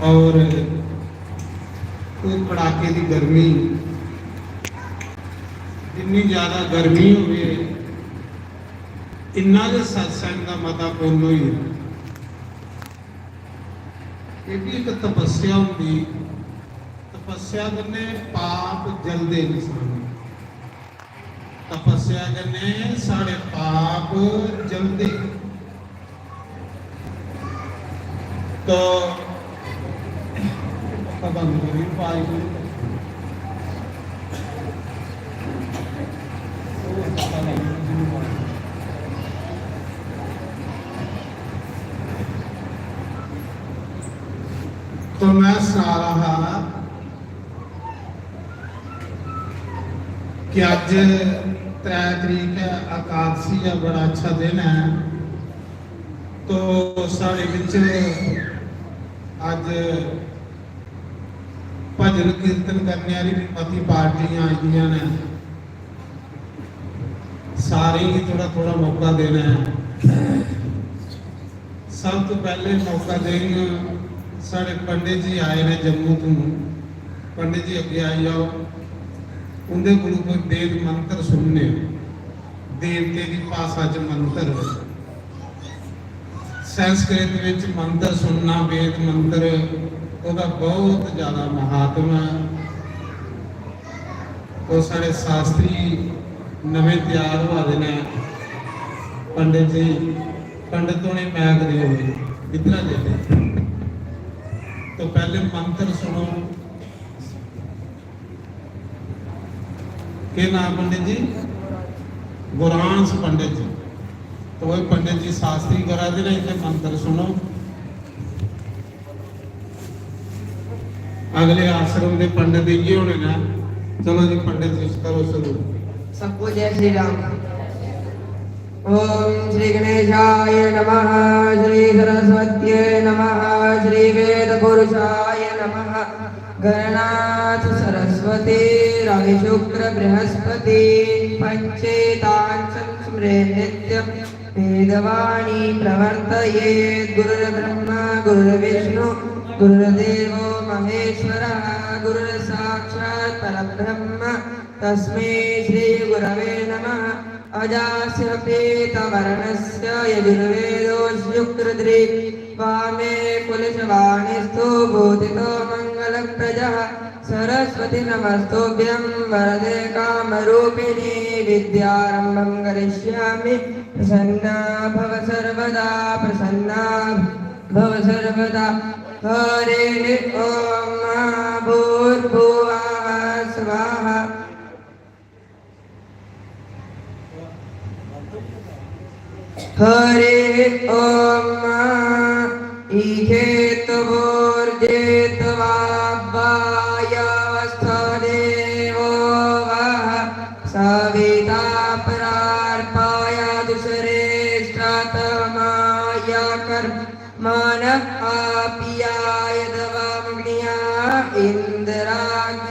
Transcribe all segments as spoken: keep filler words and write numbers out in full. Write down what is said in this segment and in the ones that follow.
और कोई कड़ाके दी गर्मी, जिन्नी ज्यादा गर्मी होवे, इन्ना गै सत्संग दा मता पुन्न होई जंदा। एह् बी इक तपस्या होंदी। तपस्या कन्नै पाप जलदे न सारे। तपस्या कन्नै साढ़े पाप जलदे। तो पता नहीं, पाई नहीं। तो मैं सना रहा हा कि अज्ज त्रै तरीक ऐ, एकादशी ऐ, बड़ा अच्छा दिन ऐ। तो साढ़े बिच अज्ज भजन कीर्तन करने आह्ली भी मती पार्टियां आई दियां न। सारें गी थोड़ा थोड़ा मौका देना ऐ। सब तो पहले मौका देंग, साढ़े पंडित जी आए ने जम्मू तों। पंडित जी अग्गे आई जाओ, उंदे कोलों कोई वेद मंत्र सुनने, देवते दी भाशा च मंत्र। संस्कृत विच मंत्र सुनना, वेद मंत्र, ओहदा बहुत ज्यादा महात्म है। और साढ़े शास्त्री नमें तैयार होआ दे ने, पंडित जी, पंडित होने मैक दे हुए इतना देते। तो पहले मंत्र सुनो। के नाम पंडित जी? गुरांश पंडित जी। तो वही पंडित जी शास्त्री करा दे ने, इतने मंत्र सुनो। अगले आश्रम दे पंडित इ'यै होने न। चलो जी पंडित जी, करो शुरू। सबको जय श्री राम। ओम श्री गणेशाय नमः, श्री सरस्वत्यै नमः, श्री वेद पुरुषाय नमः। गणनाथ सरस्वती रवि शुक्र बृहस्पति, पंचेतांशं स्मरे नित्यं, वेदवाणी प्रवर्तयेत्। गुरुर्ब्रह्मा गुरुर्विष्णु गुरुर्देवो महेश्वरः, गुरुर्साक्षात् परब्रह्म, तस्मै श्री गुरवे नमः। अजास्य पीतवर्णस्य यजुर्वेदो शुक्रदृक्, वामे कुलशवाणीस्थो भूतितो मङ्गलप्रजः। सरस्वती नमस्तुभ्यं वरदे कामरूपिणी, विद्यारम्भं करिष्यामि, प्रसन्ना भव सर्वदा, प्रसन्ना भव सर्वदा। हरिः ॐ, मा भूर्भुवः स्वाहा। हरिः ॐ, मा इखेत्वोर्जेत्वा वायवस्थदेवो वः सविता प्रार्पयतु श्रेष्ठतमाय कर्मणः। आप्यायतवमग्नयः इन्द्राग्नीत्वा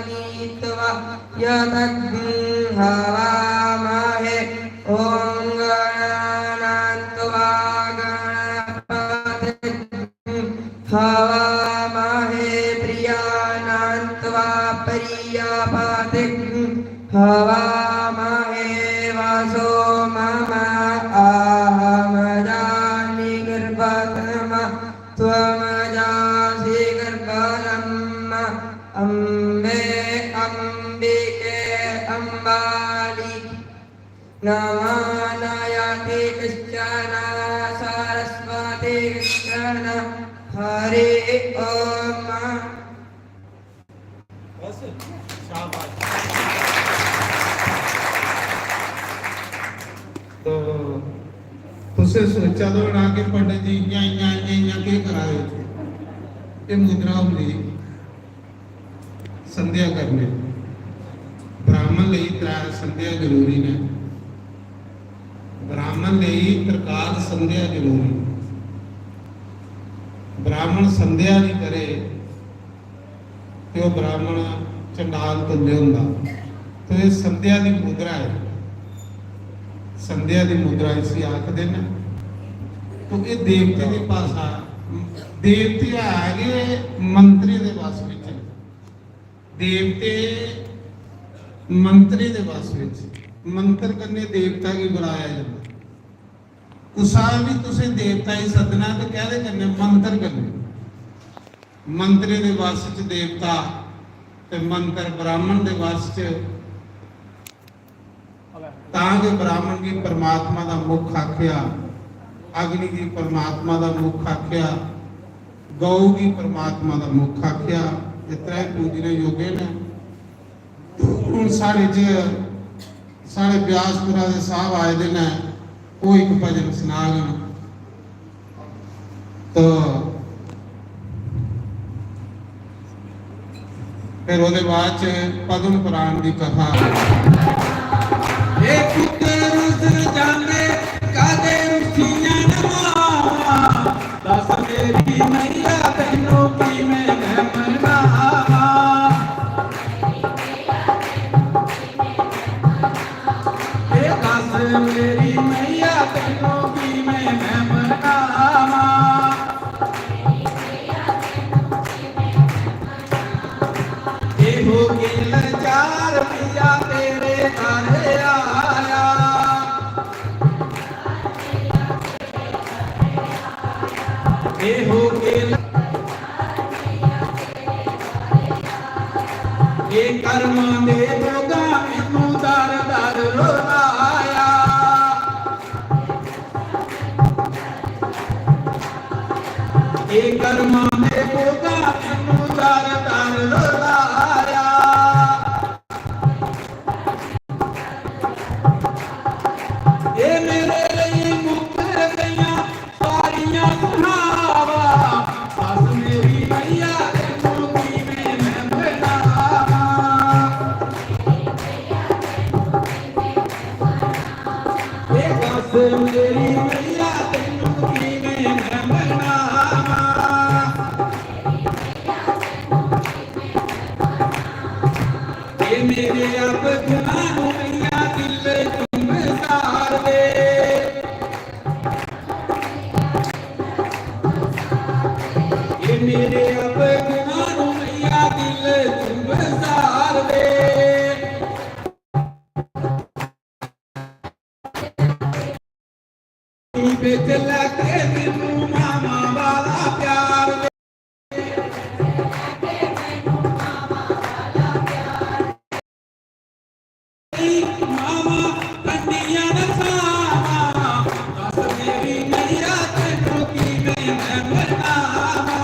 यदग्निं हवामहे। ॐ गणानान्त्वा गणपतिं हवामहे, प्रियाणान्त्वा प्रियपतिं हवामहे। वसो मम अहमजानि गर्भतमा त्वमजासि गर्भधमा। अम्बे अम्बिके अम्बालिके नमो नारायणाय कृष्ण सरस्वती कृष्ण हरि ओम। बस, शाबाश। तो तुसें सोचा दे होना कि पंडित जी इ'यां, इ'यां, इ'यां, इ'यां केह् करा दे इत्थै? एह् मुद्रा होंदी संध्या करने। ब्राह्मण लेई त्रै संध्या जरूरी ने। ब्राह्मण लेई त्रिकाल संध्या जरूरी। ब्राह्मण संध्या नहीं करे ते ओह् ब्राह्मण चंडाल तुल्य होंदा। तो ये संध्या दी मुद्रा है, संध्या दी मुद्रा इसी आखदे न। तो ये देवते दी भाशा देवते है गै मंत्रें दे वश बिच न। देवते मंत्रें दे वश बिच, मंत्र कन्नै देवता गी बुलाया जंदा। कुसा बी तुसें देवता गी सद्दना ते कैह्दे कन्नै? मंत्र कन्नै। मंत्रें दे वश च देवता ते मंत्र ब्राह्मण दे वश च। तां गै ब्राह्मण गी परमात्मा दा मुख आखेआ, अग्नि गी परमात्मा दा मुख आखेआ, गौ गी परमात्मा दा मुख आखेआ। एह् त्रै पूजने योग्य न। हून साढ़े च, साढ़े ब्यासपुरा दे साहब आए दे न, ओह् इक भजन सनाङन। तो फिर ओह्दे बाद च पद्म पुराण दी कथा। ए पुत्तर रुस जाने कादे रुसियां नवां, दस मेरी मैया तैनू की मैं मनावां। ए दस मेरी मैया तैनू की मैं मनावां। एहो के लाचार पिया तेरे घर आया। एहो के ला-, ए कर्मां दे भोगां मैनू दर दर रोलाया। ए कर्मां दे भोगां मैनू दर दर रोलाया। ए मेरे लेई मुक्क गईयां सारियां सुनावा, दस मेरी मैया तैनू किवें मैं मनावा। ए दस मेरी मैया तैनू किवें मैं मनावा। ए मेरे अवगुणां नू मैया दिल चुंबसार दे। ए मेरे अवगुणां नू मैया दिल चुंबसार दे। बिच लैके मैनू मामा वाला प्यार। मामा कंडियां नसावा, दस मेरी मैया तैनू किवें मैं मनावा।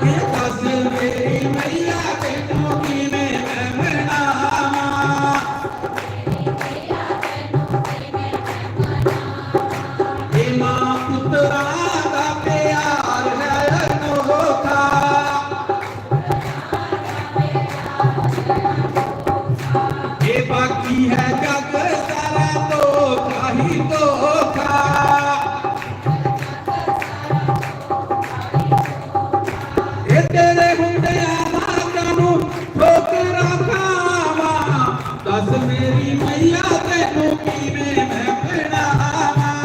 ए दस मेरी मैया तैनू किवें मैं मनावा। ए मां पुत्तरा दा प्यार है अनोखा। ए बाकी है जग सारा धोखा ही धोखा। ए तेरे हुंदे माता नू ठोकरां खावां, दस मेरी मैया तैनू किवें मैं मनावां।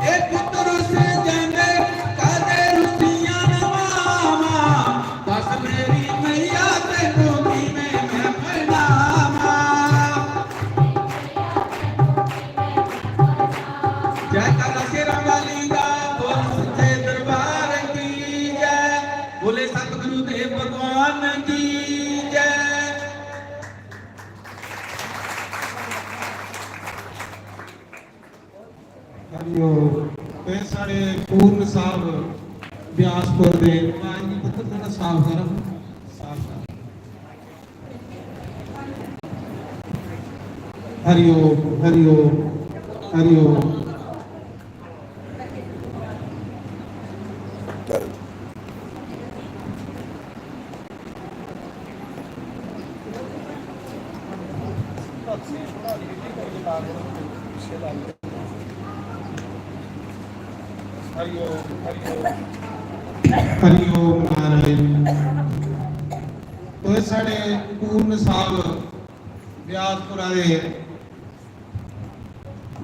ए पुत्तर रुस जांदे कादे रुसियां नवावां, दस मेरी मैया तैनू किवें मैं मनावां। जयकारा शेरां वाली दा, बोल सच्चे दरबार की जय, बोले सतगुरु देव भगवान की जय। हरिओम। ते साढ़े पूर्ण साहब ब्यासपुर दे, माइक गी पुत्तर थोड़ा साफ करो, साफ करो। हरिओम, हरिओम, हरिओम। हरिओम, हरिओम। हरिओम नारायण। तो एह् साढ़े पूर्ण साहब व्यासपुरा दे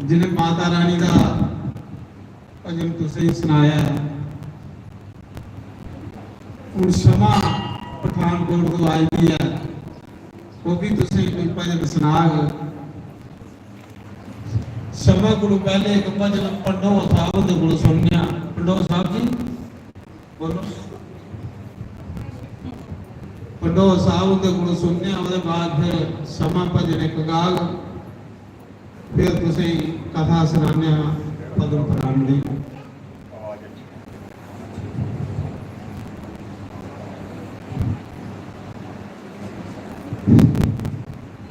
जिन्हें माता रानी दा भजन तुसेंगी सनाया ऐ, हून शमा पठानकोट तो आई दी ऐ, ओह् भी तुसेंगी कोई भजन सनाग। शमा कोलू पैह्ले इक भजन पंडोह साहब हुंदे कोलू सुनने आं। पंडोह साहब जी, बोलो। पंडोह साहब हुंदे कोलू सुनने आं, ओह्दे बाद फिर शमा भजन इक गाग, फिर तुसेंगी कथा सनाने आं पद्म पुराण दी।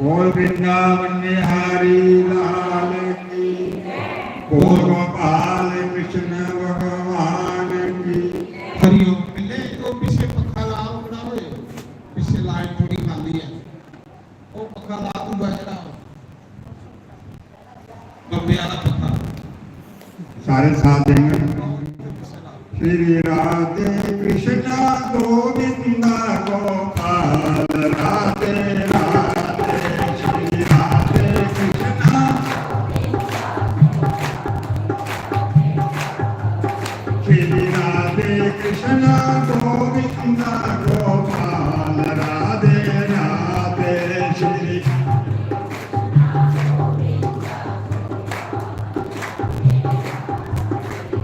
बोल वृंदावन बिहारी लाल की, बोल गोपाल कृष्ण भगवान की। हरिओम। पहले तो पीछे पक्खा लाओ, बड़ा होए, पीछे लाइन थोड़ी खाली है, वो पक्खा ला दूंगा जरा। बम्बे वाला पक्का। सारे साथ देंगे। श्री राधे कृष्णा गोविंदा गोपाल राधे राधे। श्री राधे कृष्णा, श्री राधे कृष्णा गोविंदा गोपाल राधे राधे। श्री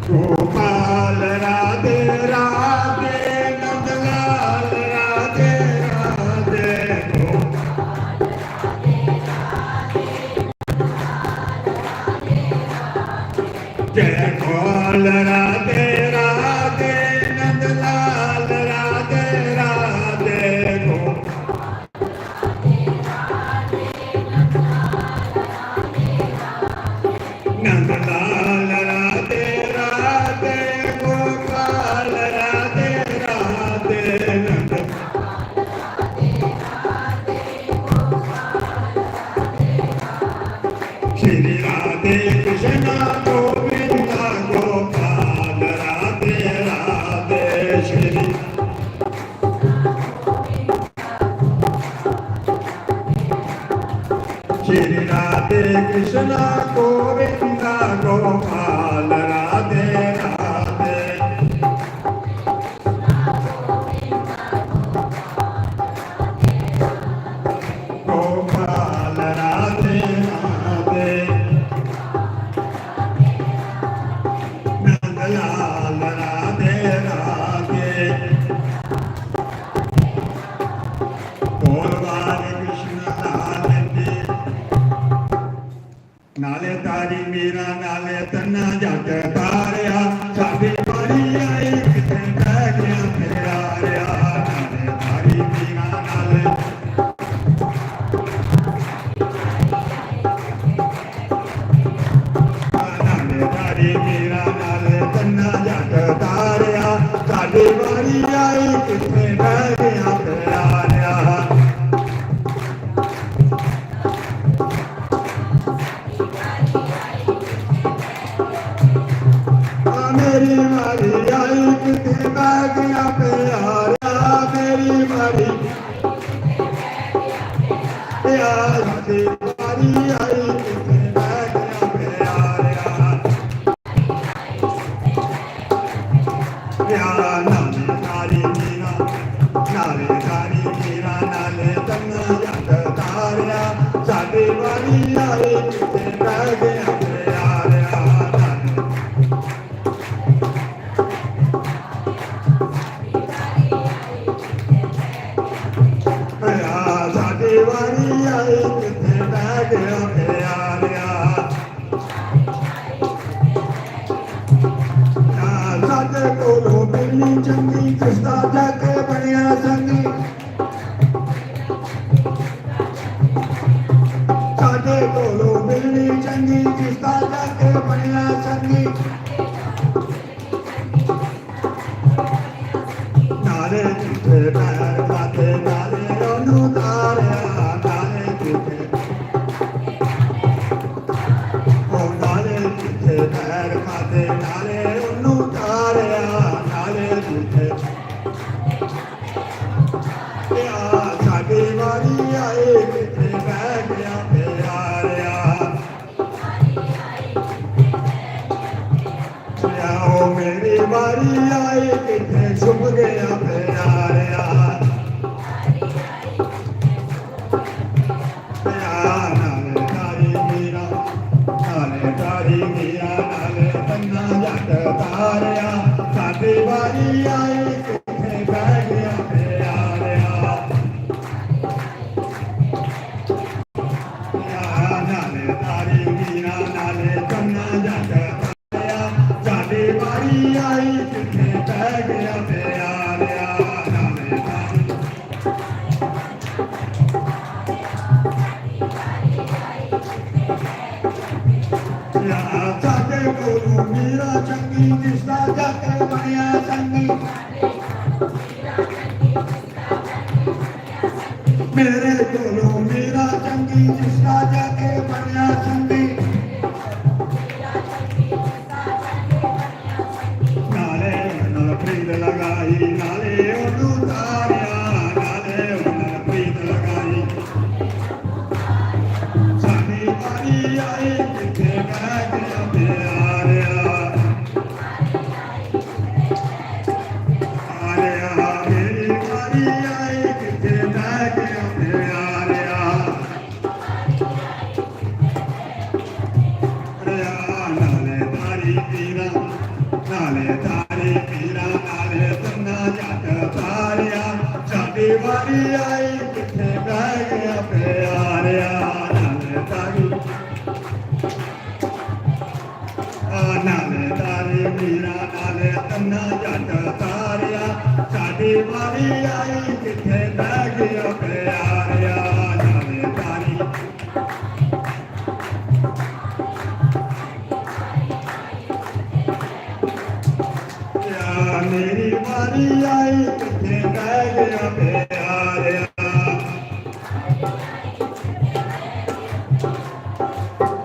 गोपाल राधे राधे, नंदलाल राधे राधे। जय गोपाल राधे राधे, नंदलाल राधे राधे। गो नंदलाल राधे राधे, गोपाल राधे राधे, नंद। श्री राधे कृष्णा गोविंदा गोपाल राधे राधे। श्री श्री राधे कृष्णा गोविंदा गोपाल राधे राधे। गोपाल राधे राधे। नंदलाल राधे राधे। बोल बाल कृष्ण लाल की। नाले तारी मीरा, नाले तन्ना जट तारया, साडी बारी आई किथे बह गया प्यारया। नाले तारी मीरा, नाले नाले तारी मीरा, नाले तन्ना जट तारया, साडी बारी आई किथे बह गया प्यारया। आ मेरी बारी आई किथे बह गया प्यारया, मेरी बारी प्यार की बारी आई किथे बह गया प्यारया। प्यार नाले तारी मीरा, नाले तारी मीरा, नाले तन्ना जट तारया, साडी बारी आई किथे बह गया प्यारया। नाले प्यार साडी बारी आई किथे बह गया प्यारया। प्यार साडे कोलों मिलनी चंगी, किसदा जाके बनया संगी। साडे कोलों मिलनी चंगी, किसदा जाके बनया संगी। नाले जिथे पैर खाते, नाले ओनू तारया, नाले जिथे, ओ नाले जिथे पैर खाते, नाले ओनू तारया, नाले जिथे। या साडी बारी आई किथे बह गया। बारी आई कित्थे छुप गया प्यारेआ। प्यार नाले तारी मीरा, नाले तारी मीरा, नाले तन्ना जट तारेआ। साडी बारी आई कित्थे बह गया प्यारेआ। प्यार नाले तारी मीरा, नाले तन्ना जट तारेआ। साडी बारी आई कित्थे बह गया प्यारेआ। नाले तारी प्यार साडे कोलों मीरा चंगी, जिसदा जट बनिया संगी। मेरे कोलों मीरा चंगी, जिसदा जट बनिया संगी। नाले उन्हें प्रीत लगाई, नाले ओनू तारेआ, नाले उन्हें प्रीत लगाई। साडी बारी आई कित्थे बह गया प्यारेआ। प्यारेआ, मेरी बारी आई कित्थे बह गया प्यारेआ। प्यारेआ, नाले तारी मीरा, नाले तारी मीरा, नाले तन्ना जट तारेआ। साडी बारी आई कित्थे बह गया प्यारेआ। नाले तारी आ, नाले तारी मीरा, नाले तन्ना जट तारेआ। साडी बारी आई कित्थे बह गया प्यारेआ। नाले तारी प्यार मेरी बारी आई कित्थे बह गया प्यारेआ।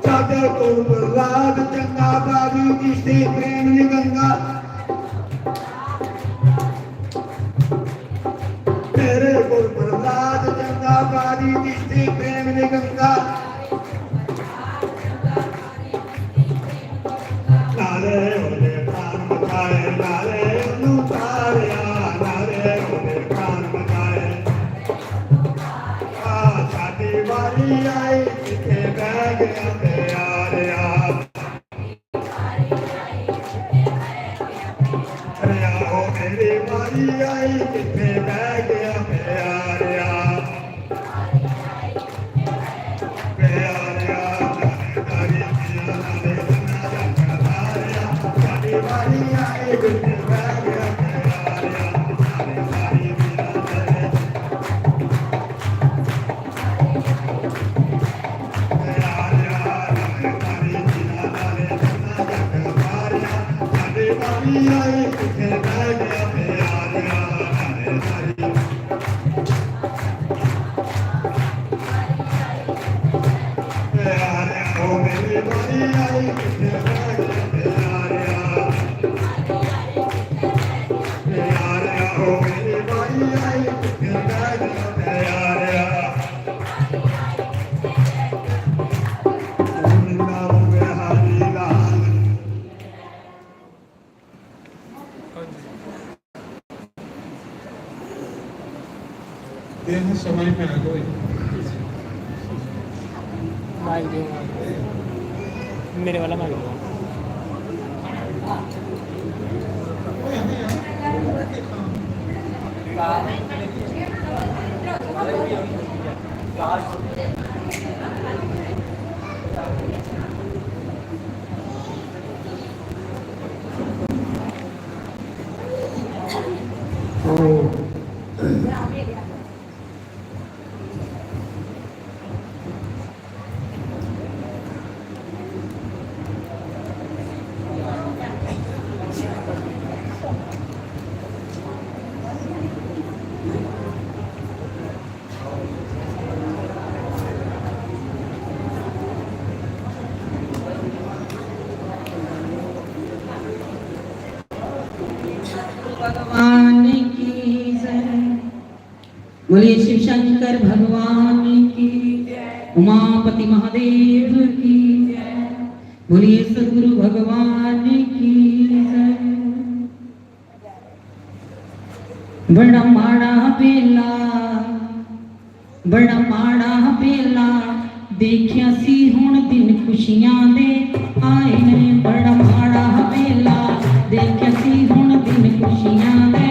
साडे कोल प्रहलाद चंगा, बारी किश्ती प्रेम दी गंगा। तेरे कोल प्रहलाद चंगा, बारी किश्ती प्रेम दी गंगा। नाले ओदे प्राण बचाए, नाले ओनू तारेआ, नाले ओदे प्राण बचाए। आ, साडी बारी आई, कित्थे बह गया प्यारेआ। प्यारेआ, ओ मेरी बारी आई, कित्थे बह गया प्यारेआ। प्यारेआ, तारी पिया नाले बन्ना जट तारेआ, साडी बारी आई, कित्थे बह गया प्यारेआ। नाले तारी पिया नाले ये है समय में आ गए। माइक दो, माइक दो। मेरे वाला माइक दो। भगवान की जय। बोलिए शिव शंकर भगवान की, उमापति महादेव की, बोलिए सदगुरु भगवान की जय। बड़ा माड़ा बेला, बड़ा माड़ा बेला, देखिया सी हुन दिन खुशियां दे आए ने। बड़ा माड़ा बेला, देखिया सी हुन दिन खुशियां दे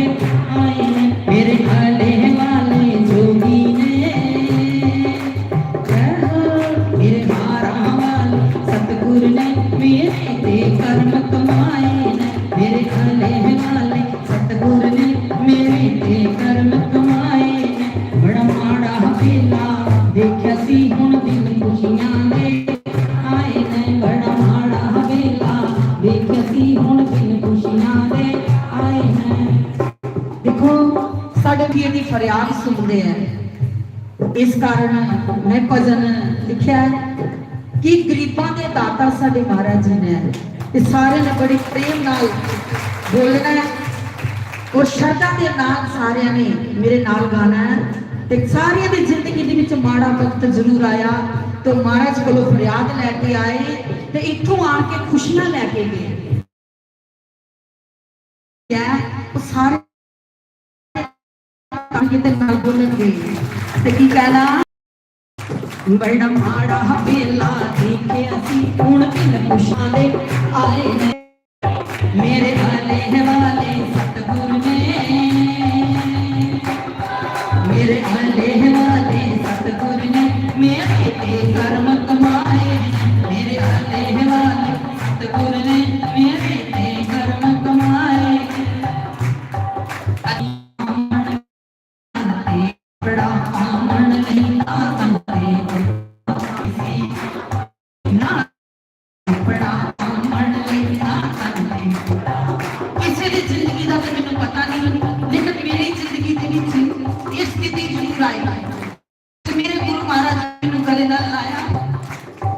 आए ने। मेरे आले वाले जोगी ने, मेरे हारा वाले सतगुर ने, मेरे ते कर्म कमाए ने। मेरे आले वाले सतगुर ने, मेरे ते कर्म कमाए ने। बड़ा माड़ा बेला, देखिया सी हुन दिन खुशियां दे आए ने। बड़ा माड़ा बेला, देखिया सी हुन दिन खुशियां दे आए ने। देखो, साढ़े भी इहदी फरियाद सुनदे ऐ। इस कारण मैं भजन लिखिया है कि गरीबां दे दाता साढ़े महाराज जी ने। ते सारे ने बड़ी प्रेम नाल बोलना है और श्रद्धा दे नाल सारियां ने मेरे नाल गाना है। ते सारियां दी जिंदगी दे विच माड़ा वक्त जरूर आया, तो महाराज कोलों फरियाद लैके आए ते इत्थों आण के खुशियां लैके गए। ऐ, ओह् सारे किते नाल बोलणगे। ते की कहना? बड़ा माड़ा बेला देखिया सी, हुन दिन खुशियां दे आए ने। मेरे आले वाले सतगुर ने, मेरे आले वाले सतगुर ने, मेरे ते कर्म कमाए। मेरे आले वाले सतगुर ने, मेरे ते कर्म कमाए। बड़ा आमण नहीं आमण ते ना, बड़ा आमण नहीं आमण ते। किसी दी जिंदगी दा ते मैनू पता नहीं, लेकिन मेरी जिंदगी दे विच ये स्थिति जरूर आई। ते मेरे गुरु महाराज ने मैनू गले नाल लाया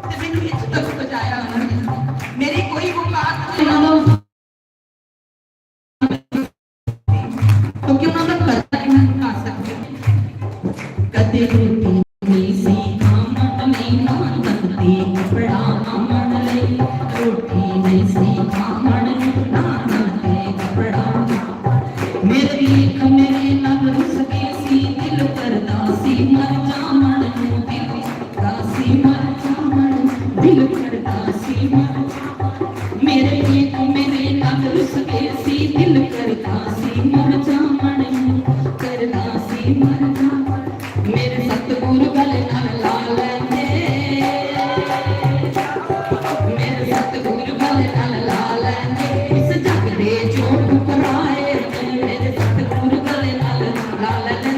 ते मैनू इत्थों तक पहुंचाया उन्होंने। मेरी कोई औकात नहीं। क्योंकि उन्होंने कर्जा नहीं मैं चुका सकती। कदे रोटी नहीं सी खावण नहीं ना तन ते कपड़ा पावण लई। रोटी नहीं सी खावण ना तन ते कपड़ा। मेरे लेख मेरे नाल रुस गए सी, दिल करदा सी मर जावण नू, दिल करदा सी मर जावण नू, दिल करदा सी मर। मेरे लेख मेरे नाल रुस गए सी, दिल करदा सी मर जावण नू, करदा सी मर जावण। मेरे सतगुर गल नाल ला लैंदे, मेरे सतगुर गल नाल ला लैंदे, इस जग दे जो ठुकराए ने। मेरे सतगुर गल नाल ला लैंदे,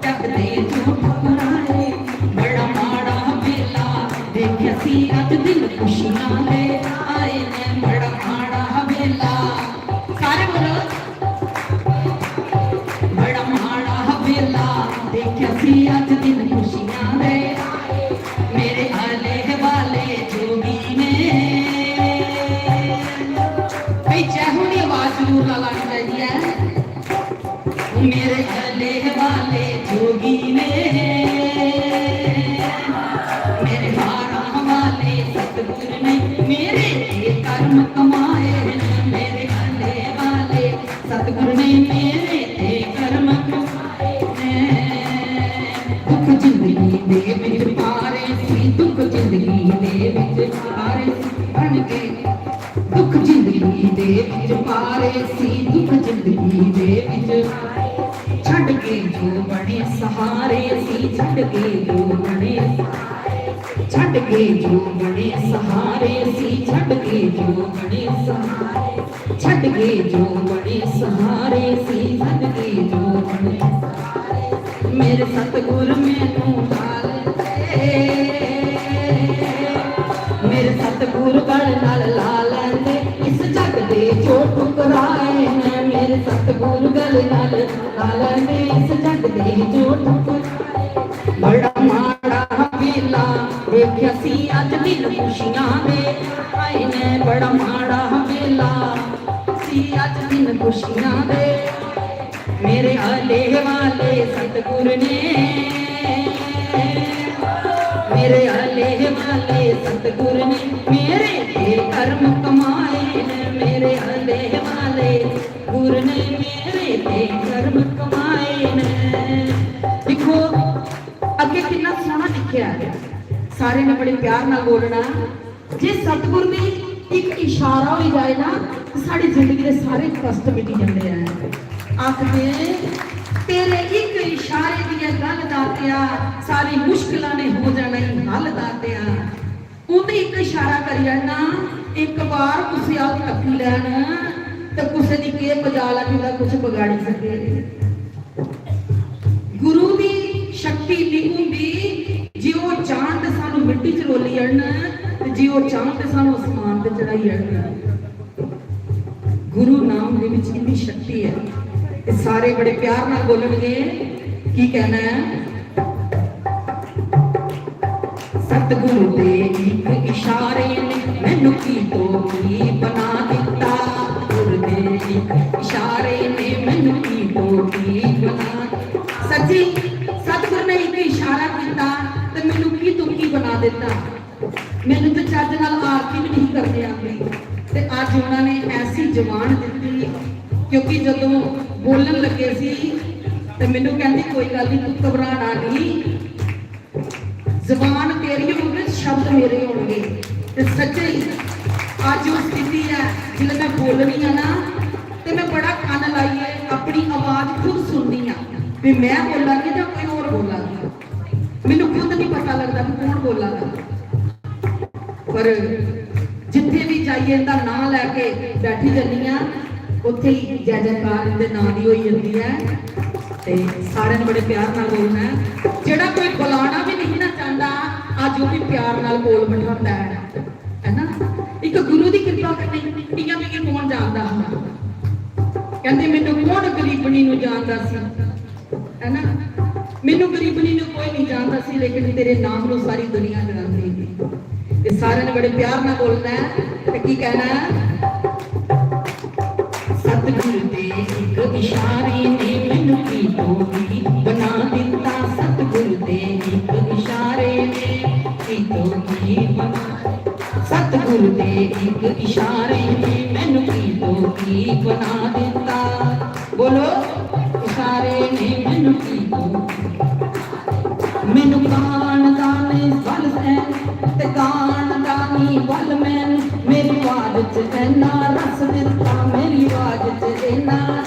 जग दे जो ठुकराए। बड़ा माड़ा बेला देखिया सी अज दिन खुशियां दे आए ने। बड़ा माड़ा बेला, सारे बोलो। बड़ा माड़ा बेला देखिया सी अज दिन खुशियां दे। मेरे आले वाले जोगी ने। भाई, जय हो दी आवाज जरूर लानी चाहिए। मेरे आले वाले जोगी ने, मेरे हारा वाले सतगुर ने, मेरे ये कर्म कमाए ने। मेरे आले वाले सतगुर ने मेरे ते कर्म कमाए ने। दुख जिंदगी दे विच पारे सी, दुख जिंदगी दे विच पारे सी, बन के दुख जिंदगी दे विच पारे सी, दुख जिंदगी दे विच छड़ के जो बने सहारे सी, छड़ के जो बने सहारे छड़ के जो बने सहारे सी, छड़ के जो बने सहारे, छड़ के जो बने सहारे सी, छड़ के जो बने सहारे। मेरे सतगुर मैनू डाल दे, मेरे सतगुर गल नाल ला लैंदे, इस जग दे जो ठुकराए ने। मेरे सतगुर गल नाल ला लैंदे, इस जग दे जो ठुकराए। बड़ा माड़ा बेला देखिया सी अज दिन खुशियां दे आए ने। बड़ा माड़ा बेला सी अज दिन खुशियां दे। मेरे आले वाले सतगुर ने, मेरे आले वाले सतगुर ने मेरे ते कर्म कमाए न, मेरे हले वाले गुर ने मेरे ते कर्म कमाए न। दिक्खो, अग्गे किन्ना सोहना लिखेआ है। सारे ने बड़े प्यार नाल बोलना। जे सतगुर दी इक इशारा होई जाए ना, ते साढ़ी जिंदगी दे सारे कष्ट मिटी जंदे ऐ। आखदे, "तेरे इक इशारे दी ऐ गल दातेआ, सारी मुश्किलां ने हो जाना ही हल दातेआ।" उं'दे इक इशारा करी जाना, इक बार कुसै अल तक्की लैन, ते कुसै दी केह् मजाल ऐ, किंदा कुछ बगाड़ी सके। गुरु दी शक्ति इन्नी होंदी, जे ओह् चाहन ते सानू मिट्टी च रोली अड़न, ते जे ओह् चाहन ते सानू आसमान ते चढ़ाई अड़न। गुरु नाम दे विच इन्नी शक्ति है। ते सारे बड़े प्यार नाल बोलणगे, की कहना है? सतगुरु दे इक इशारे ने मैनू की तो की बना दिता। गुरु दे इक इशारे ने मैनू की तो की बना। सच्ची, सतगुरु ने इक इशारा किया ते मैनू की तो की बना दिता। मैनू तो चज नाल आरती भी नहीं करने आती, ते अज उन्होंने ऐसी जबान दी, क्योंकि जदों बोलन लगे सी, ते मैनू कहती, "कोई गल नहीं, तू घबराना नहीं।" जबान तेरी होग, शब्द मेरे होंगे। ते सच्चे ही अज ओह् स्थिति है, जिसलै मैं बोलनी आं ना, ते मैं बड़ा कन्न लाइयै अपनी आवाज खुद सुननी आं, भी मैं बोला दी जां कोई होर बोला दा। मैनू खुद नहीं पता लगता कि कौन बोला दा। पर जित्थे भी जाइए इंदा नाम लैके बैठी जन्नी आं, उत्थे ही जय जयकार इंदे नाम दी होई जंदी ऐ। ते सारें ने बड़े प्यार नाल बोलना ऐ। जेड़ा कोई बुलाना भी नहीं ना चाहता, अज ओह भी प्यार नाल कोल बिठांदा है, है ना? एक गुरु दी कृपा कन्नै। इयां मिगी कौन जानदा हा? कहंदे, "मैनू कौन गरीबनी नू जानदा सी?" है ना? मैनू गरीबनी नू कोई नहीं जानता सी, लेकिन तेरे नाम नू सारी दुनिया जानती थी। ये सारे ने बड़े प्यार नाल बोलना है, ते की कहना है? सतगुरु दे इक इशारे ने मैनू की तो की बना दिता। सतगुरु दे इक इशारे ने की तो की बना। सतगुरु दे इक इशारे ने मैनू की तो की बना दिता। बोलो, इशारे ने मैनू की तो। मैनू गान दा नहीं बल सै, ते गान दा नहीं बल मैनू। मेरी आवाज च इन्ना रस दिता, मेरी आवाज च इन्ना,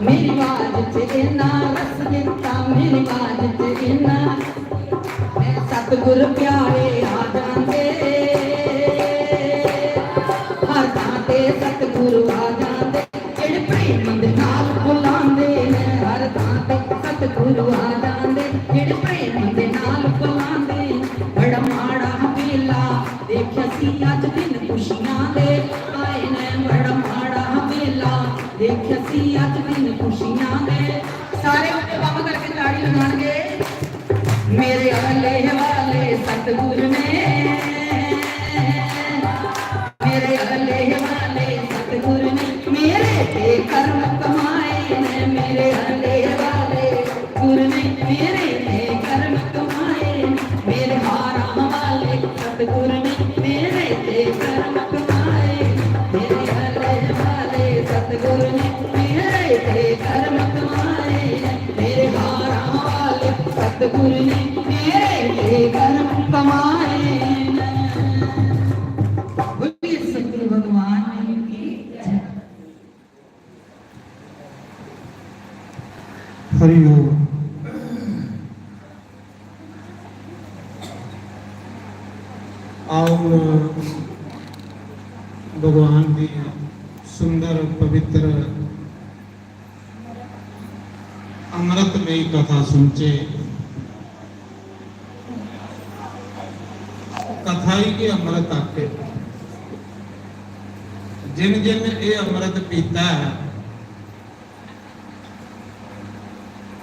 मेरी आवाज च इन्ना रस दिता, मेरी आवाज च इन्ना। सतगुर प्यारे आ जांदे, हर थां ते सतगुरु आ जांदे। जेड़े प्रेम दे नाल बुलांदे ने, हर थां ते सतगुरु आ जांदे। जेड़े प्रेम दे नाल बुलांदे ने, बड़ा माड़ा वेला देखिया सी अज दिन खुशियां दे आए ने, बड़ा माड़ा वेला देखिया सी अज दिन खुशियां दे। सारे उच्चे बंब करके ताड़ी लगाएंगे। मेरे हले वाले सतगुरु ने, मेरे हले वाले सतगुरु ने, मेरे ते कर्म कमाए ने। मेरे हले वाले गुरु ने, मेरे ते कर्म कमाए ने। मेरे हारां वाले सतगुरु ने, मेरे ते कर्म कमाए ने। मेरे हले वाले सतगुरु ने, मेरे ते कर्म कमाए ने। मेरे हारां वाले सतगुरु ने मेरे ते कर्म कमाए ने। बोलिए सतगुरु भगवान की जय। हरि ओम। आओ, भगवान दी सुंदर पवित्र अमृतमयी कथा सुनचे। कथा ही के अमृत आखे। जिन जिन ये अमृत पीता है,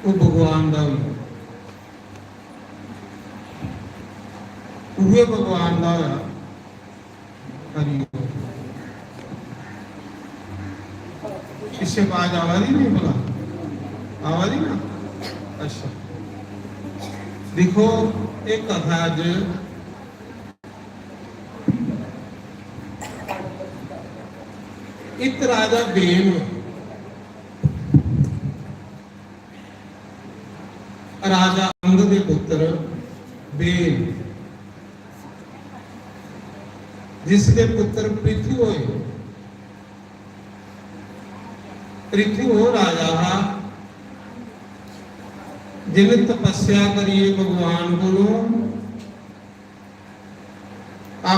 वो भगवान का हुई, उहे भगवान का होया। हरि ओम। पिछे आवाज आवा दी नहीं भला? आवा दी ना? अच्छा। देखो, एक कथा अज एक राजा बेन, राजा अंग दे पुत्र बेन, जिसदे पुत्र पृथु होए। पृथु ओह राजा हा जिन तपस्या करिए भगवान कोलों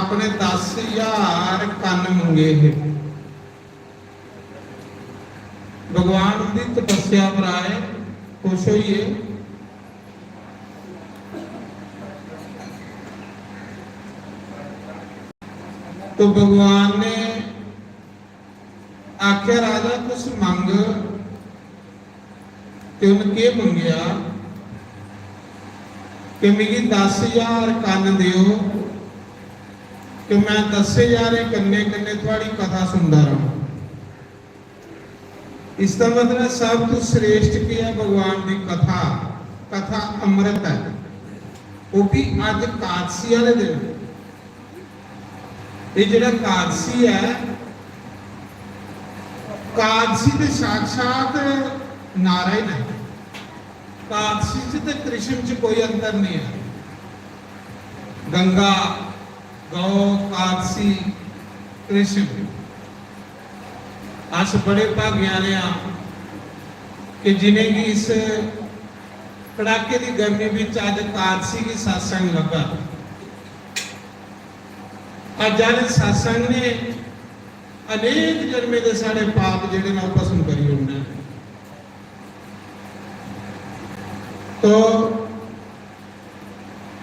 अपने दस हजार कन्न मंगे हे। भगवान उंदी तपस्या पर आए, खुश होइए। तो भगवान ने आख्या, "राजा, तुस मंग।" ते उन केह मंगेआ कि मिगी दस हजार कन्न देओ कि मैं दस हजार कन्ने कन्ने थुआड़ी कथा सुनदा रहां। इसका मतलब सब तू श्रेष्ठ की है भगवान की कथा। कथा अमृत है। वो भी अज कादसी वाले दिन। ये जेड़ा कादसी है, कादसी ते साक्षात नारायण है। कादसी च ते कृष्ण च कोई अंतर नहीं है। गंगा, गौ, कादसी, कृष्ण। अस बड़े भाग्य आह्ले आं कि जिनेंगी इस कड़ाके दी गर्मी बिच अज कादसी गी सत्संग लब्भा। अज्ज आह्ले सत्संग ने अनेक जन्में दे साढ़े पाप जेह्ड़े न, ओह् भस्म करी ओड़ने। तो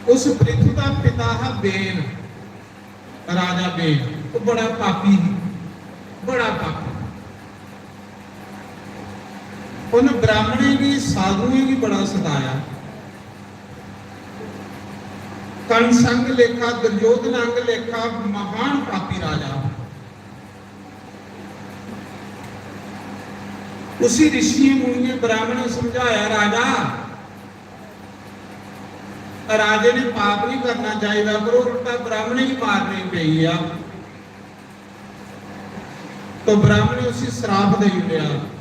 उस पृथु दा पिता हा बेन, राजा बेन, ओह् बड़ा पापी ही, बड़ा पापी। उन ब्राह्मणें गी, साधुएं गी बड़ा सताया। कंस अंग लेखा, दुर्योधन अंग लेखा महान पापी राजा। उसी ऋषियें मुनियें ब्राह्मणें समझाया, "राजा, राजे ने पाप नहीं करना चाहिए, पर उल्टा ब्राह्मणें ही मारने पेई गया।" तो ब्राह्मण ने उसी श्राप दे दिया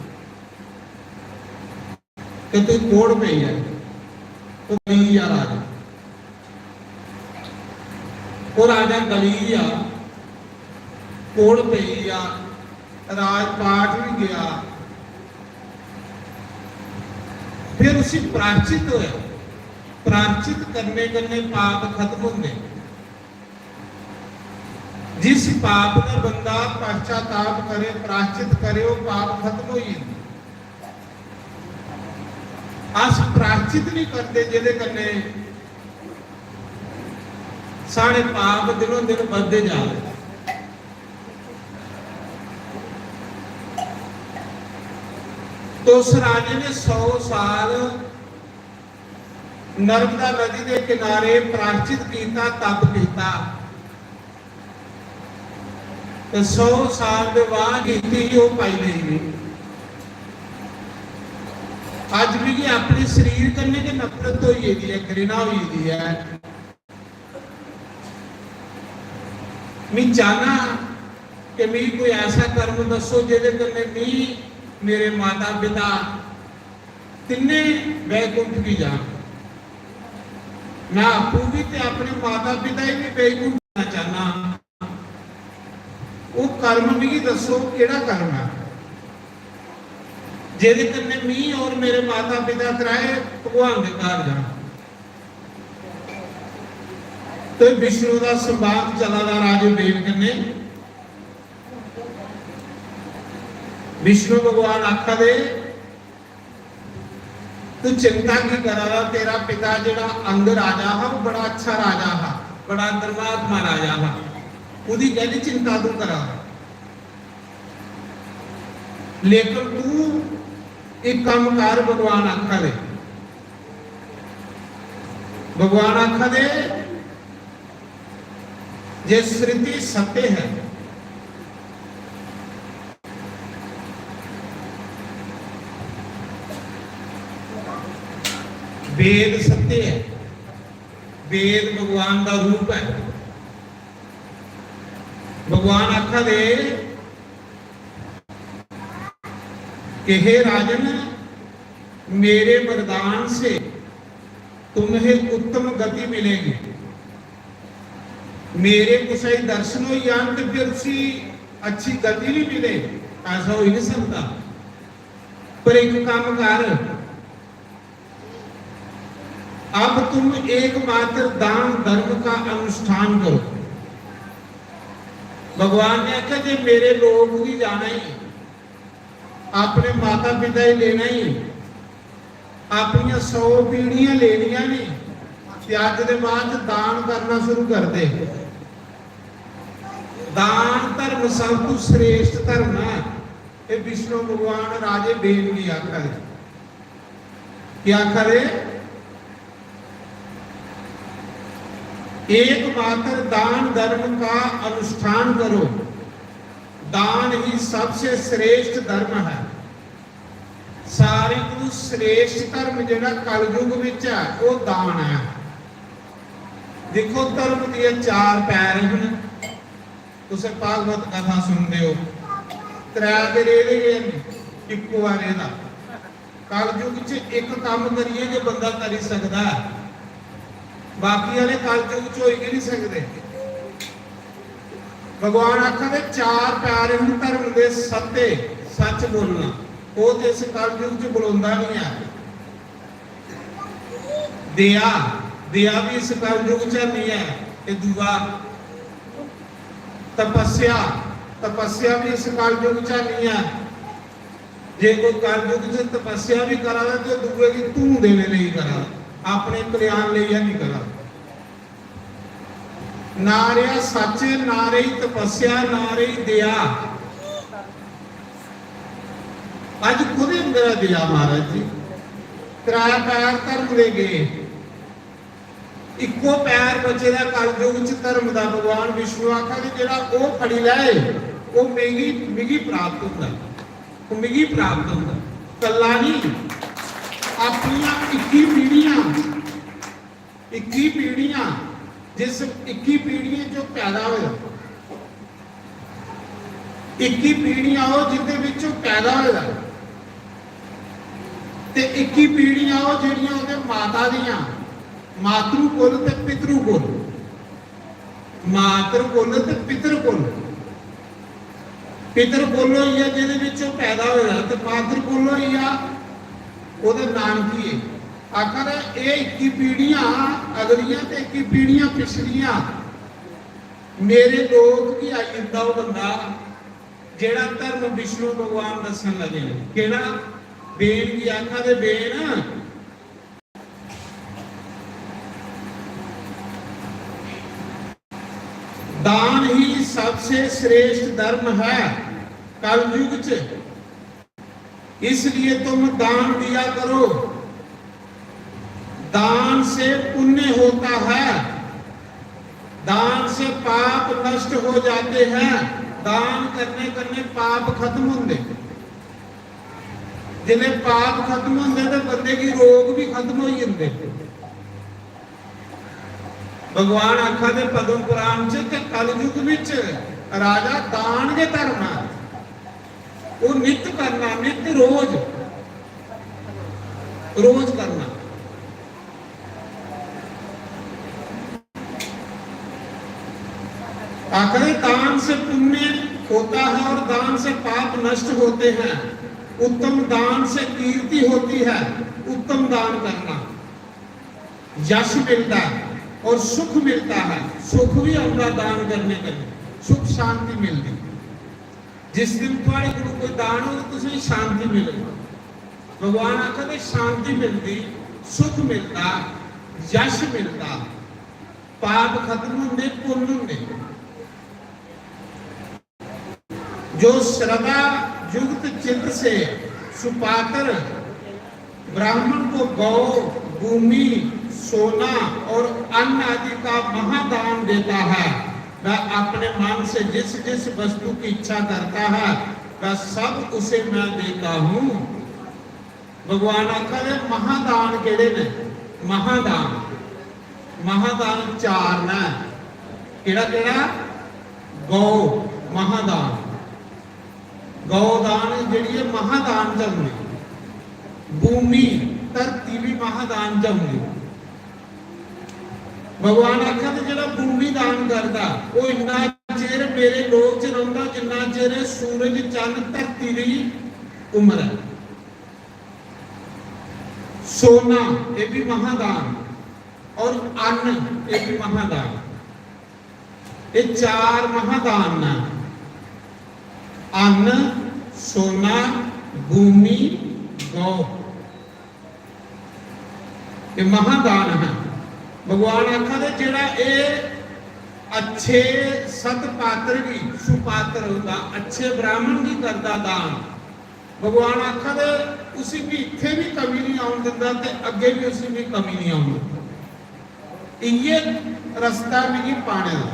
कि तू कोड़ पेई है। वो गली गया राजा, वो राजा गली गया, कोड़ पेई गया, राजपाट भी गया। फिर उसी प्रायश्चित होया। प्रायश्चित करने कन्ने पाप खत्म होंदे। जिस पाप दा बंदा पश्चाताप करे, प्रायश्चित करे, वो पाप खत्म हो जाए। अस प्रायश्चित नहीं करते, जेदे कन्ने साढ़े पाप दिनों दिन बढ़ते जा रहे। तो उस राजे ने सौ साल नर्मदा नदी के किनारे प्रायश्चित कीता, तप कीता। ते सौ साल दे बाद कीती ही, ओह् पाई लेई गई। अज्ज मिगी अपने शरीर कन्नै गै नफरत होई गेदी ऐ, घृणा होई गेदी ऐ। मैं चाहना कि मिगी कोई ऐसा कर्म दस्सो जेह्दे कन्नै मिगी, मेरे माता पिता, तिन्ने बैकुंठ भी जान। मैं आपूं भी ते अपने माता पिता ही भी बैकुंठ जाना चाहना। वो कर्म मिगी दस्सो, केड़ा कर्म है जेदे कन्नै मी और मेरे माता पिता त्राए भगवान दे घर जान। तो विष्णु दा संवाद चला दा राजे बेन कन्नै। विष्णु भगवान आखा दे, "तू चिंता की करा दा? तेरा पिता जेड़ा अंग राजा हा, वो बड़ा अच्छा राजा हा, बड़ा धर्मात्मा राजा हा, ओदी कैली चिंता तू करा दा? लेकिन तू एक काम कर," भगवान आखा दे, भगवान आखा दे, जे श्रुति सत्य है, वेद सत्य है, वेद भगवान का रूप है। भगवान आखा दे, कि हे राजन, मेरे वरदान से तुम्हें उत्तम गति मिलेगी। मेरे कुसै गी दर्शन होई जान ते फिर उसी अच्छी गति नहीं मिले, ऐसा हो ही नहीं सकता। पर एक काम कर, अब तुम एकमात्र दान धर्म का अनुष्ठान करो। भगवान ने आख्या जे मेरे लोक भी जाना ही, अपने माता पिता ही लेना ही, अपनियां सौ पीढ़ियां लेनियां ने, ते अज दे बाद च दान करना शुरू कर दे। दान धर्म सब तू श्रेष्ठ धर्म है। ये विष्णु भगवान राजे बेन गी आखा दे। क्या करे? एकमात्र दान धर्म का अनुष्ठान करो। दान ही सबसे श्रेष्ठ धर्म है। सारे को श्रेष्ठ धर्म जेड़ा कलयुग विच है, वो दान है। देखो, धर्म दिए चार पैर हैं। तुसें भागवत कथा सुनदे हो, त्रै ते रेह्दे गै न, इक्को बार रेह्दा। कलयुग च इक कम्म करियै गै बंदा करी सकदा ऐ, बाकी आह्ले कलयुग च होई गै नहीं सकदे। भगवान आखा दे, चार पैर न धर्म दे सत्ते, सच बोलना, ओह् ते इस कलयुग च बलोंदा नहीं ऐ। दया, दया भी इस कलयुग च नहीं है। ते दूआ तपस्या, तपस्या भी इस कलयुग च नहीं है। जे कोई कलयुग च तपस्या भी करा दा, तो दूए गी धूं देने लेई करा दा, अपने कल्याण लेई है नहीं करा दा। ना रेहा सच, ना रेही तपस्या, ना रेही दया। अज कुदे अंदर ऐ दया, महाराज जी? त्रै पैर धर्म दे गे, इक्को पैर बचे दा कलयुग च धर्म दा। भगवान विष्णु आखा दे, जेड़ा ओह फड़ी लै, ओह मिगी, मिगी प्राप्त होंदा, ओह मिगी प्राप्त होंदा। कल्ला नहीं, अपनियां इक्की पीढ़ियां, इक्की पीढ़ियां, जिस इक्की पीढ़ियें चों पैदा होया, इक्की पीढ़ियां ओह जिंदे विचों पैदा होया, ते इक्की पीढ़ियां ओह जेह्ड़ियां ओहदे माता दियां, मातृकुल ते पितृकुल, मातृकुल ते पितृकुल। पितृकुल होई गेआ जेह्दे विच ओह् पैदा होया, ते मातृकुल होई गेआ ओह्दे नानकिये। आखा दा, एह् इक्की पीढ़ियां अगलियां ते इक्की पीढ़ियां पिछलियां मेरे लोक गी आई जंदा ओह् बंदा, जेह्ड़ा धर्म विष्णु भगवान दस्सन लगे न। केह्ड़ा? बेन गी आखा दे, बेन, दान ही सबसे श्रेष्ठ धर्म है कलयुग च, इसलिए तुम दान दिया करो। दान से पुण्य होता है, दान से पाप नष्ट हो जाते हैं। दान करने करने पाप खत्म होंदे। जिसले पाप खत्म होंदे ते बंदे गी रोग भी खत्म हो जाते। भगवान आखा दे पद्म पुराण च कि कलयुग विच राजा दान गै धर्म है। वो नित्य करना, नित्य रोज, रोज करना। आखिर दान से पुण्य होता है और दान से पाप नष्ट होते हैं। उत्तम दान से कीर्ति होती है। उत्तम दान करना, यश मिलता है और सुख मिलता है। सुख भी आंदा दान करने के, सुख शांति मिलती। जिस दिन थुआड़े कोल कोई दान हो, तुसें शांति मिलती। भगवान आखा दे, शांति मिलती, सुख मिलता, यश मिलता, पाप खत्म होंदे, पुण्य होंदे। जो श्रद्धा युक्त चित्त से सुपात्र ब्राह्मण को गौ, भूमि, सोना और अन्न आदि का महादान देता है, वह अपने मन से जिस जिस वस्तु की इच्छा करता है, वह सब उसे मैं देता हूँ। भगवान आखा दे, महादान केड़े ने? महादान, महादान चार न। केड़ा केड़ा? गौ, महादान। गौ दान जेह्ड़ी ये महादान च औंदी। भूमि, धरती भी महादान च औंदी। भगवान आखा ते जेह्ड़ा भूमि दान करदा, ओह् इन्ना चिर मेरे लोक च रौंह्दा जिन्ना चिर सूरज, चन्न, धरती दी उम्र ऐ। सोना, ये भी महादान, और अन्न, ये भी महादान। ये चार महादान न। अन्न, सोना, भूमि, गौ। ये महादान है। भगवान आखा दे जेह्ड़ा ये अच्छे सत पात्र गी, सुपात्र होंदा, अच्छे ब्राह्मण गी करदा दान, भगवान आखा दे उसी भी इत्थै भी कमी नहीं आउन दिंदा ते अग्गें भी उसी भी कमी नहीं आउन दिंदा। इयै रस्ता मिगी पाने दा।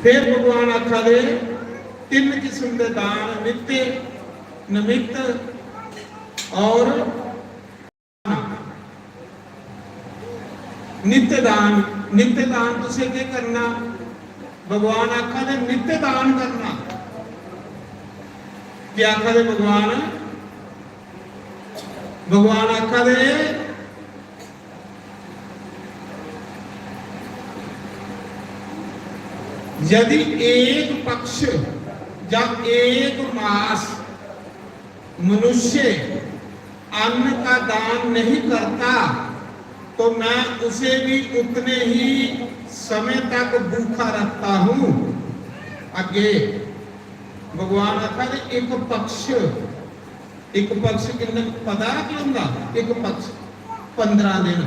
फिर भगवान आखा दे, तिन्न किस्म दे दान, नित्य, निमित्त और नित्य दान। नित्य दान तुसें केह् करना? भगवान आखा दे नित्य दान करना। क्या आखा दे भगवान? भगवान आखा दे, यदि एक पक्ष या एक मास मनुष्य अन्न का दान नहीं करता, तो मैं उसे भी उतने ही समय तक भूखा रखता हूँ। अगे भगवान आखा दे, एक पक्ष, एक पक्ष किन्ने, पता है की होंदा? एक पक्ष पंद्रह दिन।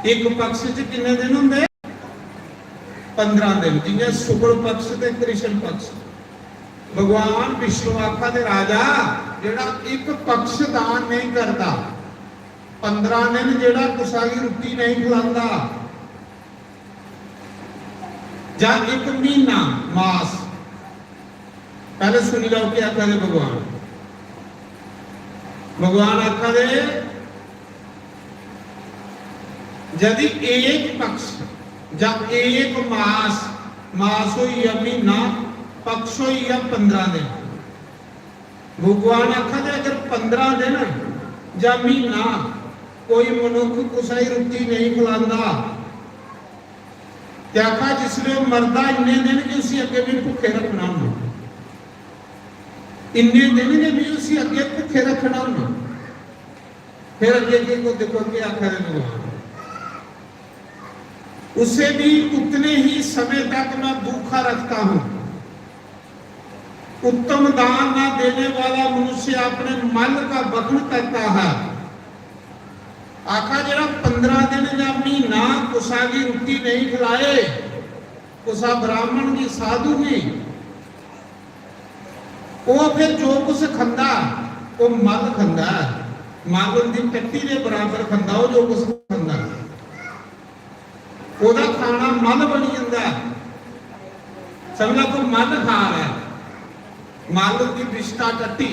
एक पक्ष च किन्ने दिन होंदे? पंद्रह दिन। जियां शुक्ल पक्ष ते कृष्ण पक्ष। भगवान विष्णु आखा दे, राजा, जेड़ा एक पक्ष दान नहीं करता, पंद्रह दिन जेड़ा कुसा गी रुट्टी नहीं खिलांदा, या एक महीना मास, पहले सुनी लो क्या आखा दे भगवान। भगवान आखा दे, यदि एक पक्ष या एक मास, मास होई गेआ महीना, पक्ष होई गेआ पंद्रह दिन। भगवान आखा दे, अगर पंद्रह दिन या महीना कोई मनुख कुसै गी रुट्टी नहीं खलांदा, ते आखा, जिसलै ओह् मरदा, इन्ने दिन गै उसी अग्गें बी भुक्खे रक्खना होंदा, इन्ने दिन गै बी उसी अग्गें भुक्खे रक्खना होंदा। फिर अग्गें, अग्गें को देखो, क्या आखा दे भगवान, उसे भी उतने ही समय तक मैं भूखा रखता हूँ। उत्तम दान ना देने वाला मनुष्य अपने मल का वहन करता है। आखा, जेड़ा पंद्रह दिन या महीना कुसा गी रुट्टी नहीं खिलाए, कुसा ब्राह्मण गी, साधु गी, ओह फिर जो कुछ खंदा, ओह मल खंदा। मल उंदी टट्टी दे बराबर खंदा, ओह जो कुछ खंदा। ओहदा खाना मल बनी जंदा। समझ लो, कोई मल खा रहा है, मल उंदी विष्ठा टट्टी।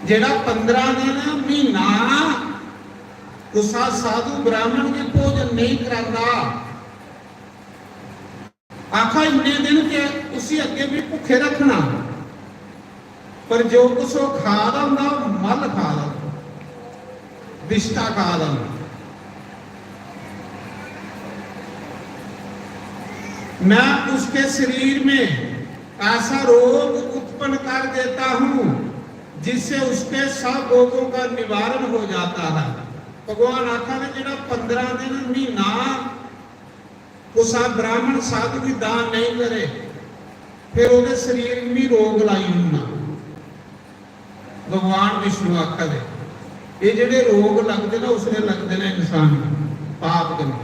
जेड़ा पंद्रह दिन, महीना कुसा साधु ब्राह्मण गी भोजन नहीं करांदा, आखा, इन्ने दिन ते उसी अग्गे भी भुखे रखना, पर जो कुछ ओह खा दा होंदा, ओह मल खा दा होंदा, विष्ठा खा दा होंदा। मैं उसके शरीर में ऐसा रोग उत्पन्न कर देता हूँ, जिससे उसके सब रोगों का निवारण हो जाता है। भगवान आखा ने, जेड़ा पंद्रह दिन, महीना कुसा ब्राह्मण साधु गी दान नहीं करे, फिर ओहदे शरीर गी रोग लाई ओड़ना। भगवान विष्णु आखा दे, एह जेहड़े रोग लगदे ना, उसने लगदे ने इंसान गी पाप कन्नै।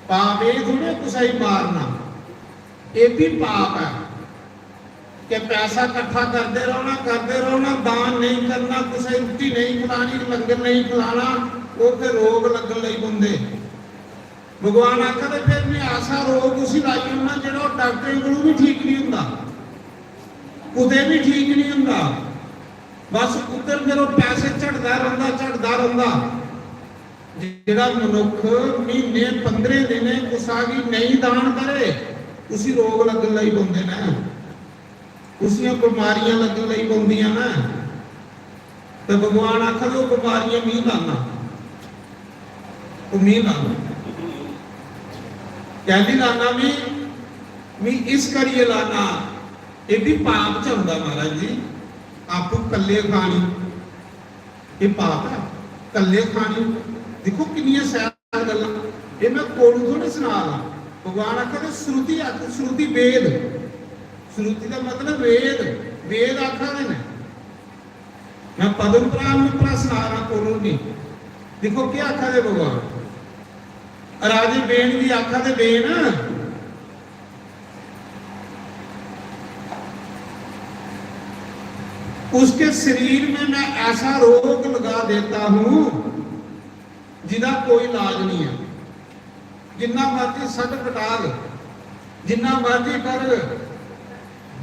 पाप एह थोड़े कुसै गी मारना, एह भी पाप है। कि पैसा इकट्ठा करदे रौहना, करदे रौहना, दान नहीं करना, कुसै गी रुट्टी नहीं खिलानी, लंगर नहीं खिलाना, ओह फिर रोग लगन लगी पौंदे। भगवान आखा दे, फिर मैं ऐसा रोग उसी लाई ओड़ना, जेहड़ा ओह डाक्टरें कोलों भी ठीक नहीं हुंदा, कुतै भी ठीक नहीं हुंदा। बस उद्धर फिर ओह पैसे झड़दा रौंहदा, झड़दा रौंहदा। जेहड़ा मनुख महीने पंद्रह दिन कुसा गी नहीं दान करे, उसी रोग लगन लगी पौंदे न। उसियां बमारियां लगन लगी पौंदियां ना, ते भगवान आखा दे, "ओह् बमारियां मी लाना, ओह् मी लाना।" कैह्ली लाना मी? मी इस करियै लाना, एह् बी पाप च औंदा महाराज जी, आपूं कल्ले खानी, एह् पाप ऐ, कल्ले खानी। दिक्खो किन्नियां शैल गल्लां, एह् में कोलू थोड़ी सना दा। भगवान आखा दे, श्रुति आख, श्रुति वेद, श्रुति दा मतलब वेद, वेद आखा दे न। में पद्म पुराण उप्परा सना दा कोलू गी। दिक्खो केह् आखा दे भगवान, राजे बेन गी आखा दे, "बेन, उसके शरीर में मैं ऐसा रोग लगा देता हूं जिदा कोई इलाज नहीं है।" जिन्ना मर्जी सट कटाग, जिन्ना मर्जी कर,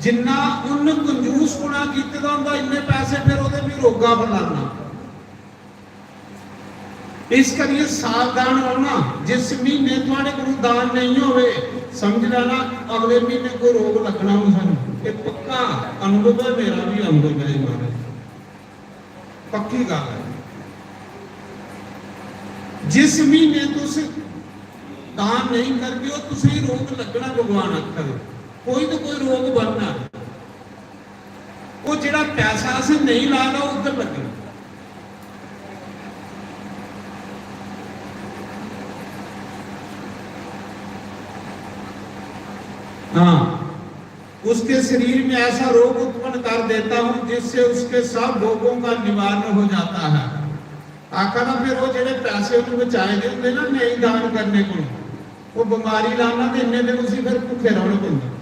जिन्ना उन्न कंजूस पुना कीते दा होंदा, इन्ने पैसे फिर ओह्दे भी रोगा पर लाना। इस करियै सावधान रौह्ना। जिस म्हीने थुआढ़े कोल दान नेईं होवे, समझ लैना अगले म्हीने कोई रोग लग्गना हून सानू। एह् पक्का अनुभव ऐ, मेरा भी अनुभव ऐ महाराज, पक्की गल्ल ऐ। जिस म्हीने तुस दान नेईं करगे, ओह् तुसेंगी रोग लग्गना, भगवान आखा दे, कोई ना कोई रोग बनना। वो जेड़ा पैसा असें नहीं लाना, उधर लग्गना। हाँ, उसके शरीर में ऐसा रोग उत्पन्न कर देता हूँ जिससे उसके सब रोगों का निवारण हो जाता है। आखा ना, फिर वो जेड़े पैसे उन्हें बचाए दे होंदे ना, नेईं दान करने को, वो बीमारी लाना ते इन्ने दिन उसी फिर भुखे रौहना पौंदा।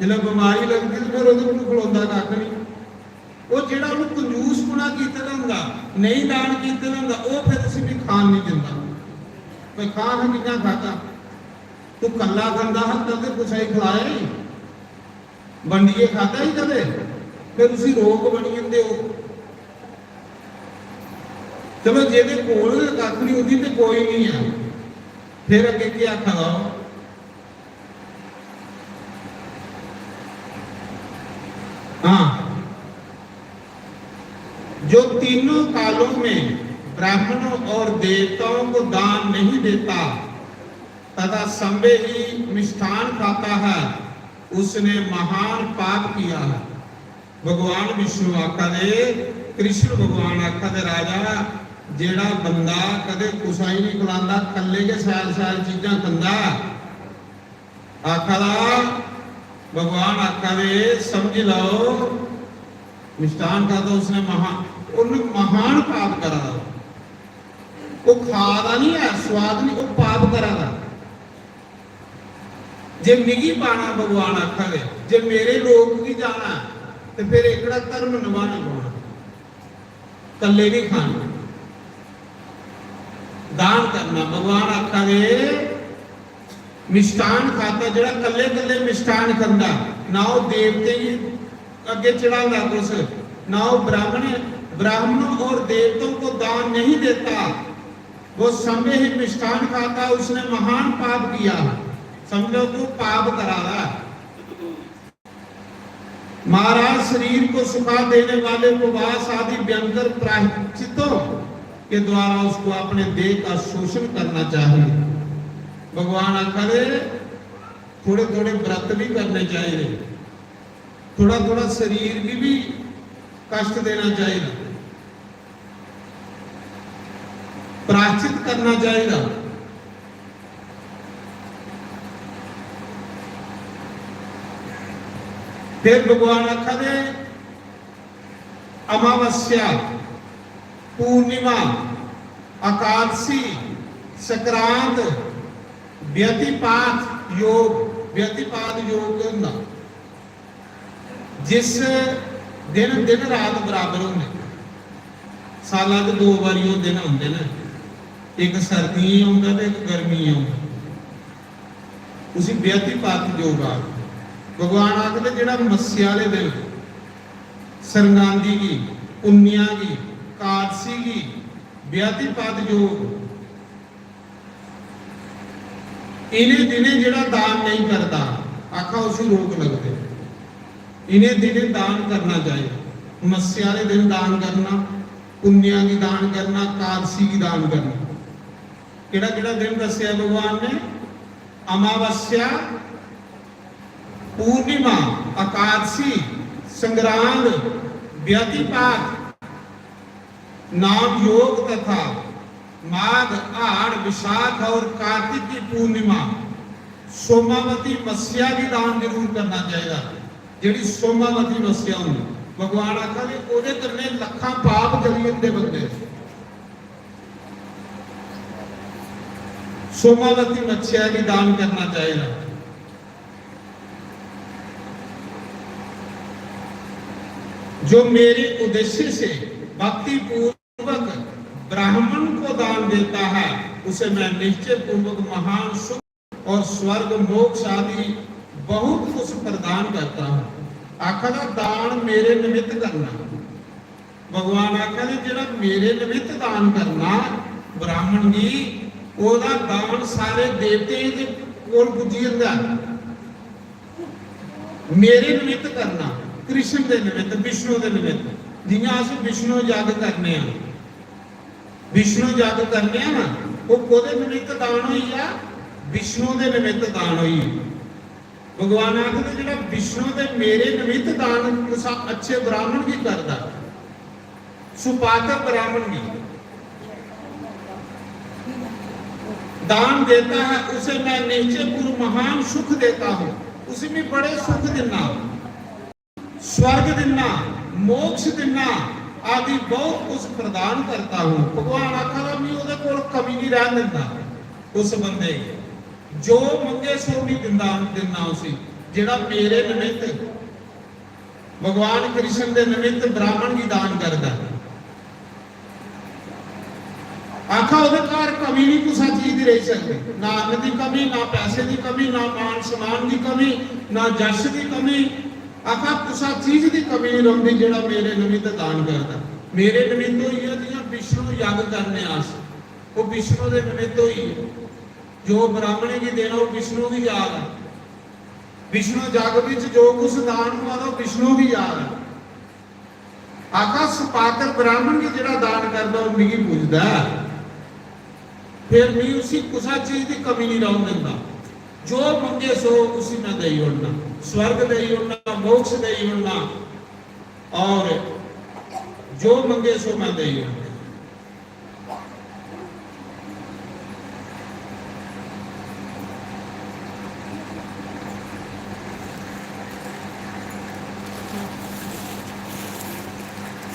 जिसलै बीमारी लगदी ते फिर ओह्दे कोल खलोंदा कक्ख नहीं। वो जेड़ा उन्हें कंजूस पुना कीते दा होंदा, नेईं दान कीते दा होंदा, वो फिर उसी भी खान नहीं दिंदा। भाई खान कि'यां खाता? तू कल्ला खंदा हा, कदें कुसै गी खलाया ही? बंडियै खादा ही कदें? फिर उसी रोग बनी जंदे हो। चलो, जेह्दे कोल गै कक्ख नहीं, ओह्दी ते कोई नहीं है। फिर अग्गें केह् आखा दा ओह्? हाँ, जो तीनों कालों में ब्राह्मणों और देवताओं को दान नहीं देता तथा संदेही मिष्ठान खाता है, उसने महान पाप किया है। भगवान विष्णु आखा दे, कृष्ण भगवान आखा दे, राजा, जेड़ा बंदा कदे कुसा ही नहीं खलांदा, कल्ले गै शैल शैल चीजां खंदा, आखा दा, भगवान आखा दे, समझ लैओ, मिष्ठान खाता, उसने महा-, उन्हें महान पाप करा दा। वो खा दा नहीं है, स्वाद नहीं, वो पाप करा दा। जे मिगी पाना, भगवान आखा दे, जे मेरे लोक गी जाना, ते फिर एह्कड़ा धर्म नभाना पौना। कल्ले नहीं खाना, दान करना। भगवान आखा दे, मिष्ठान खाता, जेड़ा कल्ले कल्ले मिष्ठान खंदा, ना ओह् देवतें गी अग्गे चढ़ांदा कुछ, ना ओह् ब्राह्मण, ब्राह्मणों और देवताओं को दान नहीं देता, वो संदेही मिष्ठान खाता, उसने महान पाप किया। समझो, वो पाप करा रहा है। महाराज, शरीर को सुखा देने वाले उपवास आदि भयंकर प्रायश्चितों के द्वारा उसको अपने देह का शोषण करना चाहिए। भगवान आखा दे, थोड़े थोड़े व्रत भी करने चाहिए, थोड़ा थोड़ा शरीर भी, भी कष्ट देना चाहिए। प्रायश्चित करना चाहिए। फिर भगवान आखा दे, अमावस्या, पूर्णिमा, एकादशी, संक्रांत, व्यतिपात योग, व्यतिपात योग होंदा। जिस दिन, दिन रात बराबर होंदे, साला च दो बारी ओह् दिन औंदे न, इक सर्दियें च औंदा ते इक गर्मियें च औंदा। उसी व्यतिपात योग आखदे। भगवान आखदे, जेह्ड़ा मस्सेआ आह्ले दिन सरगांदी गी, पुन्नेआ गी, कादसी गी व्यतिपात योग, इ'नें दिनें जेह्ड़ा दान नेईं करदा, आखा उसी रोग लगदे। इ'नें दिनें दान करना चाहिए। मस्सेआ आह्ले दिन दान करना, पुन्नेआ गी दान करना, कादसी गी दान करना। केह्ड़ा केह्ड़ा दिन दस्सेआ भगवान ने? अमावस्या, पूर्णिमा, एकादशी, संग्रांद, व्यतिपात, नाम योग तथा माघ, हाड़, विशाख और कार्तिक की पूर्णिमा, सोमावती मस्सेआ गी दान जरूर करना चाहिए। जेह्ड़ी सोमावती मस्सेआ होंदी, भगवान आखा दे, ओह्दे कन्नै लक्खां पाप जली जंदे बंदे दे। सोमावती मस्सेआ गी दान करना चाहिए। जो मेरे उद्देश्य से भक्ति पूर्वक ब्राह्मण को दान देता है, उसे मैं निश्चय पूर्वक महान सुख और स्वर्ग मोक्ष आदि बहुत कुछ प्रदान करता हूँ। आखा दा दान मेरे निमित्त करना। भगवान आखा दे, जेह्ड़ा मेरे निमित्त दान करना ब्राह्मण गी, ओह्दा दान सारे देवतें दे कोल पुज्जी जंदा ऐ। मेरे निमित्त करना, कृष्ण दे निमित्त, विष्णु दे निमित्त। जियां अस विष्णु जग करने आं, विष्णु जग करने आं ना, ओह् कोह्दे निमित्त दान होई गेआ? विष्णु दे निमित्त दान होई गेआ। भगवान आखदे, जेह्ड़ा विष्णु दे मेरे निमित्त दान कुसा अच्छे ब्राह्मण गी करदा, सुपात्र ब्राह्मण गी दान देता है, उसे मैं निश्चय पूर्व महान सुख देता हूँ, उसे मैं बड़े सुख दिन्ना, स्वर्ग दिन्ना, मोक्ष दिन्ना आदि बहुत कुछ प्रदान करता हूँ। भगवान आखा दा, मैं ओह्दे कोल कमी नहीं रहन दिंदा। उस बंदे गी जो मंगे सो भी दिंदा, दिन्ना उसी, जेह्ड़ा मेरे निमित्त भगवान कृष्ण दे निमित्त ब्राह्मण गी दान करदा। आखा ओह्दे घर कमी नहीं कुसा चीज दी रेही सकदी, ना अन्न दी कमी, ना पैसे दी कमी, ना मान सम्मान दी कमी, ना जश दी कमी। आखा कुसा चीज दी कमी नहीं रौंदी जेह्ड़ा मेरे निमित्त दान करदा। मेरे निमित्त होई गेआ जियां विष्णु यज्ञ करने अस, ओह् विष्णु दे निमित्त होई गेआ। जो ब्राह्मणें गी देना ओह् विष्णु गी जा दा। विष्णु जग विच जो कुछ दान होआ दा ओह् विष्णु गी जा दा। आखा सुपात्र ब्राह्मण गी जेह्ड़ा दान करदा ओह् मिगी पुजदा ऐ, फिर मी उसी कुसा चीज दी कमी नहीं रौह्न दिंदा। जो मंगे सो उसी मैं देई ओड़ना, स्वर्ग देई ओड़ना, मोक्ष देई ओड़ना, और जो मंगे सो मैं देई ओड़ना।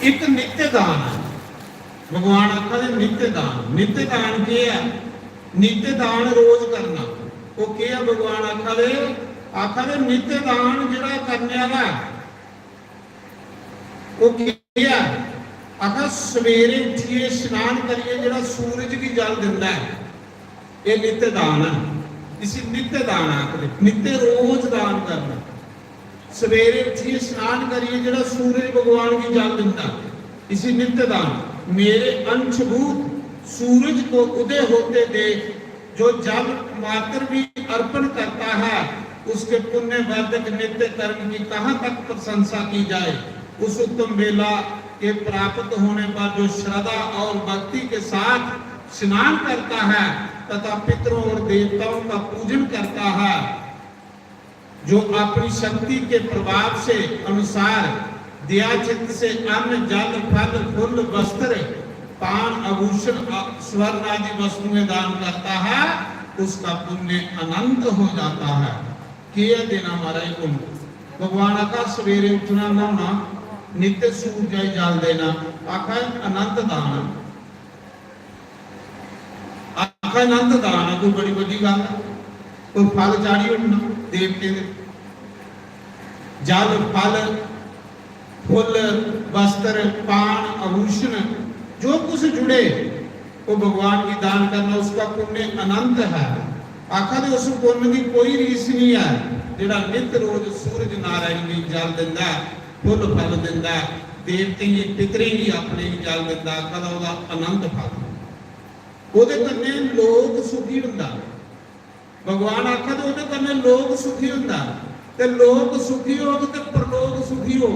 एक नित्य दान है, भगवान आखा दे नित्य दान। नित्य दान केह् ऐ? नित्य दान रोज करना। ओह् केह् ऐ? भगवान आखा दे, आखा दे नित्य दान जेह्ड़ा करने आह्ला ऐ, ओह् केह् ऐ? आखा सवेरे उट्ठियै स्नान करियै जेह्ड़ा सूरज गी जल दिंदा ऐ, एह् नित्य दान ऐ। इसी नित्य दान आखदे। नित्य रोज दान करना। सवेरे उट्ठियै स्नान करियै जेह्ड़ा सूरज भगवान गी जल दिंदा, इसी नित्य दान। मेरे अंशभूत सूरज को उदय होते देख जो जल मात्र भी अर्पण करता है, उसके पुण्यवर्धक नित्य कर्म की कहाँ तक प्रशंसा की जाए। उस उत्तम बेला के प्राप्त होने पर जो श्रद्धा और भक्ति के साथ स्नान करता है तथा पितरों और देवताओं का पूजन करता है, जो अपनी शक्ति के प्रभाव से अनुसार दया चित्त से अन्न, जल, फल, फूल, वस्त्र, पान, आभूषण, अ-, स्वर्ण आदि वस्तुएं दान करता है, उसका पुण्य अनंत हो जाता है। केह् ऐ देना महाराज पुन्न? भगवान आखा सवेरे उट्ठना, न्हौना, नित्य सूरजा गी जल देना, आखा अनंत दान ऐ। आखा अनंत दान ऐ, कोई बड़ी बड्डी गल्ल ऐ? कोई फल चाढ़ी ओड़ना देवतें दे, जल, फल, फुल्ल, वस्त्र, पान, आभूषण, जो कुछ जुड़े, वो भगवान गी दान करना, उसका पुण्य अनंत है। आखा दे उस पुण्य दी कोई रीस नहीं है, जेह्ड़ा नित रोज सूरज नारायण गी जल दिंदा ऐ, फुल्ल फल दिंदा ऐ, देवतें गी, पितरें गी, अपने गी जल दिंदा, आखा दा ओह्दा अनंत फल। ओह्दे कन्नै लोक सुखी होंदा। भगवान आखा दे ओह्दे कन्नै लोक सुखी होंदा, ते लोक सुखी होग ते परलोक दुखी हो,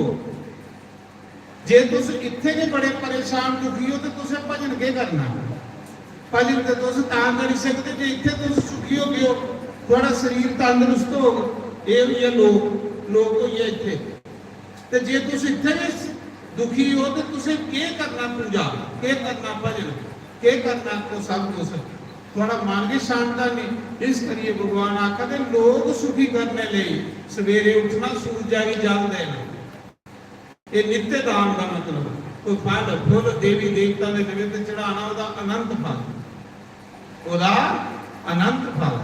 जे तुस इत्थै गै बड़े परेशान दुखी हो ते तुसें भजन केह् करना? भजन ते तुस तां करी सकदे जे इत्थै तुस सुखी होगे ओ, थुआढ़ा शरीर तंदरुस्त होग। एह् होई गेआ लोक, लोक होई गेआ इत्थै। ते जे तुस इत्थै गै दुखी हो ते तुसें केह् करना पूजा, केह् करना भजन, केह् करना को सब कुछ? थुआढ़ा मन गै शांत नेईं। इस करियै भगवान आखा दे, लोक सुखी करने लेई सवेरे उठना, सूरजा गी जल देना। ये नित्य दान का मतलब। कोई फल फुल देवी देवता दे निमित्त चढ़ाना, ओह्दा अनंत फल, ओह्दा अनंत फल।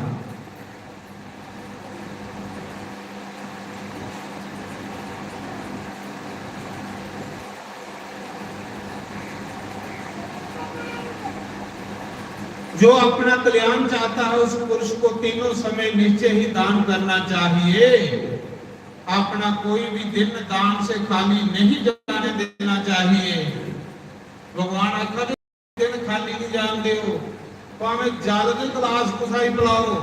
जो अपना कल्याण चाहता है, उस पुरुष को तीनों समय निश्चय ही दान करना चाहिए। अपना कोई भी दिन दान से खाली नहीं जाने देना चाहिए। भगवान आखा दे, दिन खाली नहीं जान दियो। भावें जल दे गिलास कुसा गी पिलाओ,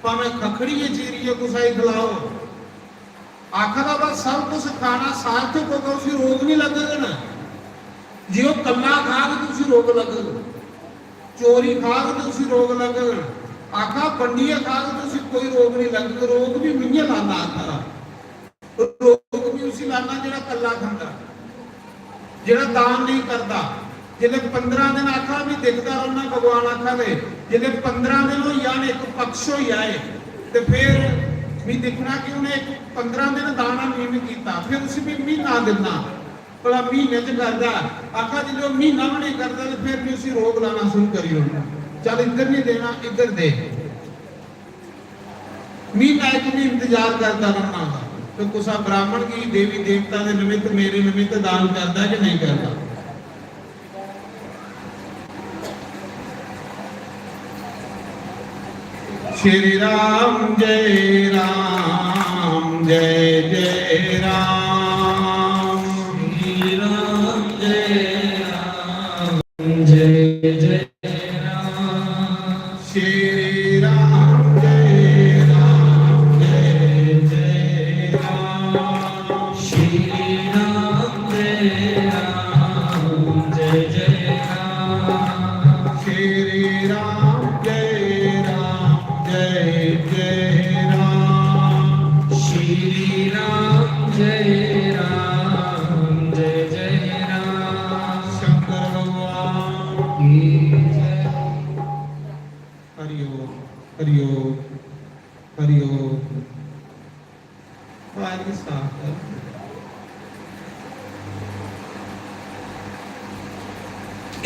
भावें खखड़िये चीरिये कुसा गी खिलाओ। आखा दा बस सब कुछ खाना सार्थक होगा, उसी रोग नहीं लगग ना। जे ओह् कल्ला खाग ते उसी रोग लगग, चोरी खाग ते उसी रोग लगग, आखा बंडियै खाग ते उसी कोई रोग नहीं लगग। रोग भी मिंगे लाना आखा दा। रोग भी उसी लाना जेह्ड़ा कल्ला खंदा, जेह्ड़ा दान नहीं करदा। जिसले पंद्रह दिन आखा भी दिखदा रौह्ना, भगवान आखा दे, जिसले पंद्रह दिन होई जान, इक पक्ष होई जाए, ते फिर मी दिक्खना कि उ'नें इक पंद्रह दिन दान नेईं मी कीता, फिर उसी मी म्हीना दिन्ना, भला म्हीने च करदा। आखा जिसले ओह् म्हीना बी नेईं करदा, ते फिर मी उसी रोग लाना शुरू करी ओड़ना, चल इद्धर नहीं देना, इद्धर दे। म्हीना इक मी इंतजार करदा रौह्ना हा। ते कुसा ब्राह्मण गी देवी देवता दे निमित्त, मेरे निमित्त दान करदा कि नहीं करदा? श्री राम जय राम जय जय राम। श्री राम जय राम जय जय राम। श्री राम जय राम जय जय राम। श्री राम जय राम जय जय राम। श्री राम जय राम जय जय राम। श्री राम जय राम जय जय राम। शंकर भगवान की जय। हरि ओम, हरि ओम, हरि ओम। आवाज भी साफ कर।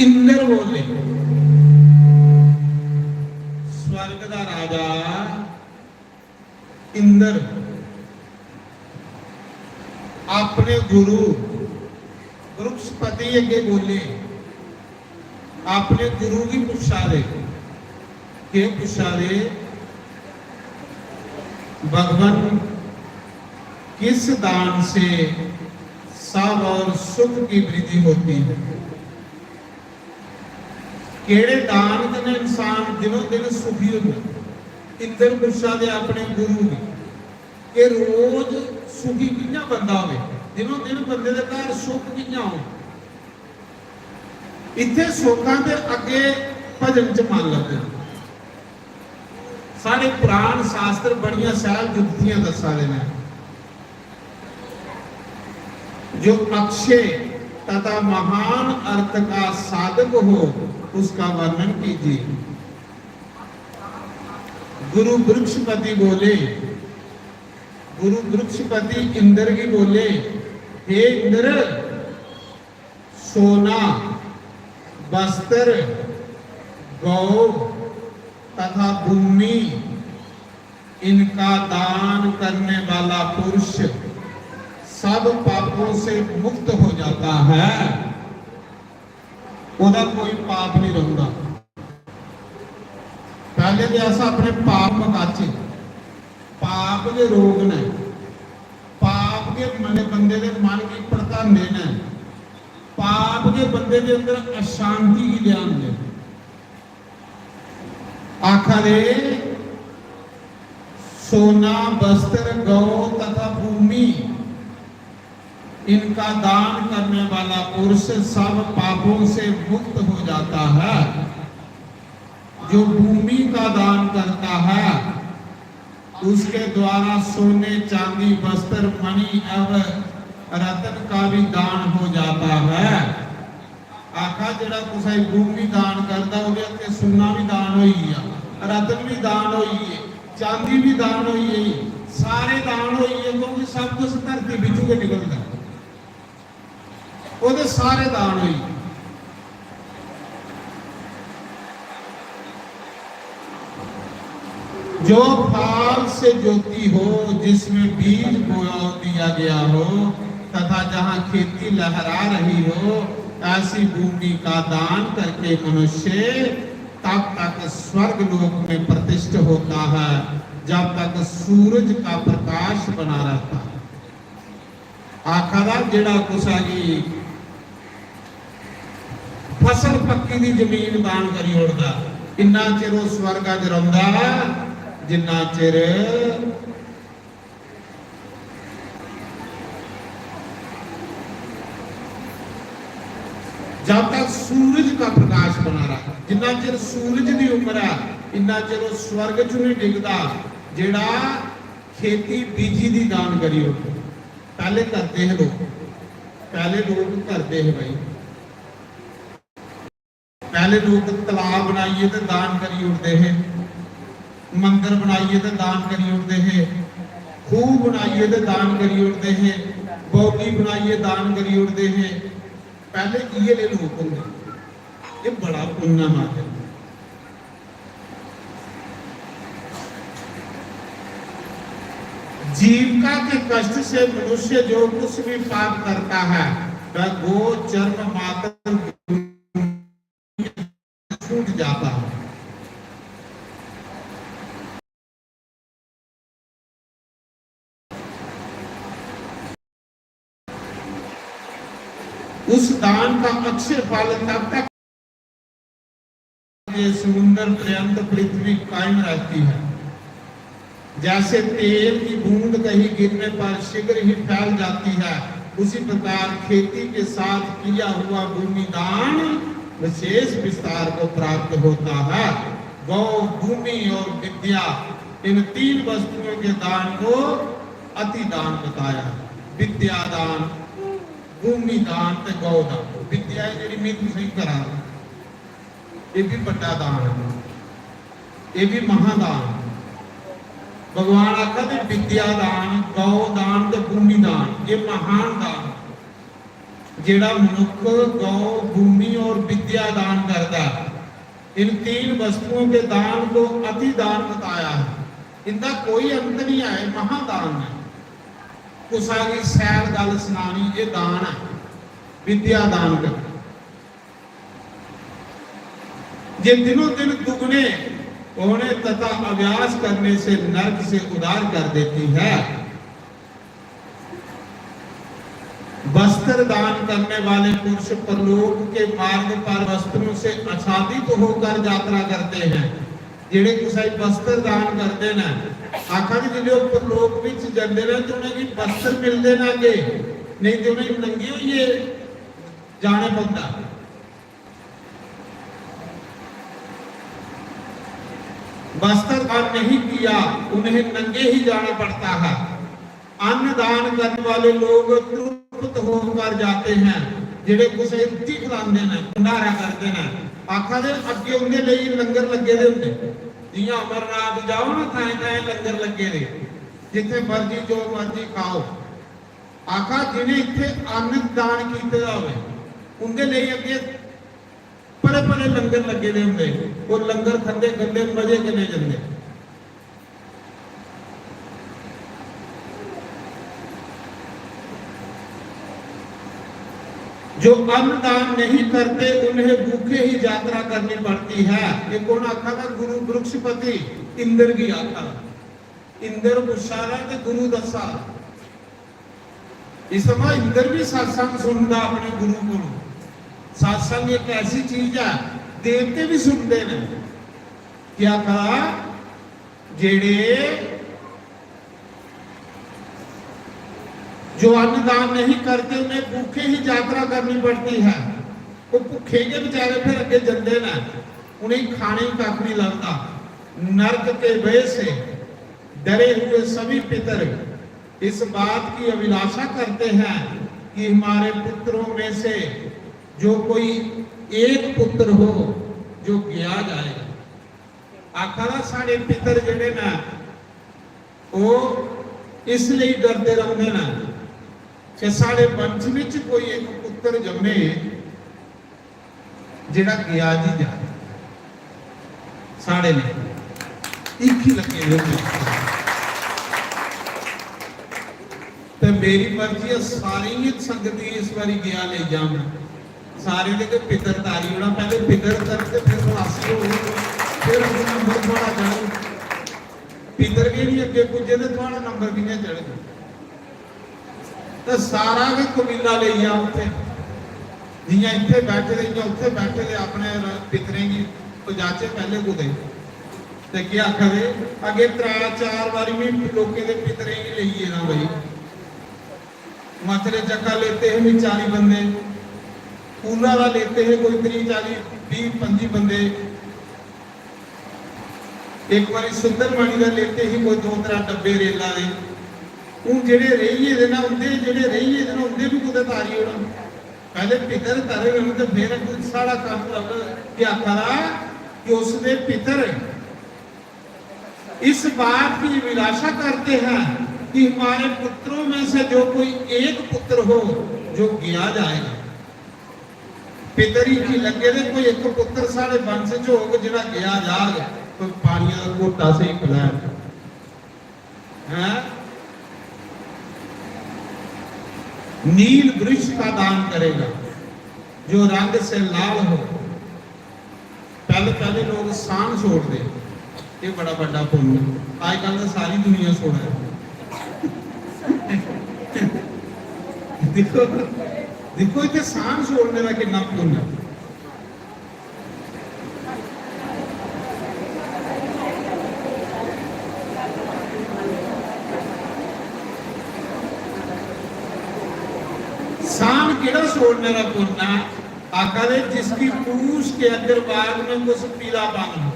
इंद्र बोले, स्वर्ग दा राजा इंद्र अपने गुरु बृहस्पति अग्गे बोले, अपने गुरु गी पुच्छा दे, केह् पुच्छा दे? भगवान, किस दान से सब और सुख की वृद्धि होती है? केह्ड़े दान कन्नै इंसान दिनों दिन सुखी होंदा? इंद्र पुच्छा दे अपने गुरु गी कि रोज सुखी कि'यां बंदा होवे, दिनों दिन बंदे दे घर सुख कि'यां होवे। इत्थै सुखां दे अग्गे भजन च मन लगदा। साढ़े पुराण शास्त्र बड़ियां सैल जुक्तियां दस्सा दे न। जो अक्षय तथा महान अर्थ का साधक हो, उसका वर्णन कीजिए। गुरु बृहस्पति बोले, गुरु बृहस्पति इंद्र की बोले, हे इंद्र, सोना, वस्त्र, गौ तथा भूमि, इनका दान करने वाला पुरुष सब पापों से मुक्त हो जाता है। ओह्दा कोई पाप नहीं रौंह्दा। पैह्ले ते अस अपने पाप मकाचे। पाप गै रोग न, पाप गै मने बंदे दे मन गी भड़कांदे न, पाप गै बंदे दे अंदर अशांति गी लेआंदे न। आखा दे, सोना, वस्त्र, गौ तथा भूमि, इनका दान करने वाला पुरुष सब पापों से मुक्त हो जाता है। जो भूमि का दान करता है, उसके द्वारा सोने, चांदी, वस्त्र, मणि एवं रत्न का भी दान हो जाता है। आखा, जेड़ा कुसै गी भूमि दान करदा, ओह्दे हत्थे सुन्ना भी दान होई गेआ, रत्न भी दान होई गे, चांदी भी दान होई गेई, सारे दान होई गे, क्योंकि सब कुछ धरती बिच्चों गै निकलदा। ओह्दे सारे दान होई गे। जो फाल से ज्योति हो, जिसमें बीज बोया दिया गया हो तथा जहाँ खेती लहरा रही हो, ऐसी भूमि का दान करके मनुष्य तब तक स्वर्ग लोक में प्रतिष्ठ होता है, जब तक सूरज का प्रकाश बना रहता है। आखा दा, जेड़ा कुसा गी फसल पक्की दी जमीन दान करी ओड़दा, इन्ना चिर ओह् स्वर्गा च रौंह्दा, जिन्ना चिर, जब तक सूरज का प्रकाश बना रहा, जिन्ना चिर सूरज दी उम्र है, इन्ना चिर ओह् स्वर्ग च नहीं डिगदा। जेड़ा खेती बीजी दी दान करी ओड़दा। पहले करते हैं लोग, पहले लोग करते हैं भाई। पहले लोग तलाब बनाइए ते दान करी ओड़दे हे, मंदर बनाइए ते दान करी ओड़दे हे, खूह बनाइए ते दान करी ओड़दे हे, बौली बनाइए दान करी ओड़दे हे। पहले इये ले लोग होंदे। ये बड़ा पुण्य मार्ग है। जीविका के कष्ट से मनुष्य जो कुछ भी पाप करता है, वह गो चर्म मात्र छूट जाता है। उस दान का अक्षय फल तब तक ये समुद्र पर्यंत पृथ्वी कायम रहती है। जैसे तेल की बूंद कहीं गिरने पर शीघ्र ही फैल जाती है, उसी प्रकार खेती के साथ किया हुआ भूमि दान विशेष विस्तार को प्राप्त होता है। गौ, भूमि और विद्या, इन तीन वस्तुओं के दान को अति दान बताया। विद्या दान, भूमि दान ते गौ दान। विद्या है जेह्ड़ी, में तुसेंगी करां, ये भी बड्डा दान है, ये भी महादान। भगवान आखा दे, विद्या दान, गौ दान ते भूमि दान, ये महान दान। जेड़ा मनुख गौ, भूमि और विद्या दान करता है, इन तीन वस्तुओं के दान को अति दान बताया है। इनका कोई अंत नहीं है, महादान है। कुसा गी सैल गल सुनानी, ये दान है, विद्या दान करना। ये दिनों दिन दुगने होने तथा अभ्यास करने से नरक से उद्धार कर देती है। वस्त्र दान करने वाले पुरुष परलोक के मार्ग पर वस्त्रों से आच्छादित होकर यात्रा करते हैं। जेड़े कुसै गी वस्त्र दान करदे न, आखा दे जिसलै ओह् परलोक बिच जंदे न ते उ'नेंगी वस्त्र मिलदे न अग्गे, नेईं ते उ'नेंगी नंगे होइयै जाने पौंदा। वस्त्र दान नहीं किया, उन्हें नंगे ही जाना पड़ता है। अन्न दान करने वाले लोग तृप्त होकर जाते हैं। जेड़े कुसै गी रुट्टी खलांदे न, भंडारा करदे न, आखा दे अग्गे उंदे लेई लंगर लग्गे दे होंदे। जियां अमरनाथ जाओ ना, थाएं थाएं लंगर लग्गे दे, जित्थे मर्जी जो मर्जी खाओ। आखा जिन्हें इत्थे अन्न दान कीते दा होवे, उंदे लेई अग्गे भले भले लंगर लग्गे दे होंदे, ओह् लंगर खंदे खंदे मजे कन्नै जंदे। जो अन्न दान नहीं करते, उन्हें भूखे ही यात्रा करनी पड़ती है। ये कौन आखा था? गुरु बृहस्पति इंद्र की आखा। इंद्र पुच्छा दा ते गुरु दस्सा दा। इस थमां इंद्र भी सत्संग सुनदा अपने गुरु कोलों। सत्संग एक ऐसी चीज है, देवते भी सुनदे ने। क्या कहा? जेड़े जो अन्नदान नहीं करते, उन्हें भूखे ही यात्रा करनी पड़ती है। वो भुक्खे के बेचारे फिर अग्गे जंदे न, उ'नेंगी खाने गी कक्ख नहीं लभदा। नरक के भय से डरे हुए सभी पितर इस बात की अभिलाषा करते हैं कि हमारे पुत्रों में से जो कोई एक पुत्र हो जो गया जाए। आखा दा साढ़े पितर जेह्ड़े न, ओह् इस लेई डरदे रौंह्दे न कि साढ़े वंश विच कोई इक पुत्तर जम्मे जेह्ड़ा गेआ जी जाए। साढ़े लेई हिक्ख लग्गे दे होंदे। ते मेरी मर्जी ऐ, सारी गै संगत गी इस बारी गेआ लेई जां। सारे दे गै पितर तारी ओड़ां, पैह्ले पितर तरन ते फिर खलासी होग, फिर अग्गें नंबर थुआढ़ा चढ़ग। पितर गै निं अग्गें पुज्जे ते थुआढ़ा नंबर कि'यां चढ़ग? ते सारा गै कबीला लेई जा उत्थै, जि'यां इत्थै बैठे दे, इ'यां उत्थै बैठे दे, अपने र-, पितरें गी पजाचै पैह्ले कुतै। ते केह् आखा दे, अग्गें त्रै चार बारी में लोकें दे पितरें गी लेई गेदा भाई। मथरे चक्का लेते हे में चाली बंदे, पूला दा लेते हे कोई त्रीह् चाली, बीह् पंजी बंदे। इक बारी सुंदरमणि दा लेते ही कोई दो त्रै डब्बे रेला दे। हून जेह्ड़े रेही गेदे न उं'दे, जेह्ड़े रेही गेदे न उं'दे बी कुतै तारी ओड़ो। पैह्ले पितर तरन ते फिर साढ़ा कम्म लब्भग। केह् आखा दा कि उसदे पितर इस बात की अभिलाषा करते हैं कि हमारे पुत्रों में से जो कोई एक पुत्र हो जो गया जाएगा। पितर गी लग्गे दे कोई इक पुत्तर साढ़े वंश च होग जेह्ड़ा गेआ जाग, कोई पानिया दा घोटा स्हेई पलैन। हैं? नील वृक्ष का दान करेगा जो रंग से लाल हो। पैह्ले पैह्ले लोक साह्न छोड़दे, एह् बड़ा बड्डा पुन्न। अजकल ते सारी दुनिया छोड़ा दी। दिक्खो, दिक्खो इत्थै साह्न छोड़ने दा किन्ना पुन्न ऐ। साह्न केह्ड़ा छोड़ने दा पुन्न ऐ? आखा दे, जिसकी पूंछ के अग्रभाग में कुछ पीलापन हो,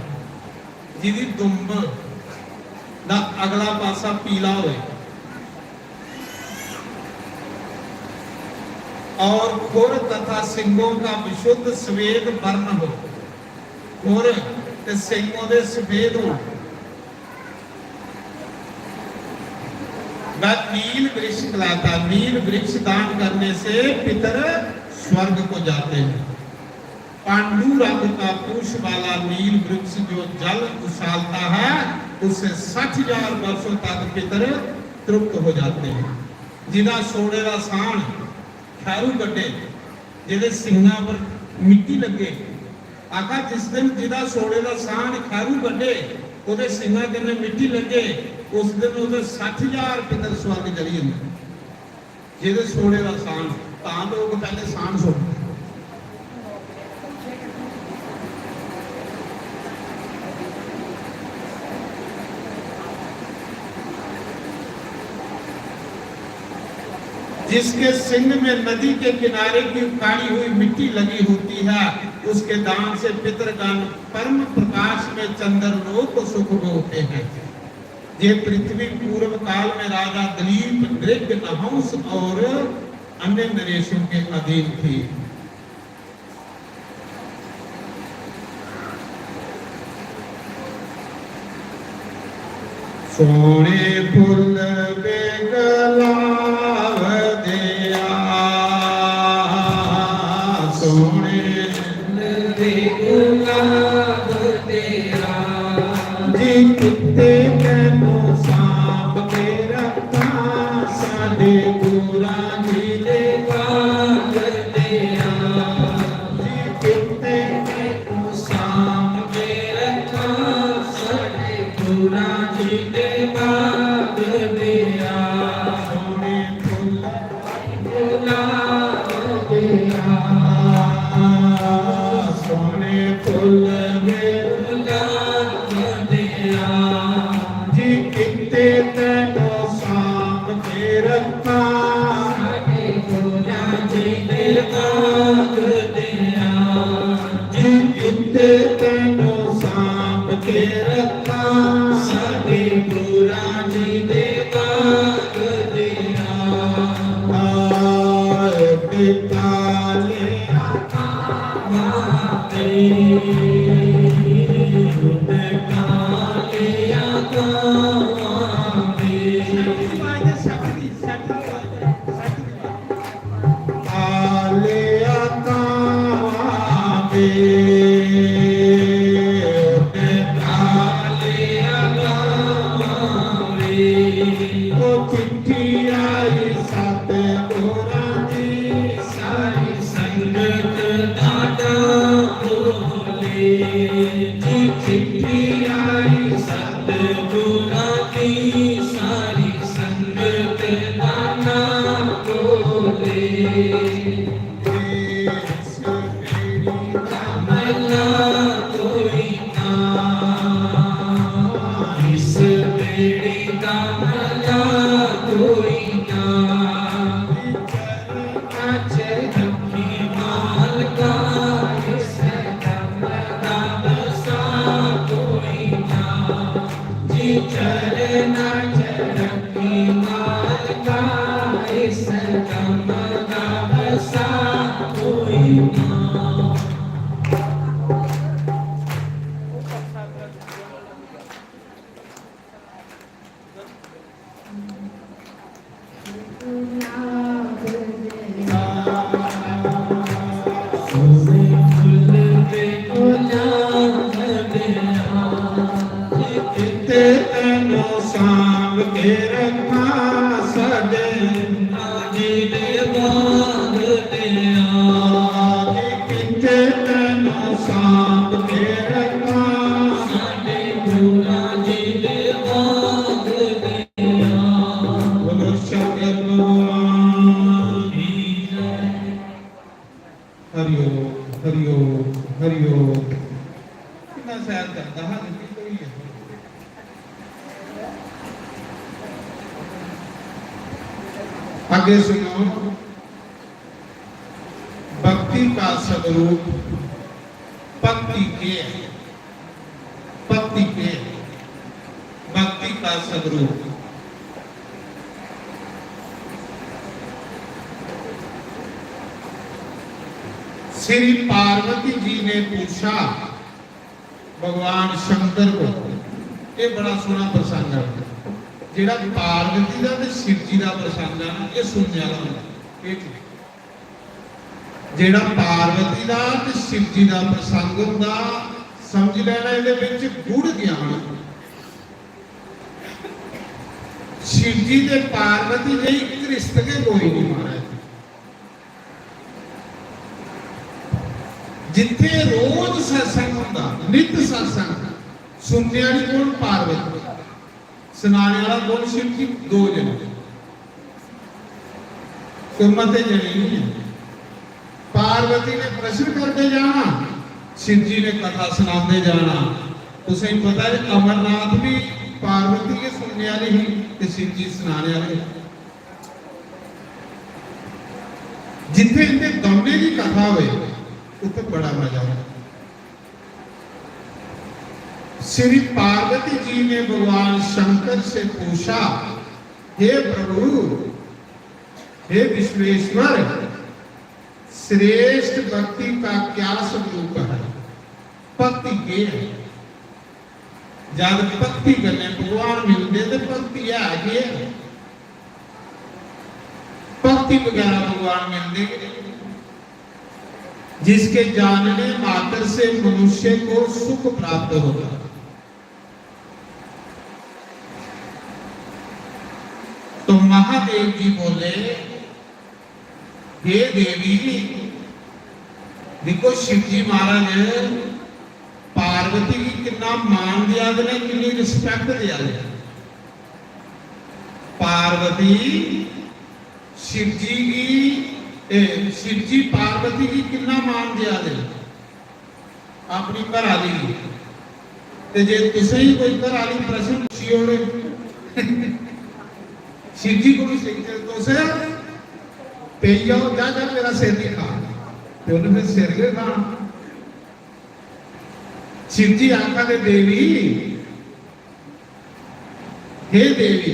जिदी दुंब दा अगला पासा पीला होए और खुर तथा सिंगों का विशुद्ध श्वेत वर्ण हो, खुर ते सिंगों दे सफेद हो। वह नील वृक्ष कहलाता है। नील वृक्ष दान करने से पितर स्वर्ग को जाते हैं। पांडु रंग का पूंछ वाला नील वृक्ष जो जल उछालता है, उससे साठ हजार वर्षों तक पितर तृप्त हो जाते हैं। जिदा सोने दा साण खैरू कड्ढे, जेह्दे सिंगां पर मिट्टी लग्गे, आखा जिस दिन जिदा सोने दा साण खैरू कड्ढे, ओह्दे सिंगां कन्नै मिट्टी लग्गे, उस दिन ओह्दे सट्ठ हजार पितर स्वर्ग चली जंदे। जेह्दे सोड़े दा साह्न, तां लोक पैह्ले साह्न सुट्टदे। जिसके सिंग में नदी के किनारे की उखाड़ी हुई मिट्टी लगी होती है, उसके दान से पितरगण परम प्रकाश में चंद्र लोक सुख भोगते हैं। ये पृथ्वी पूर्व काल में राजा दिलीप, नृग, नहुस और अन्य नरेशों के अधीन थी। सोने फुल बे गुलाब दे आ, सोने फुल बे गुलाब दे आ, जी कित्ते तैनू सांभ के रखां, साडे गुरां जी दे बाग दे आ, जी कित्ते तैनू सांभ के रखां, साडे गुरां जी दे बाग दे आ, सोने फुल गुलाब दे आ, सोने फुल गुलाब दे आ, जी कित्ते तैनू सांभ के रखां, ओ चिट्ठी आई सतगुरां दी, सारी संगत दा नां बोले। जी चिट्ठी आई सतगुरां दी, सारी संगत दा नां बोले। इस बेड़ी दा भला कोई ना, इस बेड़ी दा भला कोई ना। चरणां च रक्खी मालका, इस कम्म दा बसा कोई ना। जी चरणां च रक्खी मालका, इस कम्म दा बसा कोई ना। तेनों सांभ के रखा सजन। जी दे बाग दे आ। किते तैनों सांभ के रखा। साडे गुरु जी दे बाग दे आ। बोलो शंकर भगवान की जय। हरि ओम, हरि ओम, हरि ओम। कितना सैर करता है, लेकिन कोई है। आगे सुनो, भक्ति का स्वरूप, भक्ति के है? भक्ति के है? भक्ति का स्वरूप। श्री पार्वती जी ने पूछा भगवान शंकर को, ये बड़ा सोहना प्रसंग है। जेड़ा पार्वती दा ते शिव जी दा प्रसंग है ना, ये सुनने वाला होंदा। ये ठीक। जेड़ा पार्वती दा ते शिव जी दा प्रसंग होंदा, समझ लेना, इहदे विच गूढ़ ज्ञान। शिव जी ते पार्वती जेही घृष्ट गै कोई नहीं, महाराज। जिथे रोज सत्संग होंदा, नित सत्संग, सुनने वाली कौन? पार्वती। सुनाने वाला कौन? शिव जी। दो जने, कोई मते जने नहीं है। पार्वती ने प्रश्न करते जाना, शिव जी ने कथा सुनाते जाना। तुसें पता है, अमरनाथ भी पार्वती के सुनने वाली ही ते शिव जी सुनाने वाले। जिथे इनके दौने की कथा हुए, उत्थे बड़ा मजा आता। श्री पार्वती जी ने भगवान शंकर से पूछा, हे प्रभु, हे विश्वेश्वर, श्रेष्ठ भक्ति का क्या स्वरूप है? भक्ति के है? जब भक्ति कन्नै भगवान मिलदे ते भक्ति है के? भक्ति बगैरा भगवान मिलदे गै नहीं। जिसके जानने मात्र से मनुष्य को सुख प्राप्त होता है। तो महादेव जी बोले, हे देवी, देखो शिव जी महाराज पार्वती गी किन्ना मान देआ दे न, किन्नी respect देआ दे न। पार्वती शिव जी गी, ए, शिव जी पार्वती गी किन्ना मान देआ दे न। अपनी घर आह्ली गी। ते जे तुसें गी कोई घर आह्ली प्रश्न पुच्छी ओड़े, शिव जी कोल, शिव जी, तुस पेई जाओ, जा, जा, मेरा सिर नहीं खा। ते उन्हें फिर सिर गै खाना। शिव जी आखा दे, देवी, हे देवी,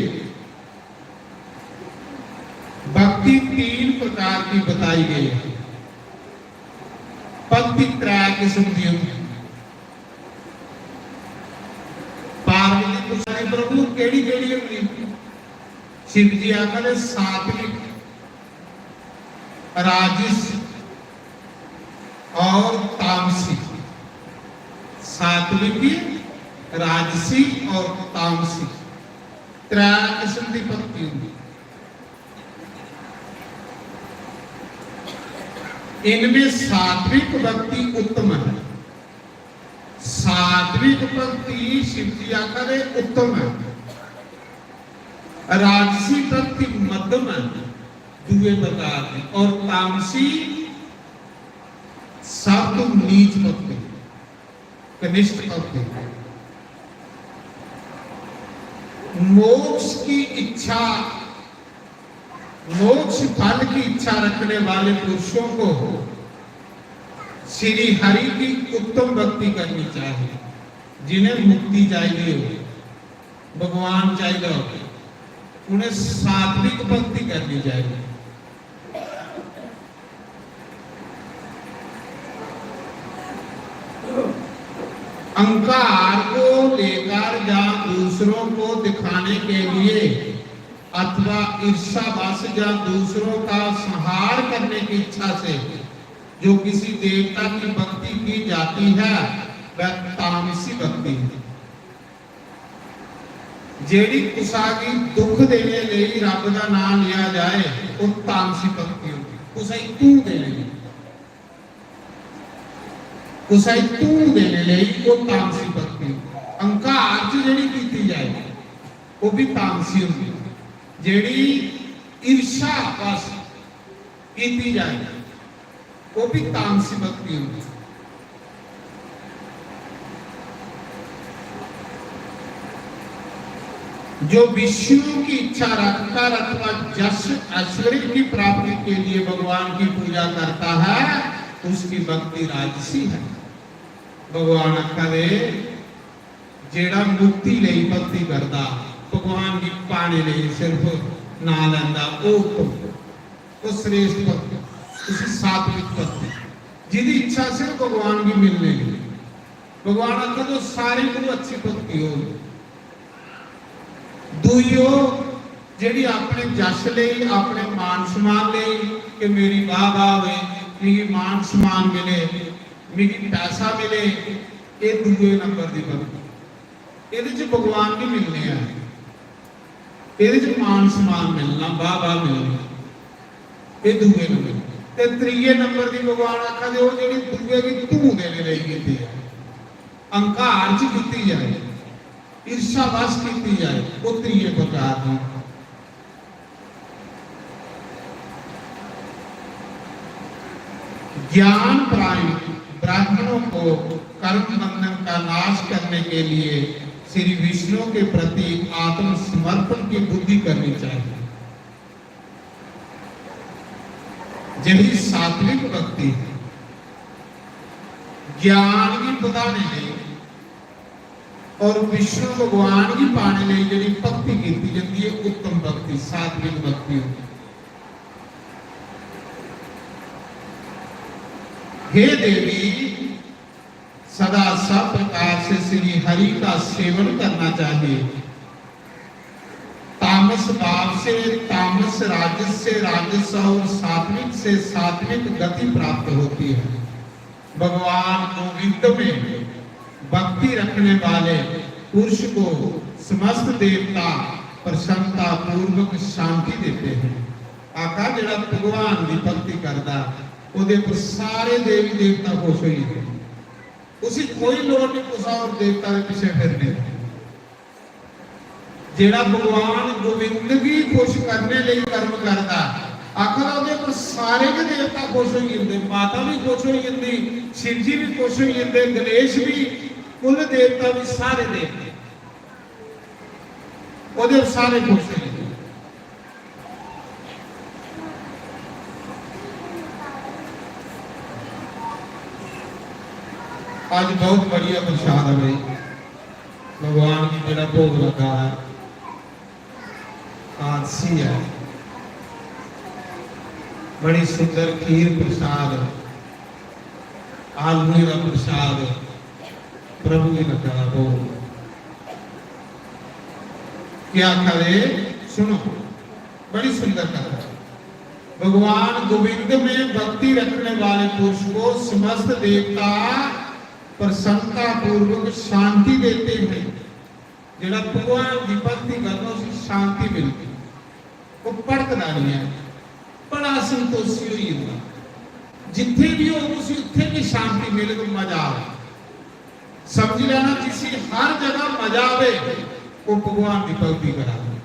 भक्ति तीन प्रकार की बताई गई है। भक्ति त्रै किस्म दी होंदी है। पार्वती पुछा दी, प्रभु, केड़ी केड़ी होंदी? शिव जी आखा दे, सात्विक, राजस और तामसी। सात्विक, राजसी और तामसी। त्रै किस्म दी भक्ति होंदी। इनमें सात्विक भक्ति उत्तम है। सात्विक भक्ति शिव जी आखा दे उत्तम है। राजसी भक्ति मध्यम है, दूए प्रकार की। और तामसी सब तो नीच भक्ति, कनिष्ठ भक्ति। मोक्ष की इच्छा, मोक्ष फल की इच्छा रखने वाले पुरुषों को श्री हरि की उत्तम भक्ति करनी चाहिए। जिन्हें मुक्ति चाहिए हो, भगवान चाहिए हो, उन्हें सात्विक भक्ति करनी चाहिए। अहंकार को लेकर या दूसरों को दिखाने के लिए अथवा ईर्ष्यावश या दूसरों का संहार करने की इच्छा से जो किसी देवता की भक्ति की जाती है, वह तामसी भक्ति है। जेड़ी कुसा गी दुख देने लेई रब दा नाम लिया जाए, वो तामसी भक्ति होती। कुसा गी तू देने लेई, कुसा गी तू देने लेई वो तामसी भक्ति। अहंकार च जेड़ी कीती जाए, वो भी तामसी होती। जेड़ी ईर्ष्या बस कीती जाए, वो भी तामसी भक्ति होती। जो विष्णु की इच्छा रखकर अथवा यश ऐश्वर्य की प्राप्ति के लिए भगवान की पूजा करता है, उसकी भक्ति राजसी है। भगवान आखा दे, जेड़ा मुक्ति लेई भक्ति करदा, भगवान गी पाने लेई सिर्फ नां लैंदा, ओह उत्तम, ओह श्रेष्ठ भक्ति, उसी सात्विक भक्ति, जिदी इच्छा सिर्फ भगवान गी मिलने दी। भगवान आखदा, "जो सारें कोला अच्छी भक्ति हो।" दूई ओह जेड़ी अपने जश लेई, अपने मान सम्मान लेई, कि मेरी वाह वाह होए, मिगी मान सम्मान मिले, मिगी पैसा मिले, एह दूए नंबर दी भक्ति। एहदे च भगवान नहीं मिलने आ, एहदे च मान सम्मान मिलना, वाह वाह मिलनी, एह दूए नंबर। ते त्रीए नंबर दी भगवान आखा दे, ओह जेड़ी दूए गी धूं देने लेई कीती ऐ, अहंकार च कीती ऐ, ईर्ष्यावश कीती ऐ, ओह त्रीए प्रकार दी। ज्ञान परायण ब्राह्मणों को कर्म बंधन का नाश करने के लिए श्री विष्णु के प्रति आत्मसमर्पण की बुद्धि करनी चाहिए। यही सात्विक भक्ति है। ज्ञान की बधाने लेई और विष्णु भगवान गी पाने लेई जेह्ड़ी भक्ति कीती जंदी ऐ, उत्तम भक्ति, सात्विक भक्ति होंदी। हे देवी, सदा सब प्रकार से श्री हरि का सेवन करना चाहिए। तामस भाव से तामस, राजस से राजस और सात्विक से सात्विक गति प्राप्त होती है। भगवान गोविंद में भक्ति रखने वाले पुरुष को समस्त देवता प्रसन्नता पूर्वक शांति देते हैं। आका जेड़ा भगवान की भक्ति करदा, ओदे पर सारे देवी देवता खुश होई जंदे। उसी कोई लोड़ नहीं कुसा और देवता के पीछे फिरने दी। जेड़ा भगवान गोविंद गी खुश करने लेई कर्म करदा, आखदा ओदे पर सारे गै देवता खुश होई जंदे, माता भी खुश होई जंदी, शिव जी भी खुश होई जंदे, गणेश भी, कुल देवता भी, सारे देवते ओदे पर सारे खुश होई जंदे। आज बहुत बढ़िया प्रसाद है भाई, भगवान की जेह्ड़ा भोग लगा है, कादसी है, बड़ी सुंदर खीर प्रसाद, आलूएं का प्रसाद, प्रभु की लगा भोग। क्या करे, सुनो, बड़ी सुंदर कथा। भगवान गोविंद में भक्ति रखने वाले पुरुष को समस्त देवता प्रसन्नता पूर्वक शांति देते हैं। जेह्ड़ा भगवान दी भक्ति करदा, उसी शांति मिलदी, ओह् भड़कदा निं ऐ, बड़ा संतोषी होई जंदा। जित्थै बी होग, उसी उत्थै गै शांति मिलग, मजा आवे। समझी लैना, जिसी हर जगह मजा आवे, ओह् भगवान दी भक्ति करा दे।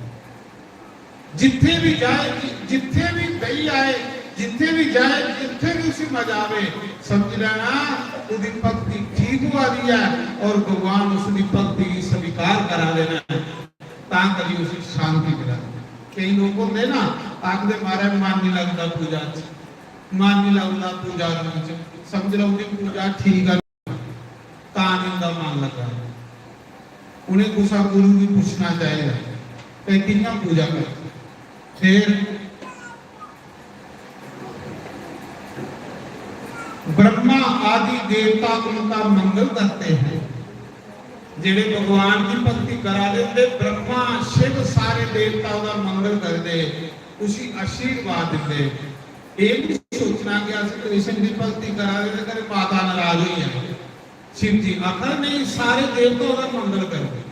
जित्थै बी जाए, जि-, जित्थै बी बेही आए, जित्थै बी जाए, जित्थै बी उसी मजा आवे, समझी लैना, ओह्दी भक्ति ठीक होआ दी ऐ और भगवान उसदी भक्ति गी स्वीकार करा दे न। तां करियै उसी शांति मिला दी। केई लोक होंदे ना, आखदे, "महाराज, मन निं लगदा पूजा च, मन निं लगदा पूजा च।" समझ लैओ, उं'दी पूजा ठीक ऐ, तां निं उं'दा मन लग्गा। उ'नें कुसै गुरु गी पुच्छना चाहिदा कि कि'यां पूजा करदे। फिर ब्रह्मा आदि देवता उनका मंगल करते हैं। जेह्ड़े भगवान दी भक्ति करा दे होंदे, ब्रह्मा, शिव, सारे देवता ओह्दा मंगल करदे, उसी आशीर्वाद दिंदे। एह् निं सोचना कि अस कृष्ण दी भक्ति करा दे ते कदें माता नाराज होई जाए। शिव जी आखा, "नहीं, सारे देवता ओह्दा मंगल करदे।"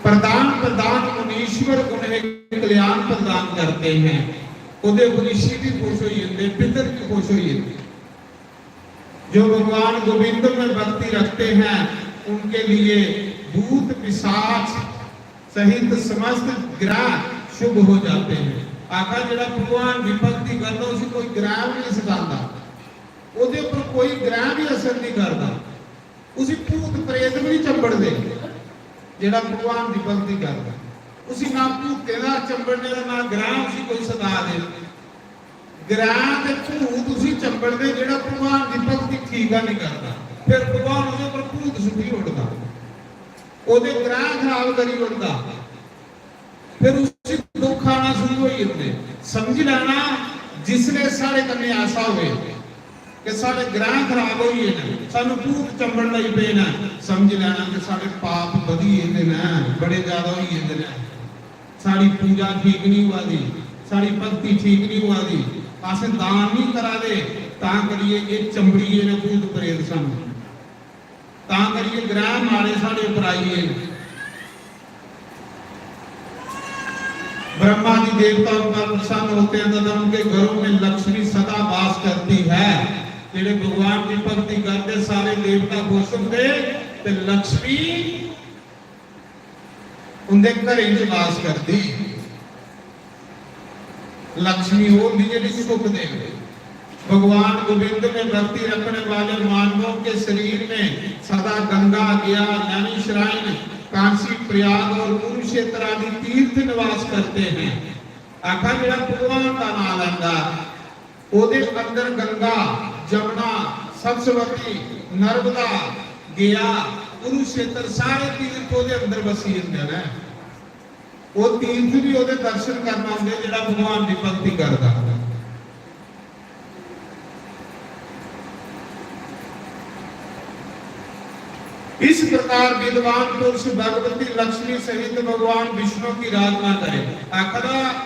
प्रधान प्रधान मुनीश्वर उन्हें कल्याण प्रदान करते हैं। ओह्दे मुनीशी भी खुश होई जंदे, पितर भी खुश होई जंदे। जो भगवान गोविंद में भक्ति रखते हैं, उनके लिए भूत पिशाच सहित समस्त ग्रह शुभ हो जाते हैं। आखा, जेह्ड़ा भगवान दी भक्ति करदा, उसी कोई ग्रह भी नहीं सतांदा, ओह्दे उप्पर कोई ग्रह भी असर नहीं करदा, उसी भूत प्रेत भी नहीं चंबड़दे। जेह्ड़ा भगवान दी भक्ति करदा, उसी ना भूतें दा चंबड़ने दा, ना ग्रह उसी कोई सता दे। ग्रह ते भूत उसी चंबड़दे, जेह्ड़ा भगवान दी भक्ति ठीक गै नहीं करदा। फिर भगवान ओह्दे पर भूत सुट्टी ओड़दा, ओह्दे ग्रह खराब करी ओड़दा। फिर उसी दुख आना शुरू होई जंदे। समझी लैना, जिसले साढ़े कन्नै ऐसा होवे कि साढ़े ग्रह खराब होई गे न, सानू भूत चंबड़ लगी पे न, समझी लैना कि साढ़े पाप बधी गेदे न, बड़े ज्यादा होई गेदे न। साढ़ी पूजा ठीक नहीं होआ दी, साढ़ी भक्ति ठीक नहीं होआ दी, अस दान नहीं करा दे, तां करियै एह् चंबड़ी गे न भूत प्रेत सानू। तां करियै ग्रह माड़े साढ़े उप्पर आई गे। ब्रह्मा जी देवता उन पर प्रसन्न होते हैं तथा उनके घरों में लक्ष्मी सदा वास करती है। जेह्ड़े भगवान की भक्ति करते, सारे देवता खुश होंदे ते लक्ष्मी उंदे घरें च वास करदी। लक्ष्मी वो होंदी जेह्ड़ी सुख देवे। भगवान गोविंद में भक्ति रखने वाले मानवों के शरीर में सदा गंगा, गया, यानी श्राइन, कांसी, प्रयाग और कुरुक्षेत्र आदि तीर्थ निवास करते हैं। आखा, जेह्ड़ा भगवान दा नाम लैंदा, ओह्दे अंदर गंगा, जमुना, सरस्वती, नर्मदा, गया, कुरुक्षेत्र, सारे तीर्थ ओह्दे अंदर बसी जंदे न। ओह् तीर्थ भी ओह्दे दर्शन करना होंदे, जेह्ड़ा भगवान दी भक्ति करदा। इस प्रकार विद्वान पुरुष भगवती लक्ष्मी सहित भगवान विष्णु की आराधना करे। आखदा,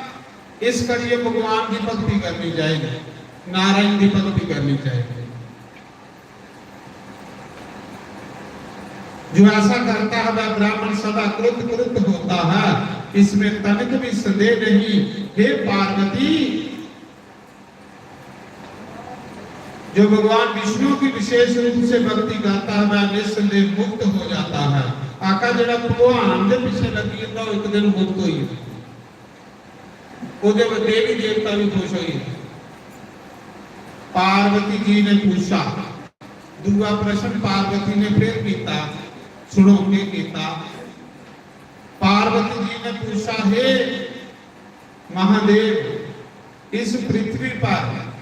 इस करियै भगवान दी भक्ति करनी चाहिए, नारायण दी भक्ति करनी चाहिए। जो ऐसा करता है वह ब्राह्मण सदा कृत कृत होता है, इसमें तनिक भी संदेह नहीं। हे पार्वती, जो भगवान विष्णु की विशेष रूप से भक्ति करता है वह निस्संदेह मुक्त हो जाता है। आखा, जेह्ड़ा भगवान दे पिच्छे लग्गी जंदा, ओह् इक दिन मुक्त होई जंदा। ओह्दे पर देवी देवता भी खुश होई जंदे। पार्वती जी ने पूछा, दूआ प्रश्न पार्वती ने फिर किया। सुनो, के किया? पार्वती जी ने पूछा, हे महादेव, इस पृथ्वी पर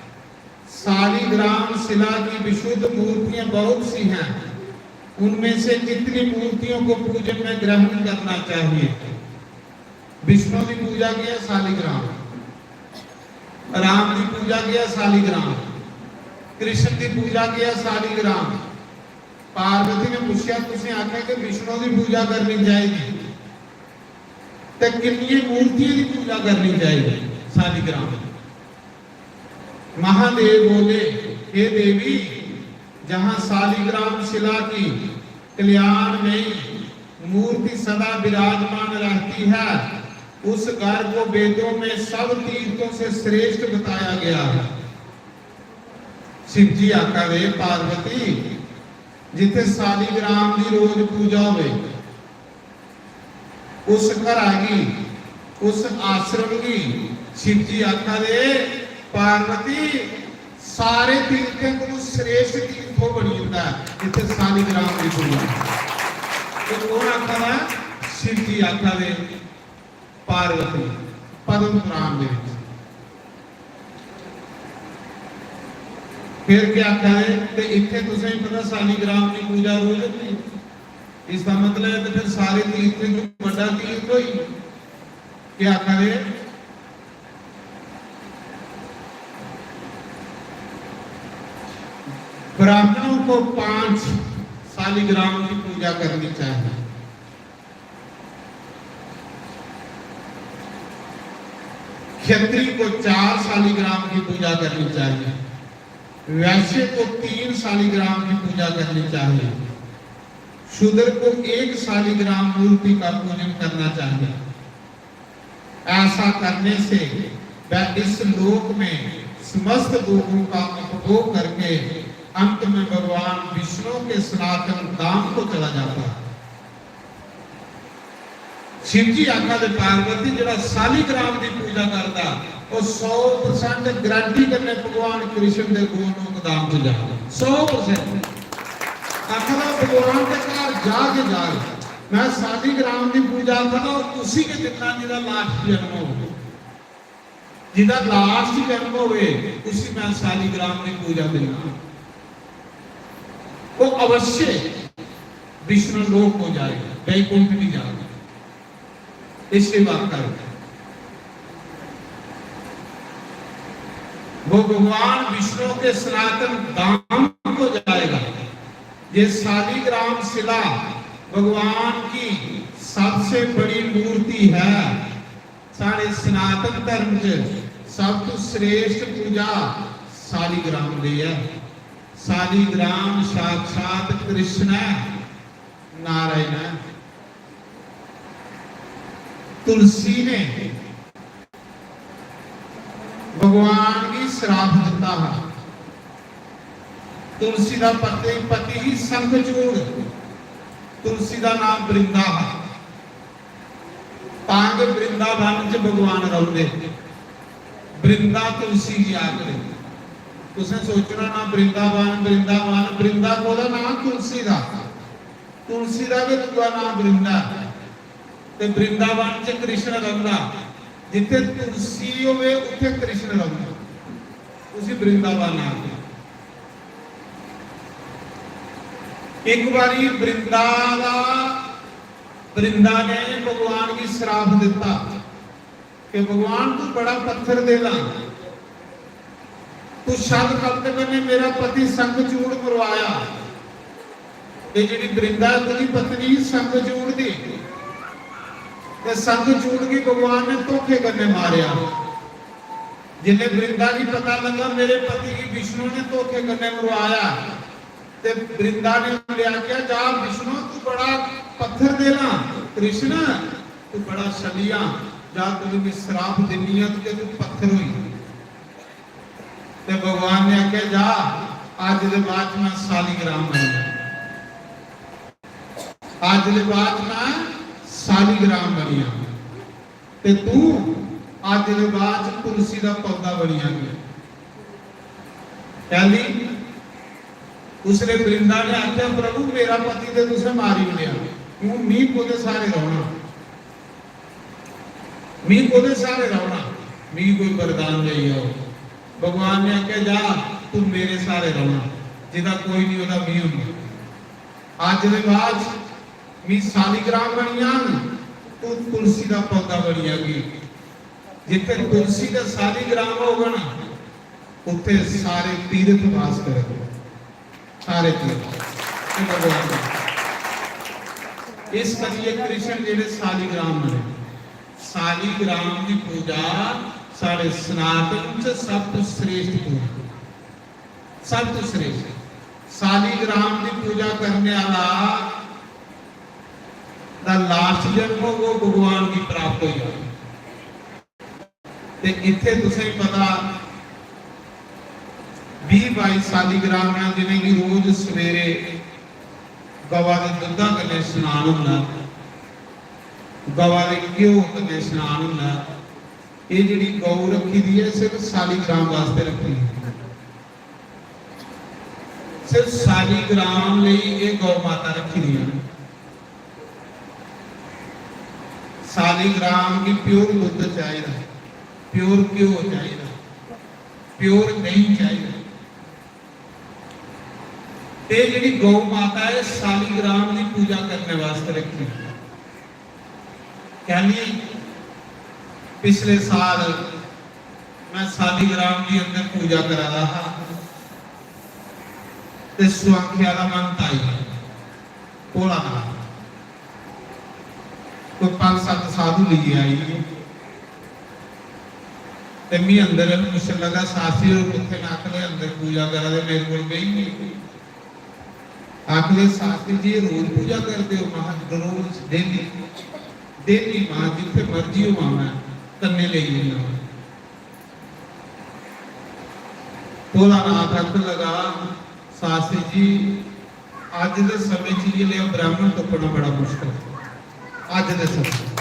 शालिग्राम शिला की विशुद्ध मूर्तियां बहुत सी हैं, उनमें से कितनी मूर्तियों को पूजन में ग्रहण करना चाहिए? विष्णु की पूजा किया शालिग्राम, राम की पूजा किया शालिग्राम, कृष्ण की पूजा किया शालिग्राम। पार्वती ने पूछा, तुसें आख्या कि विष्णु की पूजा करनी चाहिए, ते किन्निये मूर्तियों की पूजा करनी चाहिए शालिग्राम? महादेव बोले, हे देवी, जहां शालिग्राम शिला की कल्याणमयी मूर्ति सदा विराजमान रहती है। उस घर को वेदों में सब तीर्थों से श्रेष्ठ बताया गया है। शिव जी आखा दे, पार्वती, जिथे शालिग्राम की रोज पूजा होवे, उस घरा गी, उस आश्रम गी शिव जी आखा दे, पार्वती, सारे तीर्थें को श्रेष्ठ तीर्थ ओह् बनी जंदा ऐ जित्थै शालिग्राम दी पूजा। ते कौन आखा दा? शिव जी आखा दे, पार्वती, पद्म पुराण दे विच। फिर क्या आखा दे? ते इत्थै तुसें पता शालिग्राम दी पूजा रोज होंदी, इसका मतलब है तो फिर सारे तीर्थ जो बड़ा तीर्थ होई। क्या करे? ब्राह्मणों को पांच शालिग्राम की पूजा करनी चाहिए, क्षत्रिय को चार शालिग्राम की पूजा करनी चाहिए, वैश्य को तीन शालिग्राम की पूजा करनी चाहिए, शूद्र को एक शालिग्राम मूर्ति का पूजन करना चाहिए। ऐसा करने से वह इस लोक में समस्त भोगों का उपभोग करके अंत में भगवान विष्णु के सनातन धाम को चला जाता है। शिव जी आखा दे, पार्वती जेड़ा शालिग्राम की पूजा करता, वो सौ परसेंट गारंटी करने भगवान कृष्ण के गोलोक धाम को जाता, सौ परसेंट। आखा भगवान के घर जाके जाए। मैं शालिग्राम की पूजा करता, उसी के दिना जिदा लास्ट जन्म हो, जिदा लास्ट जन्म होवे, उसी मैं शालिग्राम की पूजा देना। वो अवश्य विष्णु लोक को जाएगा, वैकुंठ भी जाएगा। इससे बात कर, वो भगवान विष्णु के सनातन धाम को जाएगा। ये शालिग्राम शिला भगवान की सबसे बड़ी मूर्ति है। साढ़े सनातन धर्म च सब तो श्रेष्ठ पूजा शालिग्राम दी है। शालिग्राम साक्षात कृष्ण है, नारायण है। तुलसी ने भगवान की श्राप दिता हा। तुलसी का पति, पति ही शंखचूड़। तुलसी का नाम वृंदा हा। तां गै वृंदावन च भगवान रौंह्दे। वृंदा तुलसी गी आखदे। तुसें सोचना ना, वृंदावन, वृंदावन, वृंदा कोह्दा नां? तुलसी दा। तुलसी दा गै दूआ नां वृंदा। ते वृंदावन च कृष्ण रौंह्दा। जित्थै तुलसी होवे, उत्थै कृष्ण रौंह्दा। उसी वृंदावन आखदे। एक बारी वृंदा दा, वृंदा ने भगवान गी श्राप दिता कि भगवान, तू बड़ा पत्थर दिल आ, तू छल कपट कन्नै मेरा पति शंखचूड़ मरवाया। ते जेह्ड़ी वृंदा, तेरी पत्नी शंखचूड़ दी, ते शंखचूड़ गी भगवान ने धोखे कन्नै मारेआ। जिसलै वृंदा गी पता लगा मेरे पति गी विष्णु ने धोखे कन्नै मरवाया, ते वृंदा ने उंदे आखेआ, "जा विष्णु, तू बड़ा पत्थर दिल आ, कृष्ण, तू बड़ा छली आ, जा, तुगी मैं श्राप दिन्नी आं कि तू पत्थर होई।" ते भगवान ने आखेआ, "जा, अज्ज दे बाद च मैं शालिग्राम बनी जां। अज्ज दे बाद च मैं शालिग्राम बनी जां। ते तू अज्ज दे बाद च तुलसी दा पौधा बनी जाएगी।" कैली? उसने वृंदा ने आखेआ, "प्रभु, मेरा पति ते तुसें मारी ओड़ेआ, हून मी कोह्दे सहारे रौह्ना? मी कोह्दे सहारे रौह्ना? मी कोई वरदान देई जाओ।" भगवान ने आखेआ, "जा, तू मेरे सहारे रौह्ना, जिदा कोई नहीं, ओह्दा मी होना। अज्ज दे बाद मी शालिग्राम बनी जान, तू तुलसी दा पौधा बनी जागी। जित्थे तुलसी दा शालिग्राम होगा ना, उत्थे सारे तीर्थ वास करगे, सारे तीर्थ।" ते भगवान दा। इस करिए कृष्ण जेह्ड़े शालिग्राम बने, शालिग्राम की पूजा साढ़े सनातन च सब तो श्रेष्ठ पूजा, सब तो श्रेष्ठ। शालिग्राम की पूजा करने वाला दा लास्ट जन्म होग, ओह् भगवान गी प्राप्त होई जाग। ते इत्थै तुसें गी पता, बीह् बाई सालीग्राम न, जि'नेंगी रोज सवेरे गवा दे दुद्धा कन्नै स्नान होंदा, गवा दे घ्यो कन्नै स्नान होंदा। एह् जेह्ड़ी गौ रक्खी दी ऐ, सिर्फ सालीग्राम वास्तै रक्खी दी ऐ। सिर्फ सालीग्राम लेई एह् गौ माता रक्खी दियां न। सालीग्राम गी प्योर दुद्ध चाहिदा, प्योर घ्यो चाहिदा, प्योर देहीं चाहिदा। ते जेह्ड़ी गौ माता ऐ, सालीग्राम दी पूजा करने वास्तै रक्खी। यानी पिछले साल मैं सालीग्राम दी अंदर पूजा करा दा हा, ते सुआंख्या दा मंत आई, भोलानाथ, कोई पंज सत्त साधु लेइयै आई। ते मी अंदर पुच्छन लगा, "शास्त्री होर कुत्थे न?" आखन लगे, "अंदर पूजा करा दे, मेरे कोल बेही गे।" आखन लगे, "शास्त्री जी, एह् रोज पूजा करदे ओ?" महां, "रोज, डेली, डेली।" महां, "जित्थे मर्जी होवां मैं, कन्ने लेई जन्ना वां।" भोलानाथ आखन लगा, "शास्त्री जी, अज्ज दे समें च इ'यै लेहा ब्राह्मण तुप्पना बड़ा मुश्कल ऐ, अज्ज दे समें च।"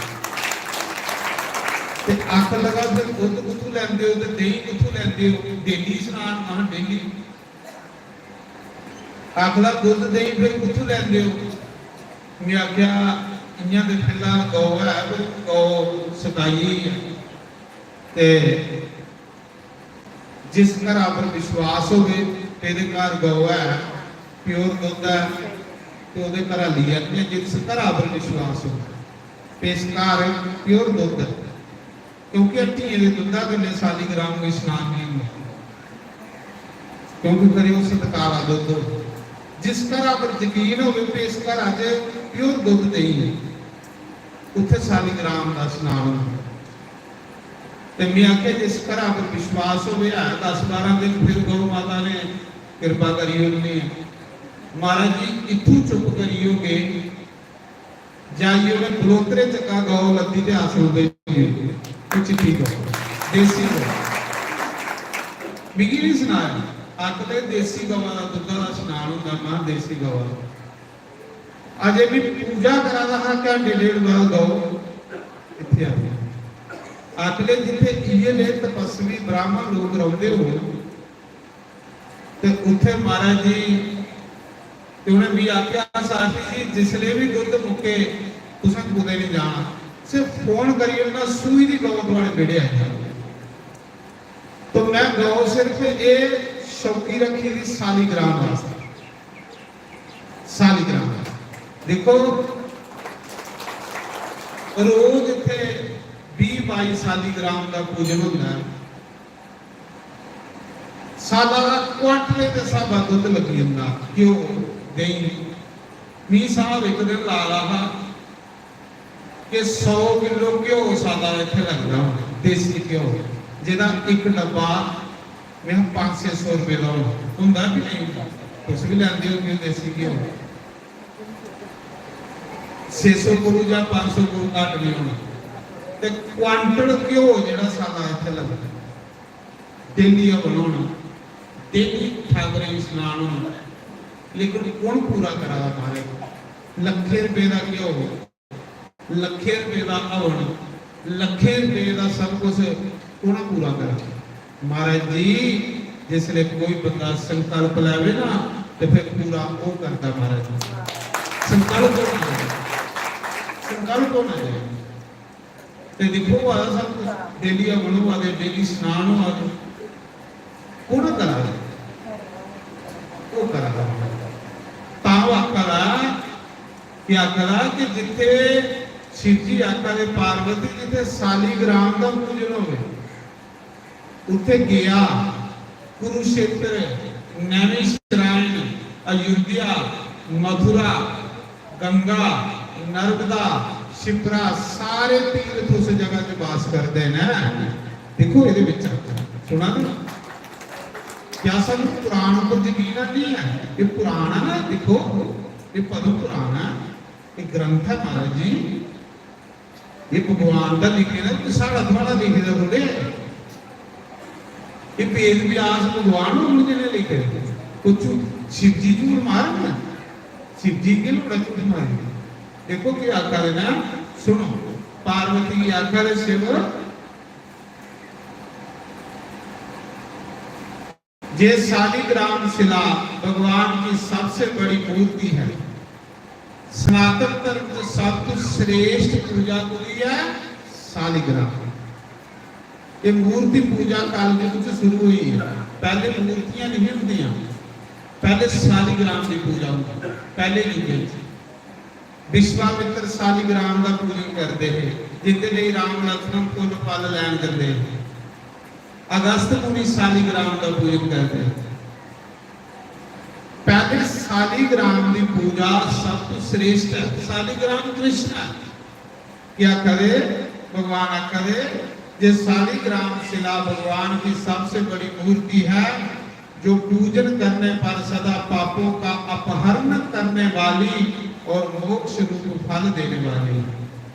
ते आखन लगा, "फिर दुद्ध कुत्थूं लैंदे ओ ते देहीं कुत्थूं लैंदे ओ? डेली स्नान?" महां, "डेली।" आखदा, "दुद्ध देहीं फिर कुत्थूं लैंदे ओ?" में आखेआ, "इ'यां ते पैह्ला गौ ऐ, पर गौ सताई होई ऐ। ते जिस घरा पर विश्वास होवे, तेरे घर गौ ऐ, प्योर दुद्ध ऐ, ते ओह्दे घरा लेई आने। जिस घरा पर विश्वास होवे, ते इस घर प्योर दुद्ध ऐ।" क्योंकि हट्टियें दे दुद्धा कन्नै सालीग्राम गी स्नान नहीं होंदा, क्योंकि फिर ओह् सतकारा दुद्ध हो। जिस घरा पर यकीन होवे कि इस घरा च प्योर दुद्ध देहीं ऐ, उत्थे सालीग्राम दा स्नान होंदा। ते में आखेआ, जिस घरा पर विश्वास होवे, है दस बारां दिन, फिर गौ माता ने किरपा करी ओड़नी ऐ। महाराज जी, इत्थूं चुप करियै गे, जाइयै उ'नें बलोतरे चक्का गौ लद्दी ते आसन उदे चिट्टी गौ, देसी गौ। मिगी नहीं सनाया, आखदे देसी गवा दा दुद्धा दा स्नान होंदा। महां, देसी गवा दा। अजे भी पूजा करा दा हा, घंटे डेढ़ बाद गौ इत्थे आ गई। आखदे जित्थे इये नेह तपस्वी ब्राह्मण लोग रौंदे होन, ते उत्थे महाराज जी, ते उ'नें मी आखेआ, "शास्त्री जी, जिसले भी दुद्ध मुक्के, तुसें कुतै नहीं जाना, सिर्फ फोन करियै ना, सूई दी गौ थुआढ़े बेड़े आई जानी।" तो मैं गौ सिर्फ ये शौकी रखी दी सालीग्राम वास्ते, सालीग्राम। देखो, रोज इत्थे बीह् बाई सालीग्राम का पूजन होंदा है। साला दा क्वांटले दे स्हाबा दुद्ध लग्गी जंदा, घ्यो, देहीं। मी साहब इक दिन ला दा हा कि सौ किलो घ्यो साला इत्थे लगदा होना, देसी घ्यो, जेह्दा इक डब्बा में पंज छे सौ रपेऽ दा होना। होंदा कि नेईं होंदा? तुस बी लैंदे होगे देसी घ्यो। छे सौ कोलू जां पंज सौ कोलू घट्ट नहीं होना। ते क्वांटल घ्यो जेह्ड़ा साला इत्थे लगदा, डेली हवन होना, डेली ठाकरें गी स्नान होना, लेकिन कु'न पूरा करा दा महाराज? लक्खें रपेऽ दा घ्यो, लक्खें रपेऽ दा हवन, लक्खें रपेऽ दा सब कुछ कु'न पूरा करा दा? महाराज जी, जिसले कोई बंदा संकल्प लैवे ना, ते फिर पूरा ओह् करदा महाराज जी। संकल्प होना चाहिए, संकल्प होना चाहिए। ते दिक्खो, होआ दा सब कुछ, डेली हवन होआ दे, डेली स्नान होआ दे। कु'न करा दा? ओह् करा दा। तां ओह् आखा दा, केह् आखा दा कि जित्थे शिव जी आखा दे, पार्वती, जित्थे सालीग्राम दा पूजन होवे, उत्थे गया, कुरुक्षेत्र, नैमिषारण्य, अयोध्या, मथुरा, गंगा, नर्मदा, शिप्रा, सारे तीर्थ उस जगह च वास करदे न। दिक्खो एह्दे बिच, सुना दे? क्या सानू पुराण उप्पर यकीन नहीं है? ये पुराण है ना, दिक्खो, ये पद्म पुराण है। ग्रंथ है महाराज जी, ये भगवान दा लिखे दा, कोई साढ़ा थुआढ़ा लिखे दा थोड़े है। ये वेद व्यास भगवान होर ने लिखे दे। कोई झू-, शिव जी झूठ मारन? शिव जी की लोड़ा झूठ मारे? देखो क्या आखा दे ना, सुनो, पार्वती की आखा दे शिव, जे शालिग्राम शिला भगवान की सबसे बड़ी मूर्ति है। सनातन धर्म च सब तो श्रेष्ठ पूजा कोई है? शालिग्राम। ये मूर्ति पूजा कलयुग च शुरू हुई है। पहले मूर्तियां नहीं होंदियां, पहले शालिग्राम की पूजा होंदी, पहले युग च। विश्वामित्र शालिग्राम का पूजन करते हैं, जिंदे लिए राम लक्ष्मण पुल पल लैन करते हैं। अगस्त मुनि शालिग्राम का पूजन करते हैं। पहले शालिग्राम की पूजा सब तो श्रेष्ठ है। शालिग्राम कृष्ण है। क्या करे? भगवान आखा दे, जे शालिग्राम शिला भगवान की सबसे बड़ी मूर्ति है, जो पूजन करने पर सदा पापों का अपहरण करने वाली और मोक्ष रूप फल देने वाली।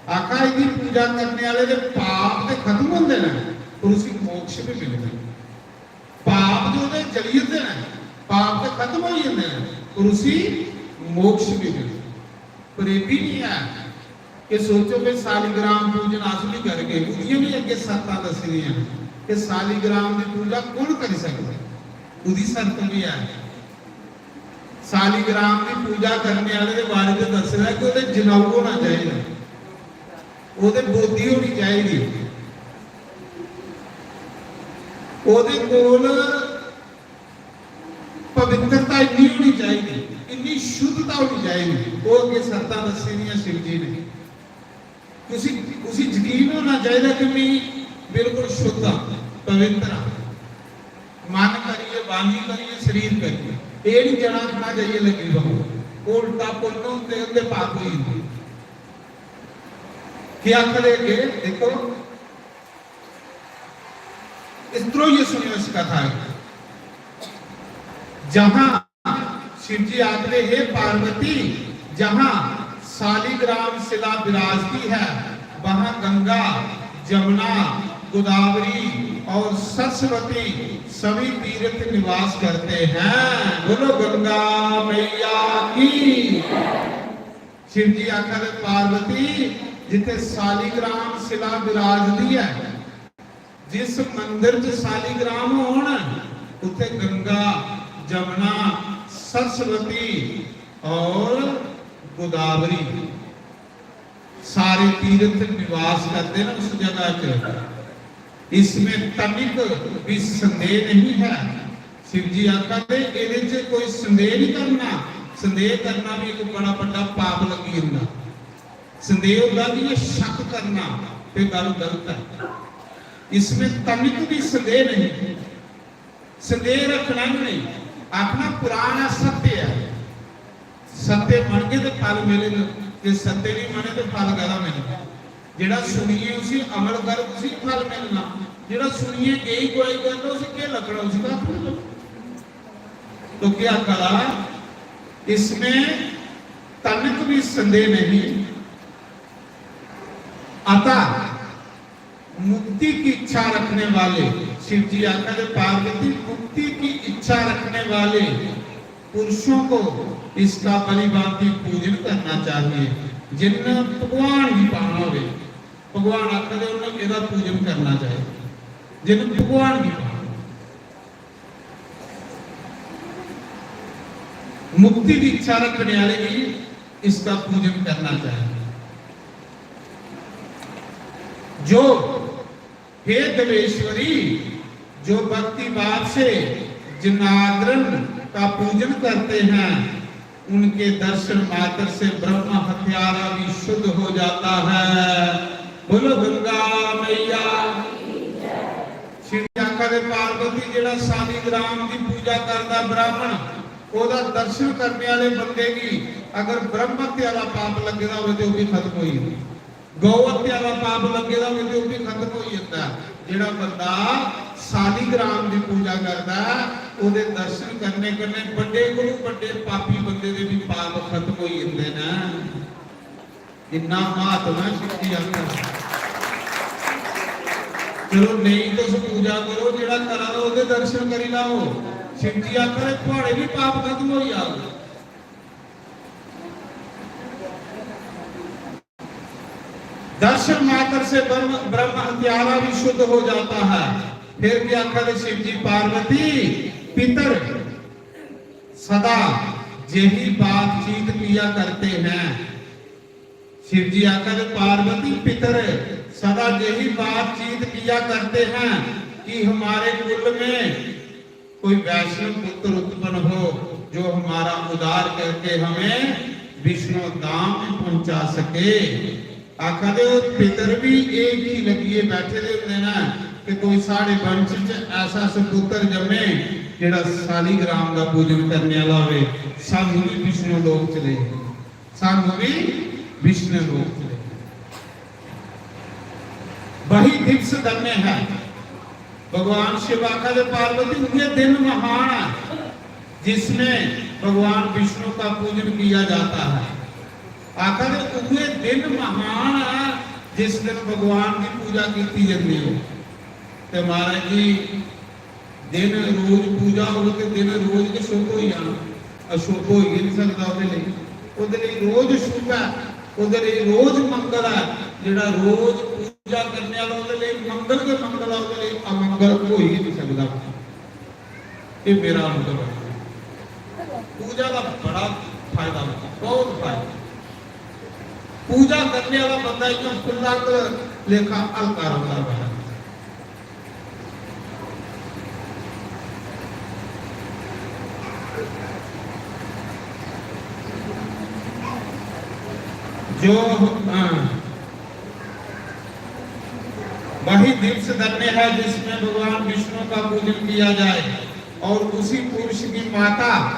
आखा, इदी पूजा करने वाले दे पाप ते खत्म होंदे ने, पर उसी मोक्ष भी मिलदा। पाप जो ओह्दे जली जंदे ने, पाप ते खत्म होई जंदे ने, पर उसी मोक्ष भी मिलदा। पर एह् बी निं ऐ कि सोचो कि शालिग्राम पूजन अस बी करगे। ओह्दियां बी अग्गें शर्तां दस्सी दियां न कि शालिग्राम दी पूजा कु'न करी सकदा, ओह्दी शर्त बी ऐ। शालिग्राम दी पूजा करने आह्ले दे बारे च दस्से दा कि ओह्दे जनेऊ होना चाहिदा, ओह्दे बोदी होनी चाहिदी, ओह्दे कोल पवित्रता इन्नी होनी चाहिदी, इन्नी शुद्धता होनी चाहिदी। ओह् अग्गें शर्तां दस्सी दियां शिव जी ने। उसी, उसी यकीन होना चाहिदा कि मैं बिल्कुल शुद्ध हां, पवित्र हां, मन करियै, बाणी करियै, शरीर करियै। एह् निं जना खना जाइयै लग्गी पवो, ओह् उल्टा पुन्न होंदे, उं'दे पाप होई जंदे। केह् आखदे अग्गें? देखो, इस तरह ये सुनियो इस कथा है। जहां शिव जी आखदे, "हे पार्वती, जहां शालिग्राम शिला विराजती है, वहां गंगा, जमुना, गोदावरी और सरस्वती सभी तीर्थ निवास करते हैं।" बोलो गंगा मैया की। शिव जी आखा दे, "पार्वती, जिथे शालिग्राम शिला विराजती है, जिस मंदिर च शालिग्राम होन, उत्थे गंगा, जमुना, सरस्वती और गोदावरी, सारे तीर्थ निवास करते हैं उस जगह च। इसमें तनिक भी संदेह नहीं है।" शिव जी आखा दे, "एहदे च कोई संदेह नहीं करना।" संदेह करना भी एक बड़ा बड़ा पाप लगी जंदा। संदेह होंदा कि एह् शक करना, ते गल्ल गलत है। इसमें तनिक भी संदेह नहीं, संदेह रखना ही नहीं। आखना पुराण है, सत्य है, सत्य मनगे ते फल मिलन, जे सत्य नहीं मने ते फल कैदा मिलना? जेड़ा सुनिए उसी अमल कर, उसी फल मिलना। जेड़ा सुनिए गई गुआई करना, उसी केह् लग्गना? उसी कक्ख नहीं लग्गना। तो क्या कहा, इसमें तनिक भी संदेह नहीं। अतः मुक्ति की इच्छा रखने वाले, शिव जी आखा दे, पार्वती, मुक्ति की इच्छा रखने वाले पुरुषों को इसका बलि भांति पूजन करना चाहिए। जिन भगवान गी पाना होवे, भगवान आखा दे, उन्हें एदा पूजन करना चाहिए। जिन भगवान गी पाना। मुक्ति की इच्छा रखने वाले भी इसका पूजन करना चाहिए। जो, हे देवेश्वरी, जो भक्ति भाव से जनार्दन का पूजन करते हैं, उनके दर्शन मात्र से ब्रह्म हत्यारा भी शुद्ध हो जाता है। बोलो गंगा मैया। शिव जी आखा दे, पार्वती, जेड़ा शालिग्राम की पूजा करता ब्राह्मण, ओदा दर्शन करने वाले बंदे की अगर ब्रह्म हत्या का पाप लगे दा हो तो भी खत्म हो जाए। गौ हत्या का पाप लगे दा हो तो भी खत्म हो जाता है। जेड़ा बंदा शालिग्राम की पूजा करता है, ओदे दर्शन करने कन्ने बड़े कोलों बड़े पापी बंदे दे भी पाप खत्म हो जाते हैं। इन्ना महात्मा शिवजी आखा। चलो, नेईं तुस पूजा करो, जेह्ड़ा करा दा ओह्दे दर्शन करी लैओ। शिवजी आखा दे, थुआड़े भी पाप खत्म होई जाग। दर्शन मात्र से ब्रह्म, ब्रह्म हत्यारा भी शुद्ध हो जाता है। फिर भी आखा दे, शिवजी पार्वती पितर सदा यही बातचीत किया करते हैं। शिव जी आखा दे, पार्वती पितर सदा यही बातचीत किया करते हैं कि हमारे कुल में कोई वैष्णव पुत्र उत्पन्न हो, जो हमारा उद्धार करके हमें विष्णु धाम में पहुंचा सके। आखा दे, वो पितर भी एक ही लगिए बैठे दे होंदे ना कि कोई साढ़े वंश च ऐसा सुपुत्र जम्मे, जेड़ा सालीग्राम का पूजन करने वाला होवे, सानू भी विष्णु लोक चले। सानू भी विष्णु लोक चले। वही दिवस धन्य है। भगवान शिव आखा दे, पार्वती, उहे दिन महान है जिसमें भगवान विष्णु का पूजन किया जाता है। आखा दे, उहे दिन महान है जिस दिन भगवान की पूजा की जाती है। ते महाराज जी, दिन रोज पूजा होवे ते दिन रोज गै शुभ होई जाना, अशुभ होई गै नहीं सकदा। ओह्दे लेई, ओह्दे लेई रोज शुभ ऐ, ओह्दे लेई रोज मंगल ऐ। जेह्ड़ा रोज पूजा करने वाला, ओह्दे लेई मंगल गै मंगल ऐ, ओह्दे लेई अमंगल होई गै नहीं सकदा। ये मेरा अनुभव है। पूजा का बड़ा फायदा होता, बहुत फायदा। पूजा करने वाला बंदा इतना फुल्ला लेखा हल्का रौंदा है। जो, हाँ, वही दिवस धन्य है जिसमें भगवान विष्णु का पूजन किया जाए और उसी पुरुष की माता,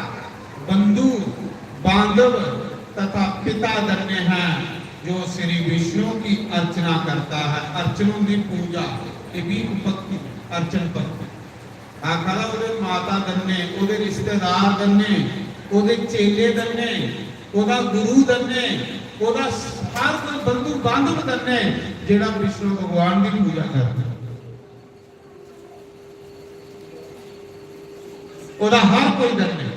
बंधु, बांधव तथा पिता धन्य है जो श्री विष्णु की अर्चना करता है। अर्चनों की पूजा, ये भी भक्ति, अर्चन भक्ति। आखा दा, ओह्दे माता धन्य, ओह्दे रिश्तेदार धन्य, ओह्दे चेले धन्य, ओह्दा गुरु धन्य, ओह्दा हर कोई बंधु बांधव धन्य, जेह्ड़ा विष्णु भगवान की पूजा करदा। ओह्दा हर कोई धन्य।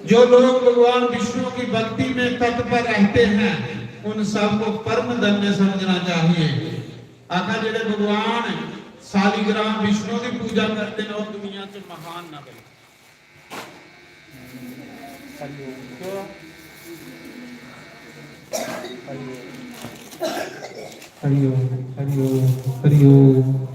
जो लोग भगवान विष्णु की भक्ति में तत्पर रहते हैं, उन सबको परम धन्य समझना चाहिए। आखा, जेह्ड़े भगवान सालीग्राम विष्णु की पूजा करते हैं, वो दुनिया च महान ना बने। हरि ओम। हरि ओम, हरि ओम, हरि ओम।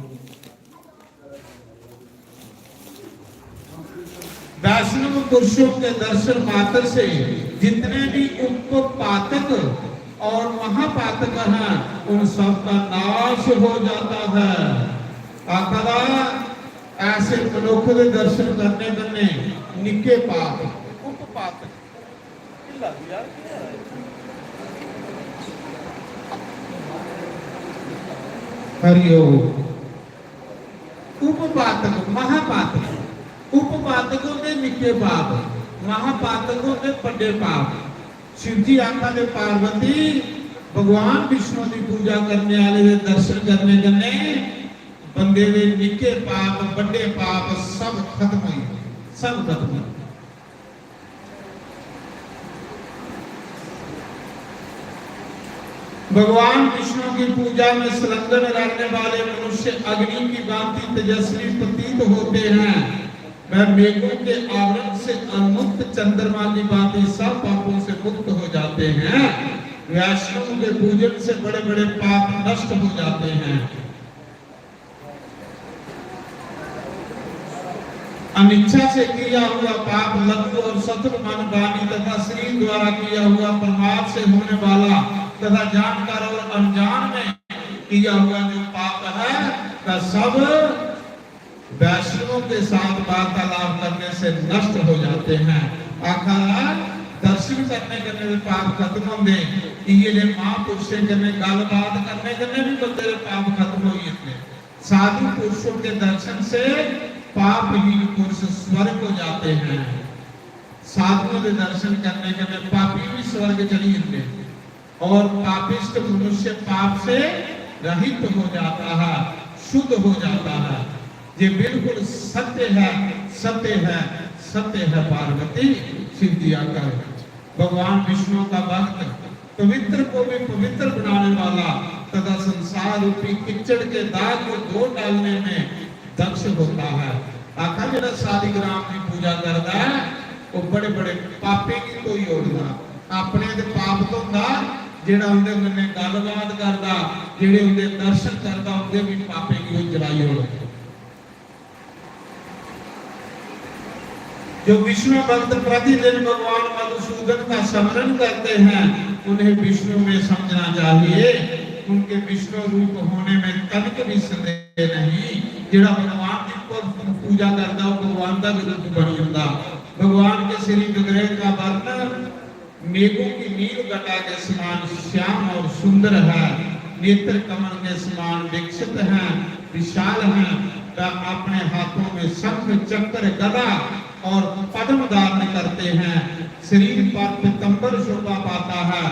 वैष्णव पुरुषों के दर्शन मात्र से जितने भी उपपातक और महापातक हैं, उन सब का नाश हो जाता है। आखदा, ऐसे मनुख दे दर्शन करने कन्नै निक्के पाप, उपपातक, ढिल्ला भी यार, केह् है? हरि ओम। उपपातक, महापातक, उपपातक होंदे निक्के पाप, महापातक होंदे बड्डे पाप। शिव जी आखा दे, पार्वती, भगवान विष्णु की पूजा करने वाले दे दर्शन करने कन्नै बंदे दे निक्के पाप, बड्डे पाप सब खत्म होई, सब खत्म होई। भगवान विष्णु की पूजा में संलग्न रहने वाले मनुष्य अग्नि की भांति तेजस्वी प्रतीत होते हैं। वह मेघों के आवरण से उन्मुक्त चंद्रमा की भांति सब पापों से मुक्त हो जाते हैं। वैष्णव के पूजन से बड़े-बड़े पाप नष्ट हो जाते हैं। अनिच्छा से किया हुआ पाप, लघु और सतुर मन, वाणी तथा शरीर द्वारा किया हुआ प्रमाद से होने वाला तथा जानकर और अनजान में किया हुआ जो पाप है, वह सब वैष्णवों के साथ वार्तालाप करने से नष्ट हो जाते हैं। आखा, दर्शन करने कन्नै भी पाप खत्म होंदे, इयै जे महापुरुषें कन्नै गल्लबात करने कन्नै भी बंदे दे पाप खत्म होई जंदे। साधु पुरुषों के दर्शन से पापहीन पुरुष स्वर्ग को जाते हैं। साधुओं के दर्शन करने के लिए पापी भी स्वर्ग चली जंदे और पापिष्ट मनुष्य पाप से रहित हो जाता है, शुद्ध हो जाता है। ये बिल्कुल सत्य है, सत्य है, सत्य है पार्वती, शिव जी आकर। भगवान विष्णु का भक्त पवित्र को भी पवित्र बनाने वाला तथा संसार रूपी कीचड़ के दाग को धो डालने में दक्ष होता है। आखा ਜਿਹੜਾ शालिग्राम की पूजा करता है, वो बड़े बड़े पापे की धोई ओड़दा, अपने ते पाप धोंदा, ਜਿਹੜਾ ਉਹਦੇ ਨਾਲ ਗੱਲਬਾਤ ਕਰਦਾ, ਜਿਹੜੇ ਉਹਦੇ ਦਰਸ਼ਨ ਕਰਦਾ, ਉਹਦੇ ਵੀ ਪਾਪੇ की वो जलाई ओड़दा। जो विष्णु भक्त प्रतिदिन भगवान मधुसूदन का स्मरण करते हैं, उन्हें विष्णु में समझना चाहिए। उनके विष्णु रूप होने में तनिक भी संदेह नहीं। ਜਿਹੜਾ भगवान की पूजा करता, वो भगवान का भी रूप बन जाता। भगवान के श्री विग्रह का वर्णन मेघों की नील घटा के समान श्याम और सुंदर है, नेत्र कमल के समान विकसित हैं, विशाल हैं। वह अपने हाथों में शंख, चक्र, गदा और पद्म धारण करते हैं। शरीर पर पीतंबर शोभा पाता है।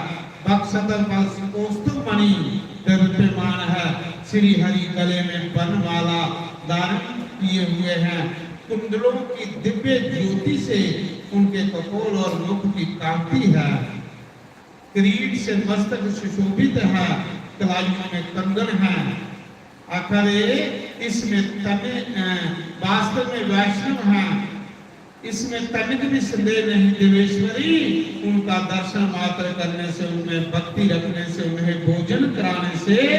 वक्ष तल पर कौस्तुभ मणि द्यमान है। श्री हरि गले में वनमाला धारण किए हुए हैं। कुंडलों की दिव्य ज्योति से उनके कपोल और मुख की कांति है। किरीट से मस्तक सुशोभित है, कलाइयों में कंगन है। आखिर इसमें तने, अ, वास्तव में वैष्णव है, इसमें तनिक भी संदेह नहीं देवेश्वरी। उनका दर्शन मात्र करने से, उनमें भक्ति रखने से, उन्हें भोजन कराने से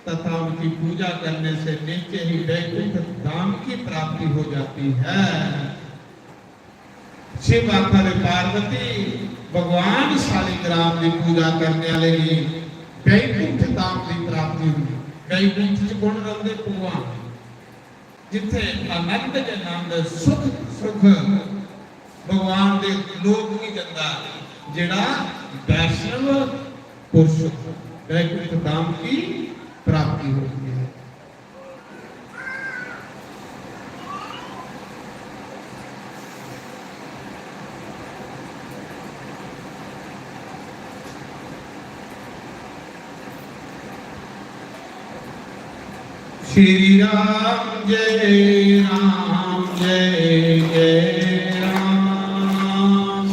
तथा उनकी पूजा करने से नीचे ही वैकुंठ धाम की प्राप्ति हो जाती है। शिव आखा दे पार्वती, भगवान शालिग्राम की पूजा करने वाले की वैकुंठ धाम की प्राप्ति हुई। वैकुंठ च कौन रहंदे? भगवान। जिथे आनंद के आनंद, सुख सुख, भगवान दे लोक की जंदा, जेड़ा वैष्णव पुरुष वैकुंठ धाम की प्राप्ति होती है। श्री राम जय राम जय जय राम।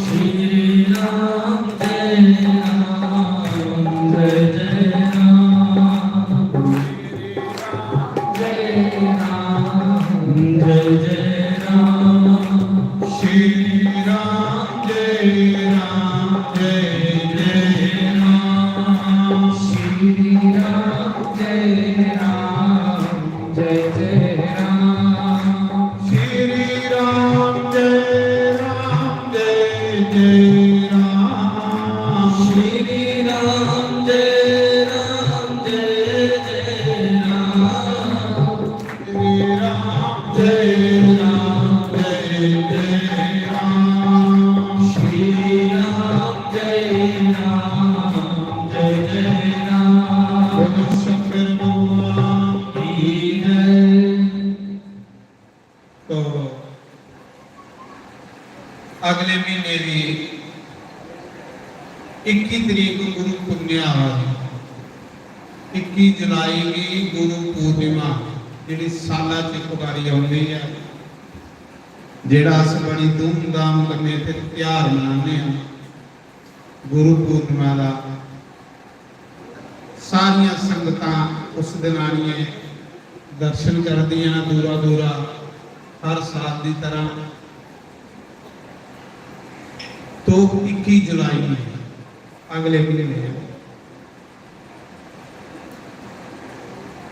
श्री राम जय राम जय जय राम। जय राम जय जय राम। श्री राम जय राम जय जय राम। श्री राम जय राम जय जय राम। श्री राम जय राम जय जय राम। श्री राम जय राम जय जय राम। श्री राम जय राम जय जय राम। श्री राम जय राम जय जय राम। बोलो शंकर भगवान की जय। तो अगले महीने दी इक्की तरीक गुरु पुन्नेआ आवा दी, इक्की जुलाई गी गुरु पूर्णिमा, जेह्ड़ी साला च इक बारी औंदी ऐ, जेह्ड़ा अस बड़ी धूमधाम कन्नै इत्थै तेहार मनाने आं। गुरु पूर्णिमा दा सारियां संगतां उस दिन आनियै दर्शन करदियां न दूरा दूरा, हर साल दी तरह। तो इक्की जुलाई गी, अगले महीने,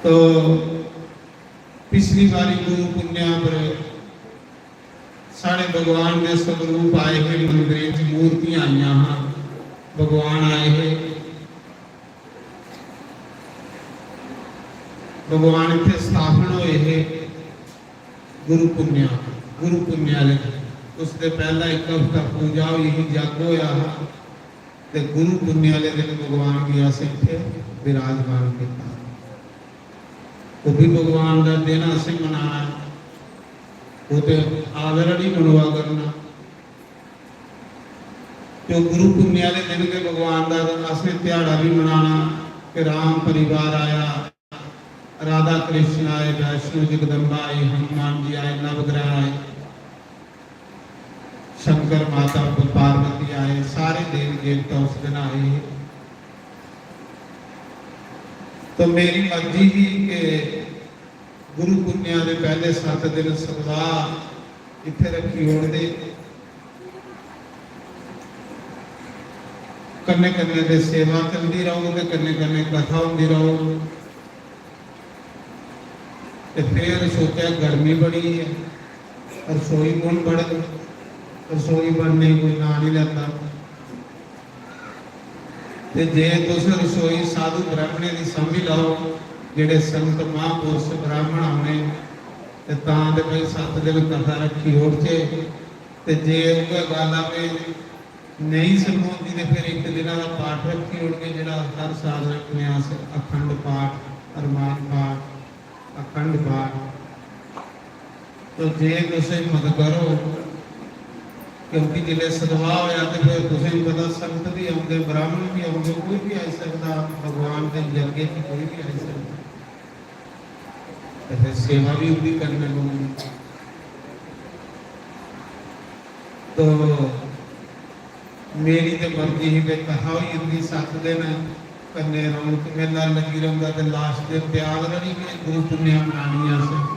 तो पिछली बारी गुरु पुन्नेआ पर साढ़े भगवान दे स्वरूप आए हे, मंदिरें च मूर्तियां आइयां हां, भगवान आए हे, भगवान इत्थै स्थापन होए हे। गुरु पुन्नेआ, गुरु पुन्नेआ आह्ले दिन, उसदे पैह्ला इक हफ्ता पूजा होई ही, जग होया हा, ते गुरु पुन्नेआ आह्ले दिन भगवान गी अस इत्थै विराजमान कीता। ओह् भी भगवान दा दिन असें मनाना ऐ, ओह् ते already मनवा करना। जो गुरु पुन्नेआ दे दिन गै भगवान दा असें ध्याड़ा बी मनाना कि राम परिवार आया, राधा कृष्ण आए, वैष्णो जगदम्बा आई, हनुमान जी आए, नवग्रह आए, शंकर माता पार्वती आए, सारे देवी देवता उस दिन आए हे। तो मेरी मर्जी ही कि गुरु पुन्नेआ दे पैह्ले सत्त दिन सतवाह् इत्थै रक्खी ओड़दे। कन्नै कन्नै ते सेवा चलदी रौह्ग ते कन्नै कन्नै कथा होंदी रौह्ग। ते फिर सोचेआ गर्मी बड़ी ऐ, रसोई कु'न बड़ग? रसोई बनने गी कोई नांऽ निं लैंदा। ते जे तुस रसोई साधु ब्राह्मणें दी सांभी लैओ, जेह्ड़े संत महापुरुष ब्राह्मण औने, ते तां ते भाई सत्त दिन कथा रक्खी ओड़चै। ते जे उ'ऐ गल्ल आ कि नेईं संभोंदी ते फिर इक दिना दा पाठ रक्खी ओड़गे, जेह्ड़ा हर साल रक्खने अस, अखंड पाठ, अरमान पाठ, अखंड पाठ। तो जे तुस हिम्मत करो, क्योंकि जिसलै सतवाह् होआ ते फिर तुसें पता, संत भी औंदे, ब्राह्मण भी औंदे, कोई भी आई सकदा, भगवान दे यज्ञ च कोई भी आई सकदा। ते फिर सेवा भी उं'दी करने पौनी। तो मेरी ते मर्जी ही कि कथा होई जंदी, सत्त दिन कन्नै रौनक मेला लग्गी रौंह्दा ते last दिन त्याग रली गे, गुरु पुन्नेआ मनानी अस।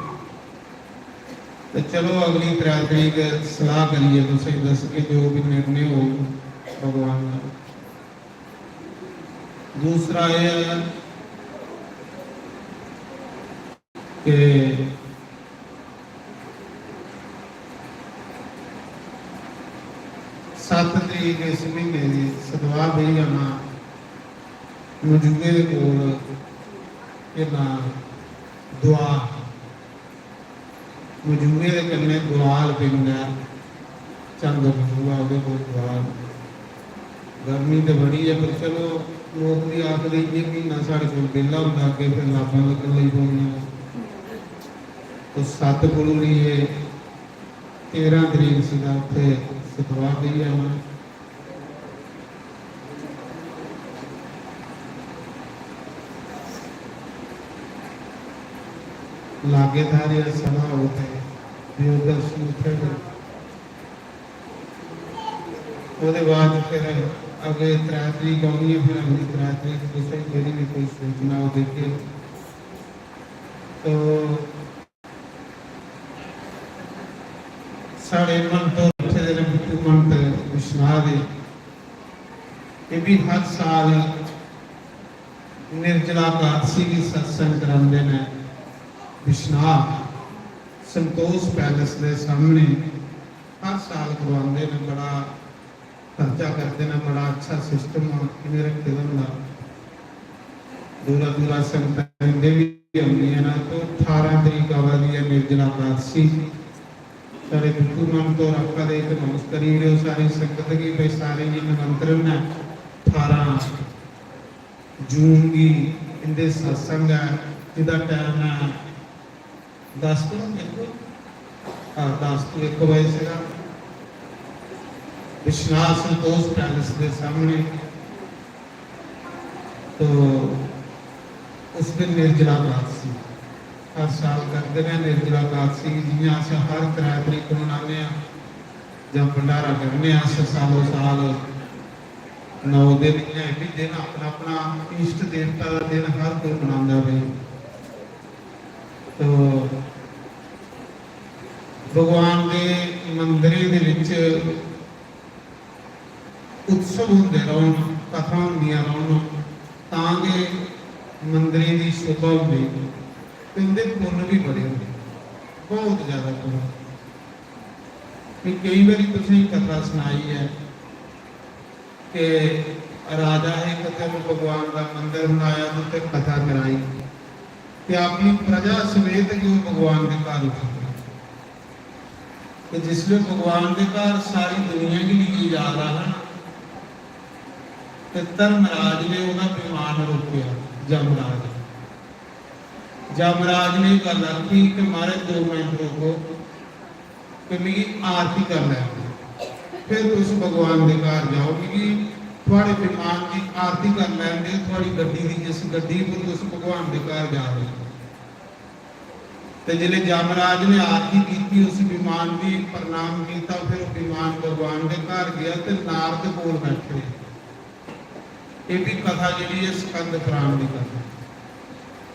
ते चलो, अगली त्रै तरीक सलाह करियै तुसें दसगे, जो भी निर्णय होग भगवान दा। दूसरा एह् ऐ कि सत्त तरीक इस म्हीने दी सतवाह् बेही जाना मजूए दे कोल, केह् नांऽ, दुआ। मजूए दे कन्नै गुआल पिंड ऐ, चंद मजूआ ओह्दे कोल गुआल। गर्मी ते बड़ी ऐ, पर चलो, लोक बी आखदे इ'यै म्हीना साढ़े कोल बेह्ला होंदा, अग्गें फिर लाबां लग्गन लगी पौनियां। तो सत्त कोलू लेइयै तेरां तरीक सीधा उत्थै सतवाह् बेही जाना। लागै थाह्रै सभा होग ते देओ दर्शन उत्थै बी। ओह्दे बाद फिर अगले त्रै तरीक औनी ऐ, फिर अगली त्रै तरीक तुसें जेह्ड़ी बी कोई सूचना ओह् देगे। तो साढ़े मंत होर रक्खे दे न, बिट्टू मंत बिश्नाह दे। एह् बी हर साल निर्जला कादसी गी सत्संग करांदे न बिश्नाह संतोष पैलेस दे सामने। हर साल करवांदे न, बड़ा खर्चा करदे न, बड़ा अच्छा सिस्टम इ'नें रक्खे दा होंदा। दूरा दूरा संगतां इं'दे बी औंदियां न। तो ठारां तरीक आवा दी ऐ निर्जला कादसी। साढ़े बिट्टू मंत होर आखा दे, "अनाउंस करी ओड़ेओ सारी संगत गी, भाई सारें गी निमंत्रण ऐ। ठारां जून गी इं'दे सत्संग ऐ, जेह्दा टैम ऐ दस तो इक, हां, दस तो इक बजे सीधा बिश्नाह संतोष पैलेस दे सामने। तो उस दिन निर्जला कादसी हर साल करदे न। निर्जला कादसी गी जि'यां अस हर त्रै तरीक मनाने आं जां भंडारा करने आं अस सालो साल नौ दिन, इ'यां एह् बी दिन अपना अपना इष्ट देवता दा दिन हर कोई मनांदा भाई। तो भगवान दे मंदरें दे विच उत्सव होंदे रौह्न, कथा होंदियां रौह्न, तां गै मंदरें दी शोभा होंदी ते उं'दे पुन्न बी बड़े होंदे, बहुत ज्यादा पुन्न। में केई बारी तुसेंगी कथा सनाई ऐ कि राजा हे इक ते उ'नें भगवान दा मंदर बनाया ते उत्थै कथा कराई ते अपनी प्रजा समेत गै ओह् भगवान दे घर उठी गे। ते जिसलै भगवान दे घर सारी दुनिया गी लेइयै जा दा हा ना, ते धर्मराज ने ओह्दा विमान रोकेआ, जमराज। जमराज ने एह् गल्ल आखी कि "महाराज, दो मिंट रुको, ते मिगी आरती कर लैन देओ।" फिर तुस भगवान दे घर जाओ, मिगी थुआड़े विमान दी आरती कर लैन दे, थुआड़ी गड्डी दी, जिस गड्डी पर तुस भगवान दे घर जा रहे हो। ते जिसले यमराज ने आरती की, उस विमान की प्रणाम किया, फिर वह विमान भगवान के घर गया ते नारद कोल बैठे। ये भी कथा जिहड़ी है स्कंद पुराण की कथा।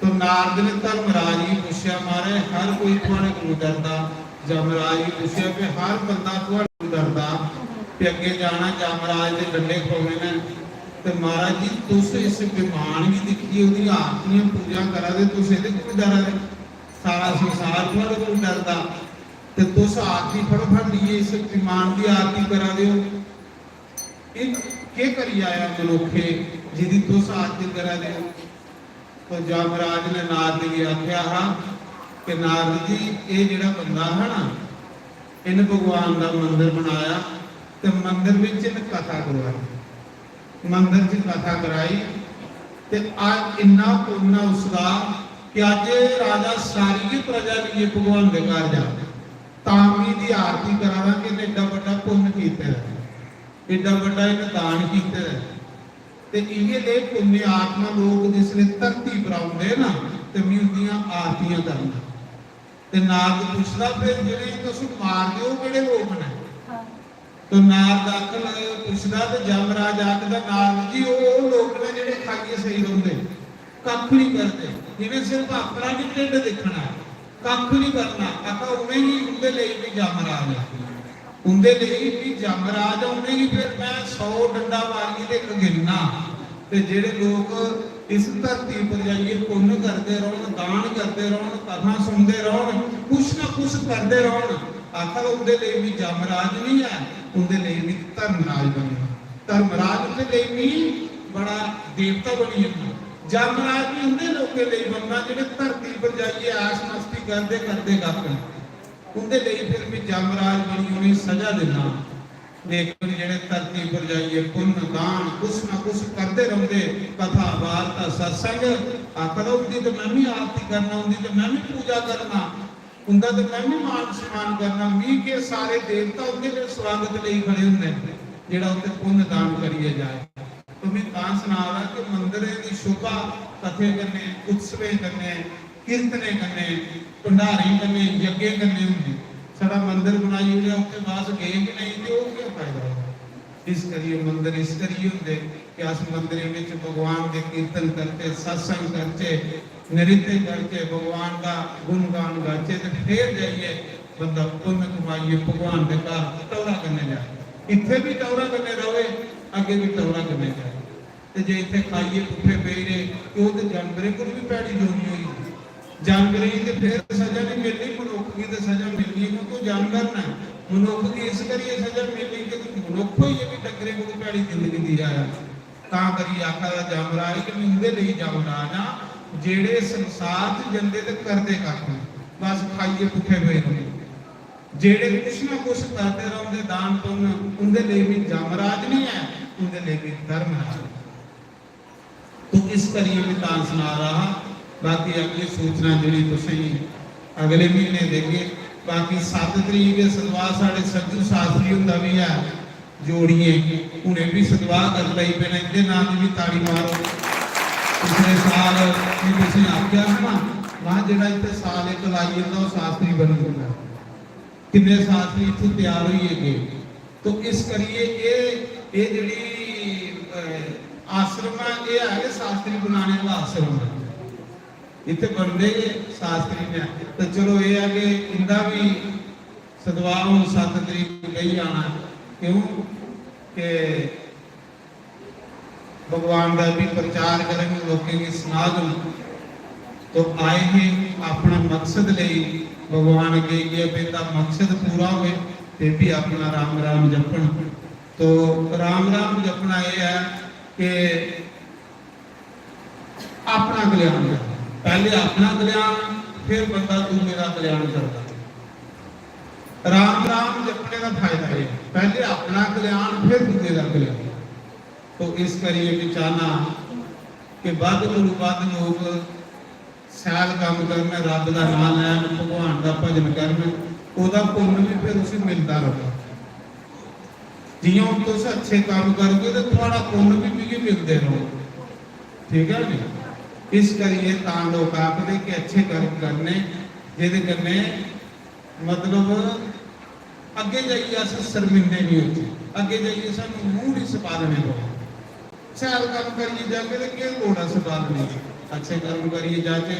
तो नारद ने धर्मराज गी पुछेआ, "महाराज, हर कोई थुआड़े कोल डरदा।" यमराज गी पुछेआ कि हर बंदा थुआड़े कोल डरदा, ते अग्गें जाना, यमराज दे डंडे खड़ोने न। ते महाराज जी, तुस इस विमान गी दिक्खियै, ओह्दी आरतियां, पूजा करा दे, तुस एह्दे कोल डरा दे? सारा संसार थुआड़े कोल डरदा, ते तुस आरती फड़ो, फड़ लेइयै इस विमान दी आरती करा दे ओ। एह् केह् करी आया मनुक्खे, जिदी तुस आरती करा दे ओ? तो यमराज ने नारद गी आख्या हा कि नारद जी, एह् जेह्ड़ा बंदा हा ना, इन्न भगवान दा मंदर बनाया ते मंदर बिच इन्न कथा करवाई, मंदर च कथा कराई ते अज्ज इन्ना पुन्न ऐ उसदा कि अज्ज राजा सारी गै प्रजा लेइयै भगवान दे घर जा, तां बी दी आरती करा दा कि इन्नै एड्डा बड्डा पुन्न कीते दा, एड्डा बड्डा इन्न दान कीते दा। ते इ'यै नेह् पुण्य आत्मा लोक जिसलै धरती पर औंदे ना, ते में उं'दियां आरतियां करना। ते नारद पुछदा, "फिर जि'नेंगी तुस मारदे ओ, केह्ड़े लोक न?" तो नारद आखन, पुछदा ते यमराज आखदा, "नारद जी, ओह्, ओह् लोक न जेह्ड़े खाइयै सेई रौंह्दे, कक्ख निं करदे, जि'नें सिर्फ अपना गै ढिड्ड दिक्खना ऐ, कक्ख निं करना।" आखा, "उ'नेंगी, उं'दे लेई बी यमराज ऐ।" उं'दे लेई बी यमराज, उ'नेंगी फिर में सौ डंडा मारियै ते इक गिनना। ते जेह्ड़े लोक इस धरती पर जाइयै पुन्न करदे रौह्न, दान करदे रौह्न, कथा सुनदे रौह्न, कुछ ना कुछ करदे रौह्न, आखा, उं'दे लेई बी यमराज निं ऐ, उं'दे लेई बी धर्मराज बनना। धर्मराज उं'दे लेई बी बड़ा देवता बनी जाना। यमराज बी उं'दे लोकें लेई बनना जेह्ड़े धरती पर जाइयै ऐश मस्ती करदे, करदे कक्ख निं। उं'दे लेई फिर में यमराज बनी उ'नेंगी सजा दिन्ना। लेकिन जेह्ड़े धरती पर जाइयै पुन्न दान कुछ ना कुछ करदे रौंह्दे, कथा, वार्ता, सत्संग, आखदा, "उं'दी ते में बी आरती करना, उं'दी ते में बी पूजा करना, उं'दा ते में बी मान सम्मान करना।" मी केह्, सारे देवता उं'दे गै स्वागत लेई खड़े होंदे न, जेह्ड़ा उत्थै पुन्न दान करियै जाए। तो में तां सना दा कि मंदरें दी शोभा कथे कन्नै, उत्सवें कन्नै, कीर्तनें कन्नै, भंडारें कन्नै, यज्ञें कन्नै होंदी। साढ़ा मंदर बनाई ओड़ेआ, उत्थै बस गे गै नेईं ते ओह् केह् फायदा होआ? इस करियै मंदर इस करियै होंदे कि अस मंदरें बिच भगवान दे कीर्तन करचै, सत्संग करचै, नृत्य करचै, भगवान दा गुणगान गाचै ते फिर जाइयै बंदा पुन्न कमाइयै भगवान दे घर टौरा कन्नै जाए। इत्थै बी टौरा कन्नै र'वै, अग्गें बी टौरा कन्नै जाए। ते जे इत्थै खाइयै भुक्खे पेई रेह्, ते ओह् ते जानवरें कोल बी भैड़ी जोनी होई गेई। जानवरें गी ते फिर सजा निं मिलनी, मनुक्ख गी ते सजा मिलनी ऐ, क्योंकि ओह् जानवर न। मनुक्ख गी इस करियै सजा मिलनी कि तूं मनुक्ख होइयै बी डंगरें कोल भैड़ी जिंदगी जी आया। तां करियै आखा दा यमराज कि में उं'दे लेई यमराज आं, जेह्ड़े संसार च जंदे ते करदे कक्ख निं, बस खाइयै भुक्खे पेई रौंह्दे। जेह्ड़े कुछ ना कुछ करदे रौंह्दे दान पुन्न, उं'दे लेई बी यमराज निं ऐ, उं'दे लेई बी धर्मराज ऐ। तो इस करियै में तां सना रहा हा, बाकी अगली सूचना जेह्ड़ी तुसेंगी अगले म्हीने देगे। बाकी सत्त तरीक गै सतवाह् साढ़े सज्जू शास्त्री हुंदा बी ऐ, जोड़ियै हुनै बी सतवाह् करन लगी पे न, इं'दे नांऽ दी बी ताड़ी मारो। पिछले साल में तुसेंगी आखेआ हा ना, में जेह्ड़ा इत्थै साल इक लाई जंदा, ओह् शास्त्री बनी जंदा। किन्ने शास्त्री इत्थूं त्यार होइयै गे। तो इस करियै एह्, एह् जेह्ड़ी, अ, आश्रम ऐ, एह् है गै शास्त्री बनाने आह्ला आश्रम ऐ। इत्थै बनदे गै शास्त्री न। ते चलो, एह् ऐ कि इं'दा बी सतवाह् हून सत्त तरीक गी बेही जाना। क्यों कि भगवान दा बी प्रचार करन, लोकें गी सनागन। तो आए हे अपना मकसद लेई, भगवान अग्गें इ'यै कि इं'दा मकसद पूरा होए ते भी अपना राम राम जपन। तो राम राम जपना एह् ऐ कि अपना कल्याण करना। पैह्ले अपना कल्याण, फिर बंदा दूए दा कल्याण करदा। राम राम जपने दा फायदा एह् ऐ, पैह्ले अपना कल्याण, फिर दूए दा कल्याण। तो इस करियै में चाहना कि बद्ध कोलू बद्ध लोक सैल कम्म करन, रब दा नांऽ लैन, भगवान दा भजन करन, ओह्दा पुन्न बी फिर उसी मिलदा रौह्ना। जियां हून तुस अच्छे कम्म करगे ते थुआढ़ा पुन्न बी मिगी मिलदे रौह्ग। ठीक ऐ नी? इस करियै तां लोक आखदे कि अच्छे कर्म करने, जेह्दे कन्नै मतलब अग्गें जाइयै अस शर्मिंदे निं होचै, अग्गें जाइयै सानूं मूंह् निं सपालने पवै। शैल कम्म करियै जागे ते केह् लोड़ ऐ सपालने दी? अच्छे कर्म करियै जाचै।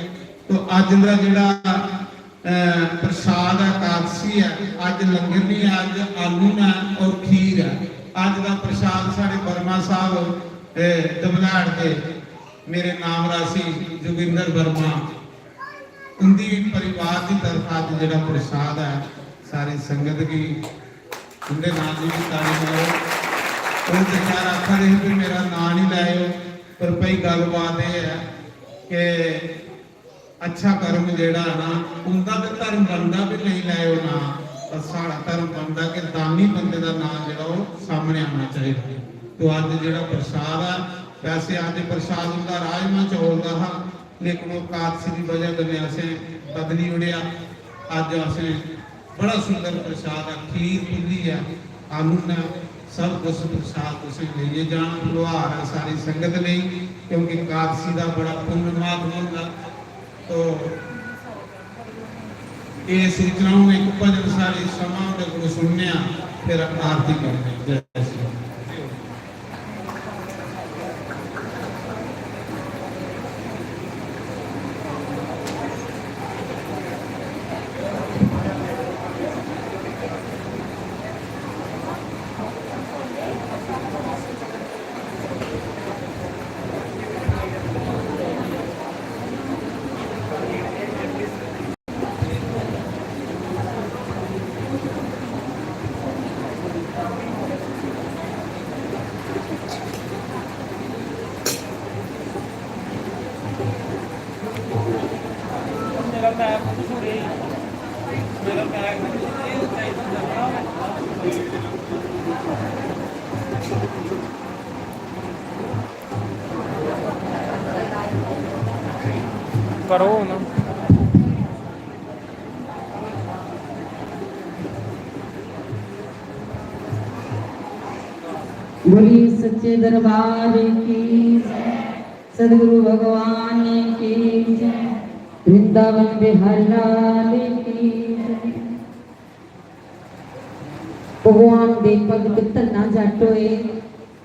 तो अज्ज दा जेह्ड़ा, अ, प्रसाद ऐ, कादसी ऐ, अज्ज लंगर निं ऐ, अज्ज आलू न और खीर ऐ। अज्ज दा प्रसाद साढ़े वर्मा साहब, अ, दबलाड़ दे मेरे नाम राशि जोगिंदर वर्मा, उंदी परिवार दी तरफा अज्ज जेह्ड़ा प्रसाद ऐ, सारी संगत गी उंदे नाम दी बी ताली मारो। ओह् ते यार आखा दे हे कि मेरा नांऽ निं लैएओ, पर भाई गल्लबात एह् ऐ कि अच्छा कर्म जेह्ड़ा ऐ ना, उंदा ते धर्म बनदा कि नेईं लैएओ नांऽ, पर साढ़ा धर्म बनदा कि दानी बंदे दा नांऽ जेह्ड़ा ओह् सामनै आना चाहिदा। तो अज्ज जेह्ड़ा प्रसाद ऐ, वैसे अज्ज प्रसाद उंदा राजमा चौल दा हा, लेकिन ओह् कादसी दी बजह कन्नै असें बदली ओड़ेआ। अज्ज असें बड़ा सुंदर प्रसाद ऐ, खीर खु'ल्ली ऐ, आलू न, सब कुछ प्रसाद तुसें लेइयै जाना। फलोहार ऐ सारी संगत लेई, क्योंकि कादसी दा बड़ा पुन्न महात्मा होंदा। तो एह् सूचना, हून इक भजन सारी समा उं'दे कोल सुनने आं, फिर आरती करने आं। जय श्री राम। करो ना। बोलिए सच्चे दरबार की जय, सदगुरु भगवान की जय, वृंदावन बिहारी लाल की जय। भगवान दे भगत धन्ना जट होए,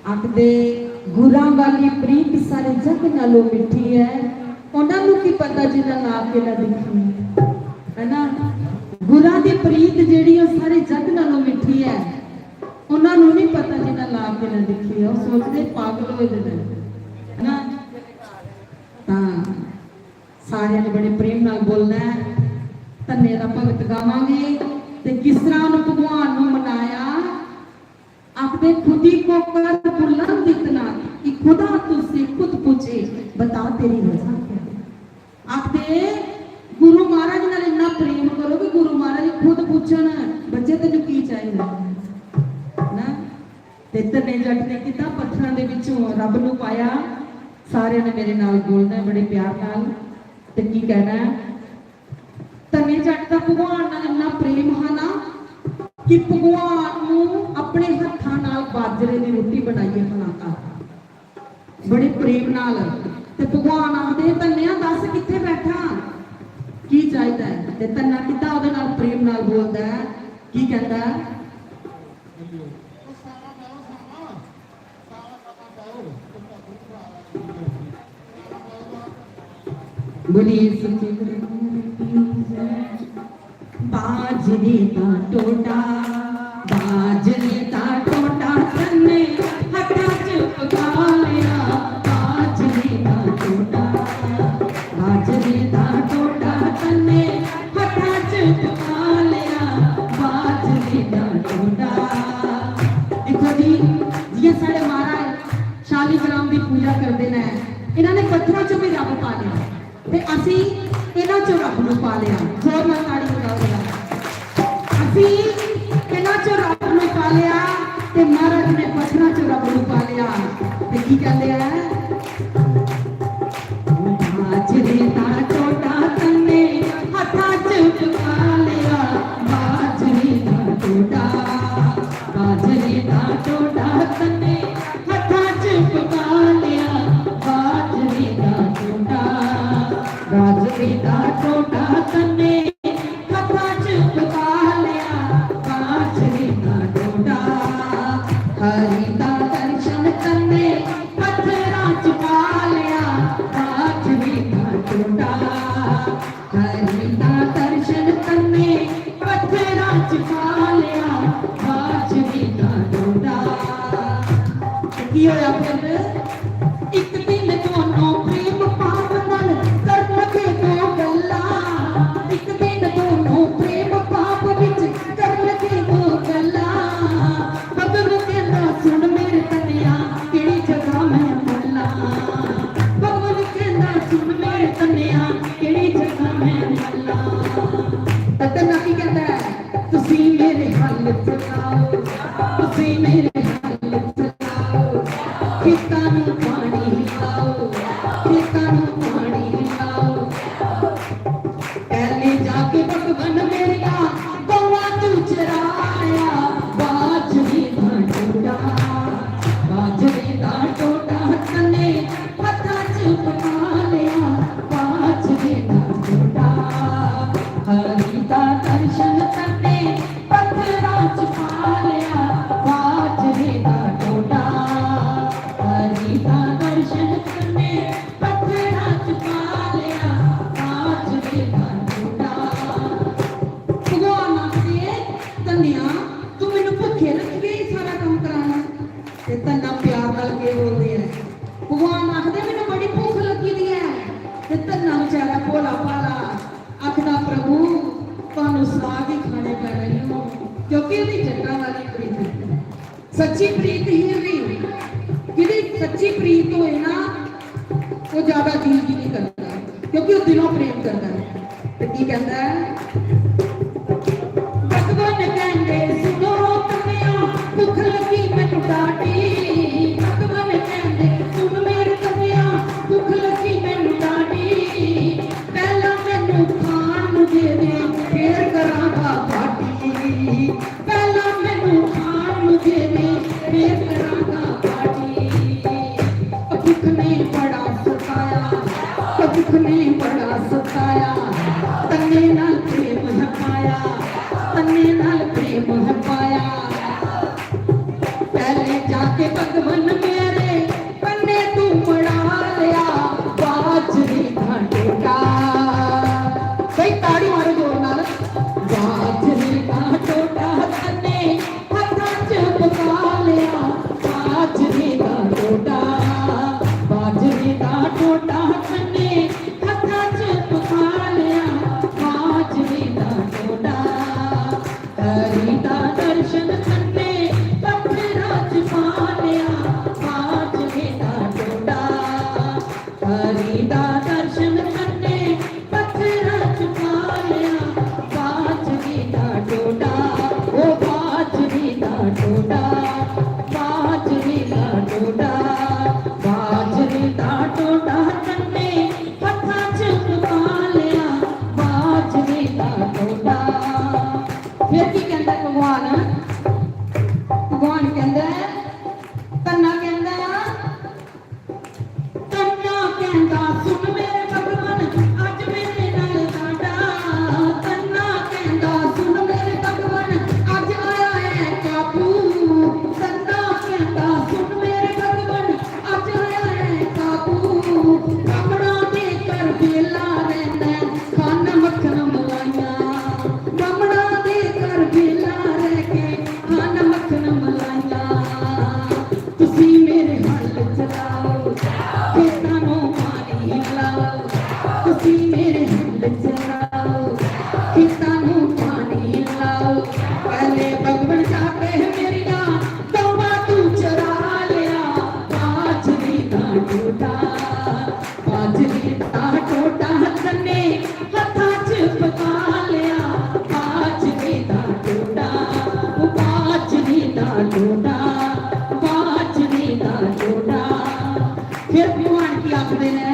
आखदे, "गुरां वाली प्रीत सारे जग नालों मिठी है, उन्हां नूं की पता जिन्हां नां के ना दिखी है।" है ना? गुरां दी प्रीत जेह्ड़ी, ओह् सारे जग नालों मिठी है, उन्हां नूं नहीं पता जिन्हां नां के ना दिखी है। ओह् सोचदे पागल होए दे न, है ना? तां सारेआं ने बड़े प्रेम नाल बोलना ऐ। धन्ने दा भगत गावांगे ते किस तरह उन भगवान नूं मनाया। आखदे, "खुदी को कर बुलंद इतना कि खुदा तुझसे खुद पूछे, बता तेरी रजा क्या है?" आखदे, "गुरु महाराज नाल इन्ना प्रेम करो कि गुरु महाराज खुद पुच्छन, बच्चे, तैनू की चाहिदा?" ना? ते धन्ने जट ने किता, पत्थरां दे विचों रब नू पाया। सारे ने मेरे नाल बोलना है बड़े प्यार नाल। ते की कहना है? धन्ने जट दा भगवान नाल इन्ना प्रेम हा ना कि भगवान नू अपने हत्थां नाल बाजरे दी रोटी बनाइए खिलाता। बड़े प्रेम नाल। ते भगवान आखदे, "धन्नेआ, दस कित्थे बैठा? की चाहिदा है?" ते धन्ना किता ओदे नाल प्रेम नाल बोलदा है, की कहंदा है? बोलिए सच्चे दरबार की जय। बाजरे दा टोडा, बाजरे दा टोडा तन्ने हत्था च पका लिया। बाजरे दा टोडा, बाजरे दा टोडा तन्ने हत्था च पका लिया। बाजरे दा टोडा। दिक्खो जी, जियां साढ़े महाराज शालीग्राम दी पूजा करदे ने, इन्हां ने पत्थरां चों भी रब पालेआ ते असीं इन्हां चों रब नूं पालेआ। जोर नाल ताड़ी बजाओ जरा। असीं इन्हां चों रब नूं पालेआ ते महाराज ने पत्थरां चों रब नूं पालेआ। ते की कहंदे ऐ? बाजरे दा टोडा तन्ने हत्था च पका लिया। बाजरे दा टोडा, बाजरे दा टोडा। बाजरे दा टोडा तन्ने हत्थां च पका लिया, बाजरे दा टोडा। हरि दा दर्शन तन्ने पत्थरां च पा लिया, बाजरे दा टोडा। हरि दा दर्शन तन्ने पत्थरां च पा लिया, बाजरे दा टोडा। की होया फिर? इक दिन दोनों प्रेम भाव नाल कर लगे दो गल्लां। इक दिन दोनों प्रेम भाव विच कर लगे दो गल्लां। बगल कहंदा, "सुन मेरे तन्नेआ, केड़ी जगह मैं मल्लां।" बगल कहंदा, "सुन मेरे तन्नेआ, केड़ी जगह मैं मल्लां।" ते तन्ना की कहंदा है? "तुसी मेरे हल चलाओ, तुसी मेरे हल चलाओ, खेतां नू पानी लाओ, खेतां नू पानी लाओ।" पहले जाके भगवन मेरा गौवा तू चराया, बाजरे दा टोडा, बाजरे दा टोडा तन्ने हत्थां च पका लिया, बाजरे दा टोडा। हरि दा दर्शन तन्ने पत्थरां च पा लिया, बाजरे दा टोडा। हरि दा दर्शन तन्ने पत्थरां च पा लिया, बाजरे दा टोडा। भगवान आखदे, "तन्नेआ, तू मैनू भुक्खे रखियै ही सारा कम्म कराना?" ते तन्ना प्यार नाल केह् बोलदे ऐ? भगवान आखदे, "मैनू बड़ी भुक्ख लग्गी दी ऐ।" ते तन्ना बेचारा भोला भाला आखदा, "प्रभु, तुहानू साग ही खाने पै रहे हो," क्योंकि ओह्दी जट्टा वाली प्रीत ही। सच्ची प्रीत ही ओह्दी। जेह्दी सच्ची प्रीत होए ना, ओह् ज्यादा जी की नहीं करदा, क्योंकि ओह् दिलों प्रेम करदा है। ते की कहंदा है? भगवान कहंदे, "सुनो तन्नेआ, भुख लगी मैनू डाटी।" भगवान कहंदे, "सुन मेरे तन्नेआ, भुख लगी मैनू डाटी। पहला मैनू खान नू दे दे, फिर करांगा पार्टी। पहला मैनू खान नू दे दे, फिर करांगा पार्टी।" भुख ने बड़ा सताया, भुख ने बड़ा सताया, तन्ने नाल प्रेम है पाया, तन्ने नाल प्रेम है पाया। पहले जाके भगवन मेरे कन्ने तू मड़ा लिया, बाजरे दा टोडा। भाई ताड़ी मारो जोर नाल। बाजरे दा टोडा तन्ने हत्थां च पका लिया, बाजरे दा टोडा। बाजरे दा टोडा तन्ने हत्थां च पका लिया, बाजरे दा टोडा। हरि दा दर्शन तन्ने पत्थरां च पा लिया, बाजरे दा टोडा। हरि दा दर्शन तन्ने पत्थरां च पा लिया, बाजरे दा टोडा। ओ बाजरे दा टोडा, बाजरे दा टोडा, बाजरे दा टोडा तन्ने हत्थां च पा लिया, बाजरे दा टोडा। फिर की कहंदा भगवान? भगवान कहंदा है, तन्ना कहंदा, तन्ना कहंदा, "सुन मेरे भगवान, अज मेरे नाल साडा।" तन्ना कहंदा, "सुन मेरे भगवान, अज आया है काबू।" तन्ना कहंदा, "सुन मेरे भगवान, अज आया है काबू।" बामणा दे घर बेला रहना, खाना मक्खन मलाइयां। बामणा दे घर बेला रह के खाना मक्खन मलाइयां। तुसी मेरे हल चलाओ, खेतां नू पानी लाओ। तुसी मेरे हल चलाओ, खेतां नू पानी लाओ। पहले भगवन जाके मेरिया गौवा तू चरा लिया, बाजरे दा टोडा। बाजरे दा टोडा तन्ने हत्थां च पका लिया, बाजरे दा टोडा। ओ बाजरे दा टोडा, बाजरे दा टोडा। फिर भगवान की आखदे ने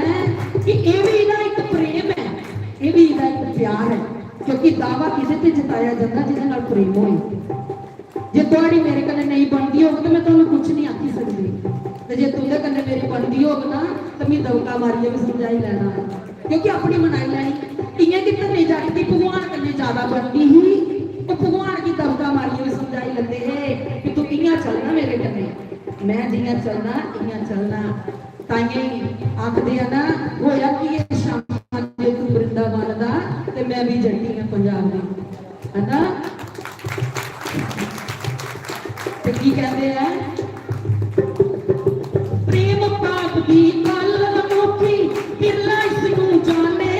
कि एह् भी इदा इक प्रेम है, एह् भी इदा इक प्यार है, क्योंकि दावा किसे ते जताया जंदा जिदे नाल प्रेम होए। जे तुहाड़ी मेरे कन्नै नेईं बनदी होग ते मैं तुहानू कुछ नहीं आखी सकदी, ते जे तुंदे कन्नै मेरी बनदी होग ना, ते मी दबका मारियै बी समझाई लैना है। क्योंकि अपनी मनाई लैनी। इ'यां कि धन्ने जट दी भगवान कन्नै ज्यादा बनदी ही। ओह् भगवान गी दबका मारियै बी समझाई लैंदे हे कि तूं इ'यां चल ना मेरे कन्नै, में जि'यां चलना इ'यां चलना। ताइयें आखदे आ ना, होया कि एह् शामां जे तूं वृंदावन दा ते में भी जट्टी आं पंजाब दी, है ना? ते की कहंदे आ, प्रेम भाव दी गल्ल अनोखी, बिरला इस नूं जाने।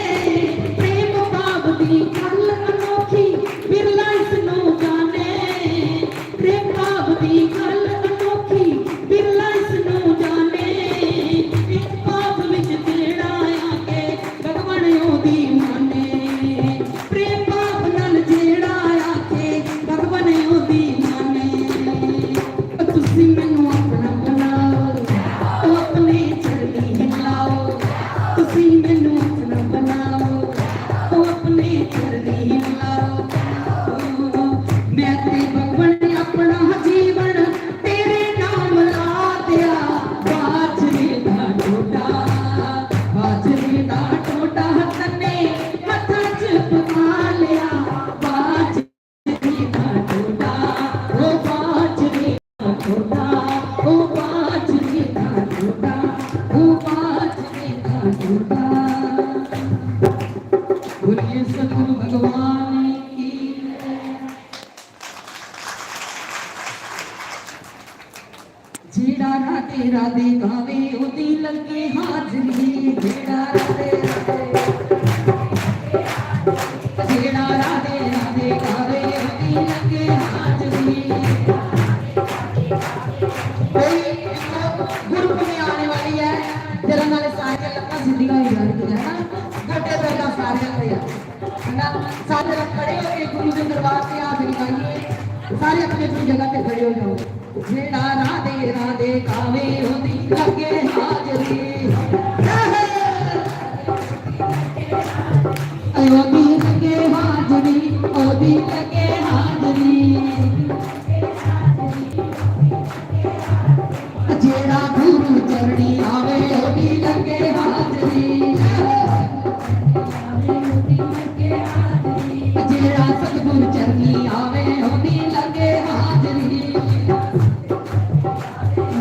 प्रेम भाव दी गल्ल अनोखी, बिरला इस नूं जाने। प्रेम भाव दी गल्ल अनोखी, बिरला इस नूं जाने। प्रेम भाव विच जेड़ा आके भगवन ओदी माने। प्रेम भाव नाल जेड़ा आके भगवन ओदी माने। ओ तुसी मैनू अपना बनाओ, ओ अपने चरनी लाओ। तुसी मैनू अपना बनाओ, ओ अपने चरनी लाओ। मैं ते भगवन अपना जीवन तेरे नाम ला दिया। बाजरे दा टोडा, बाजरे दा टोडा तन्ने मत्था च पका लिया। बाजरे दा टोडा, ओ बाजरे दा टोडा, ओ बाजरे दा टोडा, ओ बाजरे दा टोडा। बोलिए सतगुरु भगवान की। जेड़ा राधे राधे गावे ओदी लगे हाजरी। जेड़ा राधे राधे, जेड़ा राधे राधे गावे ओदी लगे हाजरी। कोई गुरु पुण्य आने वाली है, जरा नाले सारे लत्तां सिद्धियां हो जाएगी, है ना? गोटे पैदा सारे पे है ना? सारे खड़े होके गुरु के दरबार से हाजरी लाइए। सारे अपनी अपनी जगह पे खड़े हो जाओ। जेड़ा राधे राधे गावे ओदी लगे हाजरी। ओदी लगे हाजरी, ओदी लगे हाजरी। जेड़ा गुरु चरणी आवे ओदी लगे हाजरी। जेड़ा सतगुरु चरणी आवे ओदी लगे हाजरी।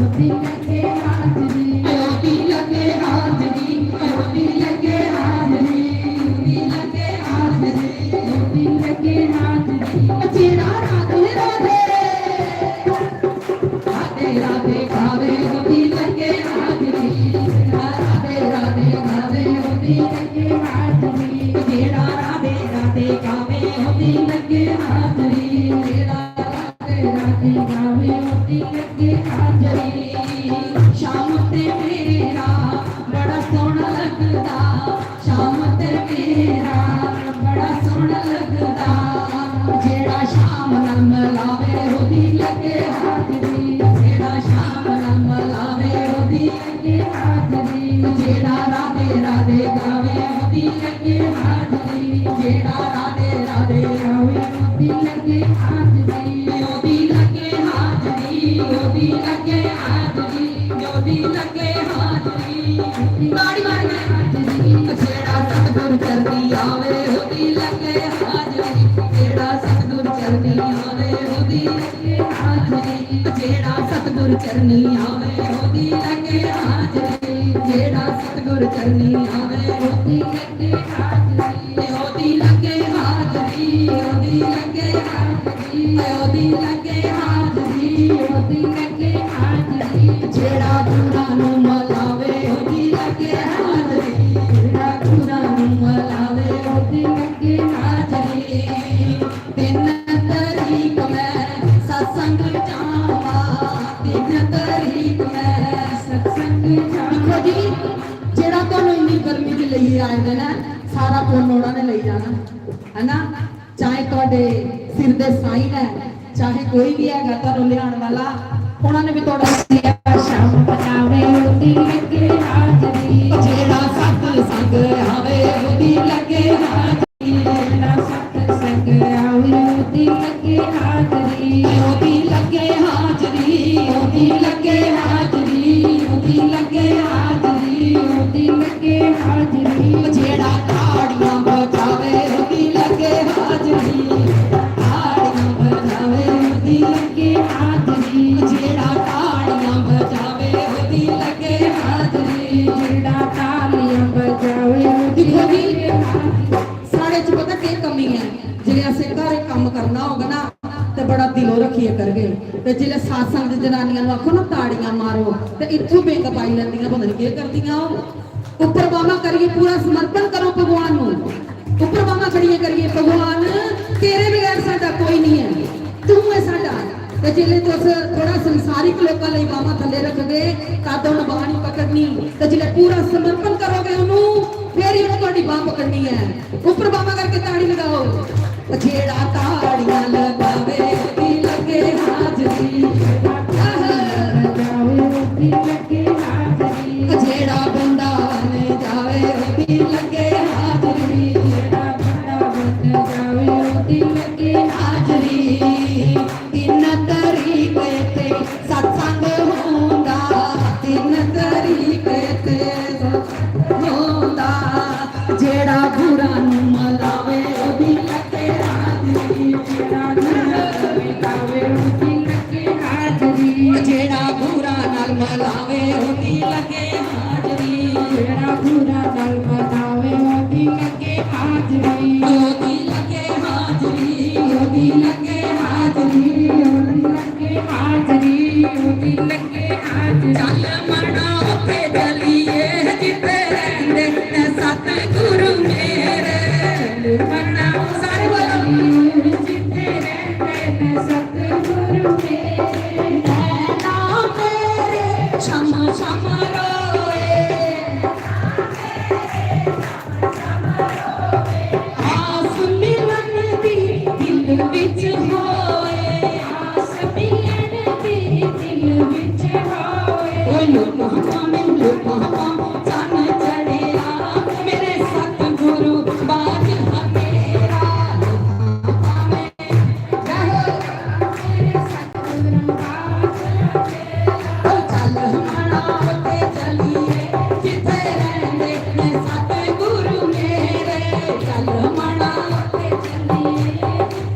ओदी लगे हाजरी, ओदी लगे हाजरी, ओदी लगे हाजरी, ओदी लगे हाजरी, ओदी लगे हाजरी। जेड़ा राधे राधे, राधे राधे गावे ओदी लगे हाजरी। राधे राधे गावे ओदी लगे हाजरी। जेड़ा राधे राधे गावे ओदी लगे हाजरी। जेड़ा राधे राधे गावे ओदी लगे हाजरी। शाम ते मेरा बड़ा सोहना लगदा। शाम ते मेरा बड़ा सोहना लगदा। जेड़ा शाम नम लावे ओदी लगे हाजरी। जेड़ा शाम नम लावे ओदी लगे हाजरी। जेड़ा राधे राधे गावे ओदी लगे हाजरी। जेड़ा राधे राधे गावे ओदी लगे हाजरी। ओदी लगे हाजरी, ओदी लगे हाजरी, ओदी लगे हाजरी। ताड़ी मार के हाजरी। जेड़ा सतगुर चरनी आवे ओदी लगे हाजरी। जेड़ा सतगुर चरनी आवे ओदी लगे हाजरी। जेड़ा सतगुर चरनी आवे ओदी लगे हाजरी। जेड़ा सतगुर चरनी आवे ओदी लगे हाजरी। ओदी लगे हाजरी, ओदी लगे हाजरी। ओदी लगे हाजरी, ओदी लगे हाजरी। जेड़ा गुरु नू मलावे ओदी लगे हाजरी। जेड़ा गुरु नू मलावे ओदी लगे हाजरी। दिन तरीक मैं सत्संग जावा, दिन तरीक मैं सत्संग जावा। देखो जी, जेड़ा तुहानू इन्नी गर्मी च लेइयै आए दे ना, सारा पुन्न उन्होंने लेई जाना, है ना? चाहे तुहाडे सिर दे साईं ने, चाहे कोई भी हैगा तुहानू लियाण वाला, उन्होंने भी तुहाडा शाम बनावे ओदी लगे हाजरी। जेड़ा सत्संग आवे ओदी लगे हाजरी। जेड़ा सत्संग आवे ओदी लगे हाजरी। ओदी लगे हाजरी, ओदी लगे हाजरी, ओदी लगे हाजरी, ओदी लगे हाजरी। जेड़ा ताड़ियां बजावे ओदी लगे हाजरी, ताड़ियां बजावे ओदी लगे हाजरी। जेड़ा ताड़ियां बजावे ओदी लगे हाजरी, जेड़ा ताड़ियां बजावे ओदी लगे हाजरी। साढ़े च पता केह् कमी ऐ? जिसलै असें घर कम्म करना होग ना, ते बड़ा दिलों रक्खियै करगे। ते जिसलै सत्संग च जनानियां नूं आखो ना, ताड़ियां मारो, ते इत्थों बेंग पाई लैंदियां, पता नहीं केह् करदियां। ओह् उप्पर बाह्मां करियै पूरा समर्पण करो भगवान नूं। उप्पर बाह्मां खड़ियां करियै, "भगवान, तेरे बगैर साडा कोई नहीं है, तू है साडा।" ते जिसलै तुस थोड़ा संसारिक लोकां लेई बाह्मां थल्ले रखगे, तद उन्न बांह नहीं पकड़नी। ते जिसलै पूरा समर्पण करोगे ओनू, फिर ही उन्न तुहाडी बांह पकड़नी है। उप्पर बांह करके ताड़ी लगाओ। जेड़ा ताड़ियां लगावे ओदी लगे हाजरी। जेड़ा बंदा ने जावे ओदी लगे हाजरी। जेड़ा बंदा ने जावे ओदी लगे हाजरी। तीन तरीके ते सत्संग होंदा, तीन तरीके ते सत्संग होंदा। जेड़ा बुरा नूं मलावे ओदी लगे हाजरी, जेड़ा बुरा नूं मलावे ओदी लगे हाजरी, जेड़ा बुरा नाल मलावे ओदी लगे हाजरी, जेड़ा बुरा नाल मलावे ओदी लगे हाजरी, ओदी लगे हाजरी, ओदी लगे हाजरी, ओदी लगे हाजरी, ओदी लगे हाजरी। चल मना उत्थे चलिए जिथे रहंदे ने सतगुरु मेरे। चल मना सारे बोलो। जिथे रहंदे ने सतगुरु मेरे। नैना मेरे छम छम रोए। आस मिलन दी दिल विच होए, आस मिलन दी दिल विच होए। ओ लुका पावे, लुका पावे, चन्न चढ़िया, मेरे सतगुरु बाज हनेरा। लुका पावे, जय हो, मेरे सतगुरु बाज हनेरा। ओ चल मना ते चलिए, जिथे रहंदे ने सतगुरु मेरे। चल मना ते चलिए,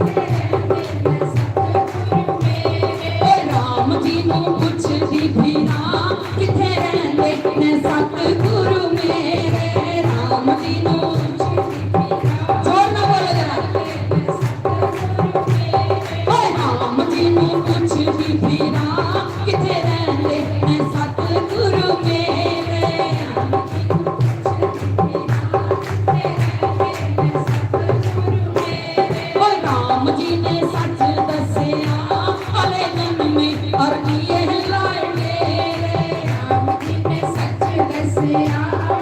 जिथे रहंदे ने सतगुरु मेरे। ओ राम जी नूं पुछदी फिरां, किथे रहंदे ने सतगुरु मेरे। राम जी नूं पुछदी फिरां। जोर नाल बोलो जरा। ओ राम जी नूं पुछदी फिरां, किथे रहंदे ने सतगुरु मेरे। ओ राम जी ने सच दस्सेया, अले जन्मे अर इये लाए मेरे। राम जी ने सच दस्सेया,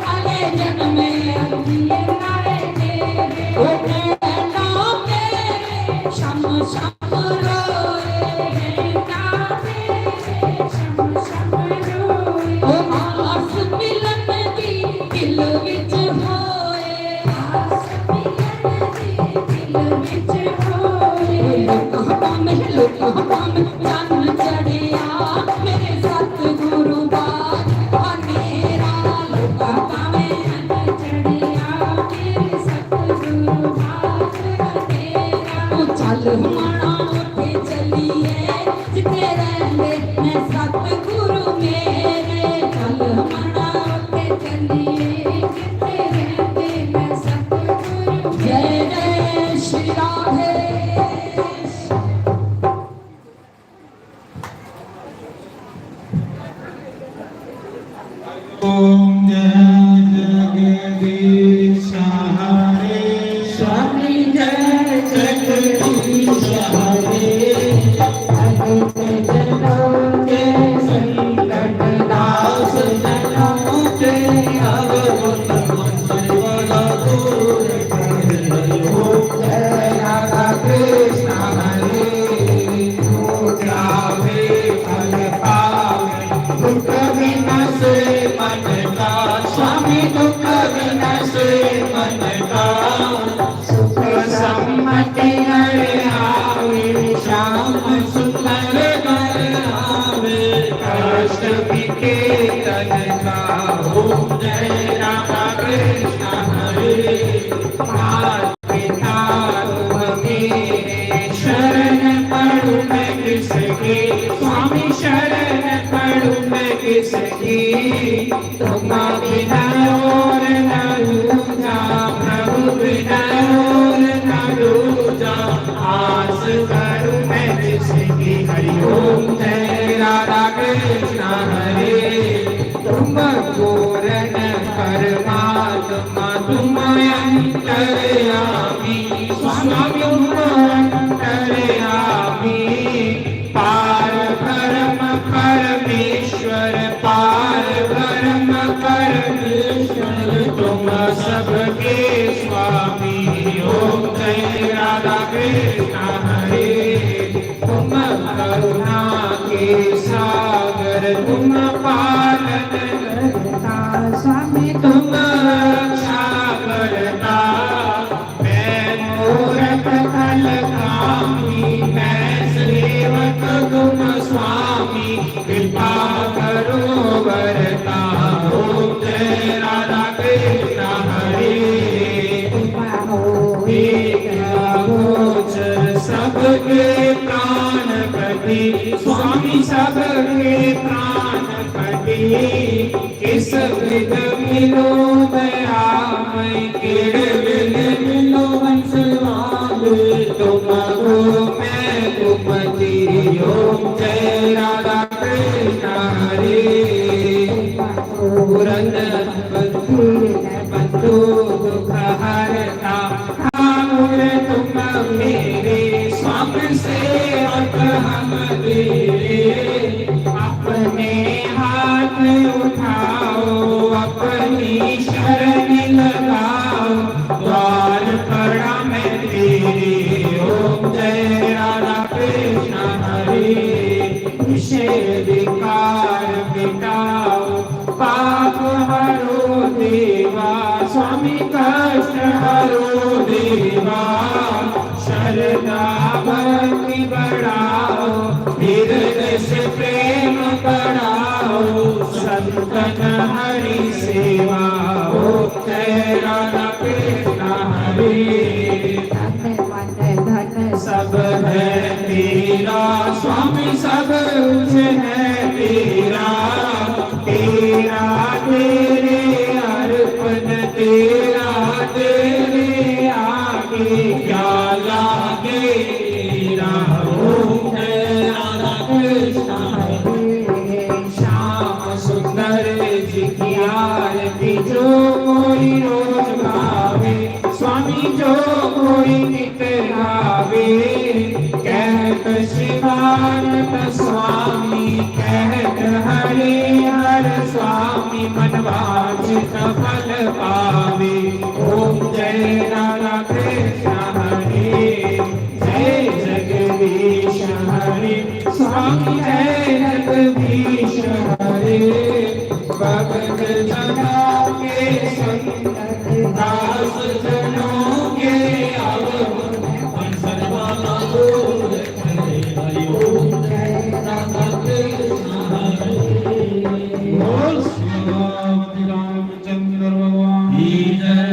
अले जन्मे अर इये लाए मेरे। ओ नैना मेरे छम छम रोए, नैना मेरे छम छम रोए। ओ आस मिलन दी दिल विच होए, आस मिलन दी दिल विच होए। लुका पावे, लुका पावे, चन्न चढ़िया, मेरे सतगुरु बाज हनेरा। लुका पावे, चन्न चढ़िया, मेरे सतगुरु बाज हनेरा। ओ चल मना उत्थे चलिए, जिथे रहंदे ने सतगुरु मेरे। चल मना उत्थे चलिए, जिथे रहंदे ने सतगुरु। जय जय श्री राधे। ओम जय जगदीश हरे। स्वामी जय जगदीश हरे। भक्त जनों के संकट नाश, जनों के अवगुण मंगल दूर करे। ओम जय राधा कृष्ण हरे। गावे फल पावे, दुख विनाशे मन का, स्वामी दुख विनाशे मन का। सुख सम्मति हरि आवे, श्याम सुंदर वर आवे, कष्ट मिटे तन का। ओम जय राधा कृष्ण माता पिता तुम मेरे, शरण पड़ूं मैं किसकी, स्वामी शरण पड़ूं मैं किसकी। तुम बिना और न दूजा, प्रभु बिना और न दूजा, आस करूं मैं जिसकी। हरि ओम। जय राधा कृष्ण हरे। तुम पूर्ण परमात्मा, तुम अंतर्यामी, स्वामी तुम अंतर्यामी। पार ब्रह्म परमेश्वर, पार ब्रह्म परमेश्वर, तुम सबके स्वामी। ओम जय राधा कृष्ण हरे। तुम करुणा के सागर, तुम पालन करता, स्वामी तुम रक्षा करता। मैं मूरत कलकामी, मैं सेवक तुम स्वामी, कृपा करो वरता। ओम जय राधा कृष्ण हरे। तुम हो एक अगोचर, सबके प्राणपति, स्वामी सबके प्राणपति। किस विध मिलो दयामय, केड़े विध मिलो वंशवाल, तुम हो मैं तुम ती। ओम जय राधा कृष्ण हरे। पूरन बंधु बंधु दुख हरता, ठाकुर तुम मेरे, स्वामी सेवक हम तेरे। अपने हाथ उठाओ, अपनी शरण लगाओ, द्वार पड़ा मैं तेरे। ओम जय राधा कृष्ण हरे। विषय विकार मिटाओ, पाप हरो देवा, स्वामी कष्ट हरो देवा। शरणा भक्ति बढ़ाओ, हृदय से प्रेम बढ़ाओ, संतन हरि सेवा। ओम जय राधा कृष्ण हरे। धन मन धन सब है तेरा, स्वामी सब कुछ है तेरा। तेरा तेरे अर्पण, तेरा तेरे आगे क्या लागे तेरा। ओम जय राधा कृष्ण हरे। श्याम सुंदर जी की आरती जो कोई रोज गावे, स्वामी जो कोई नित गावे। कहत शिवानंद स्वामी, कहत हरे हर स्वामी, मनवांछित फल पावे। ओम जय राधा कृष्ण हरे। जय जगदीश हरे, स्वामी जय जगदीश हरे। भक्त जना के संत दास जनों के अवगुण, सर्वदा दूर करे। हरि ओम जय राधा कृष्ण हरे। बोल सियावती रामचंद्र भगवान की जय।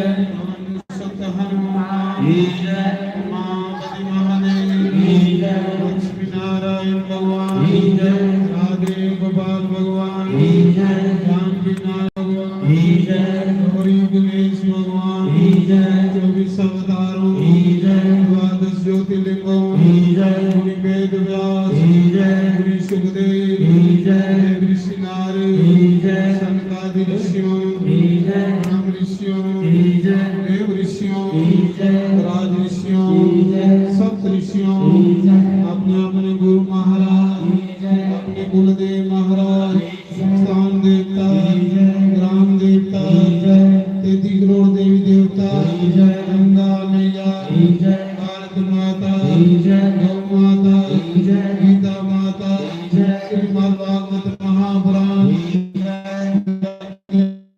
सत हनुमान की जय। उमापति महादेव की जय। लक्ष्मी नारायण भगवान की जय। राधे गोपाल भगवान की जय। जानकी नारायण भगवान की जय। गौरी गणेश भगवान की जय। चौबीस अवतारों की जय। द्वादश ज्योतिर्लिंगों की जय। मुनि वेद व्यास की जय। मुनि सुखदेव की जय। देव ऋषि नारद की जय। सनकादि ऋषियों की जय। ब्रह्म ऋषियों की जय। देव ऋषियों की जय। राज ऋषियों की जय। सप्त ऋषियों की जय। अपने अपने गुरु महाराज की जय। अपने कुलदेव महाराज, स्थान देवता की जय। ग्राम देवता की जय। तैंतीस करोड़ देवी देवता की जय। गंगा मैया की जय। भारत माता की जय। गौ माता की जय। गीता माता की जय। श्रीमद् भागवत महापुराण की जय।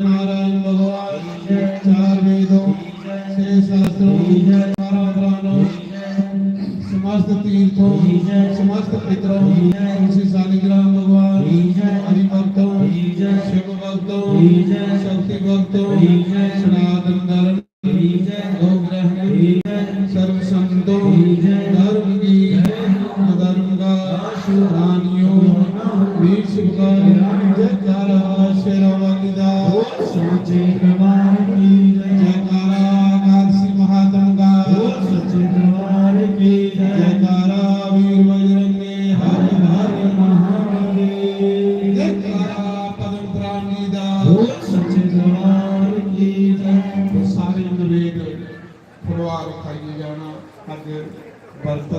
नारायण भगवान, चार वेदों, छह शास्त्रों, बारह पुराणों, समस्त तीर्थों, समस्त पितरों, तुलसी शालिग्राम भगवान, हरि भक्तों, शिव भक्तों, शक्ति भक्तों, सनातन धर्म जयकारा वीर बजरंगी, हर हर महादेव। जयकारा पद्म पुराण जी दा। बोल सच्चे दरबार की जय। सारे नवेद फुलवार खाइयै जाना। अज्ज बरत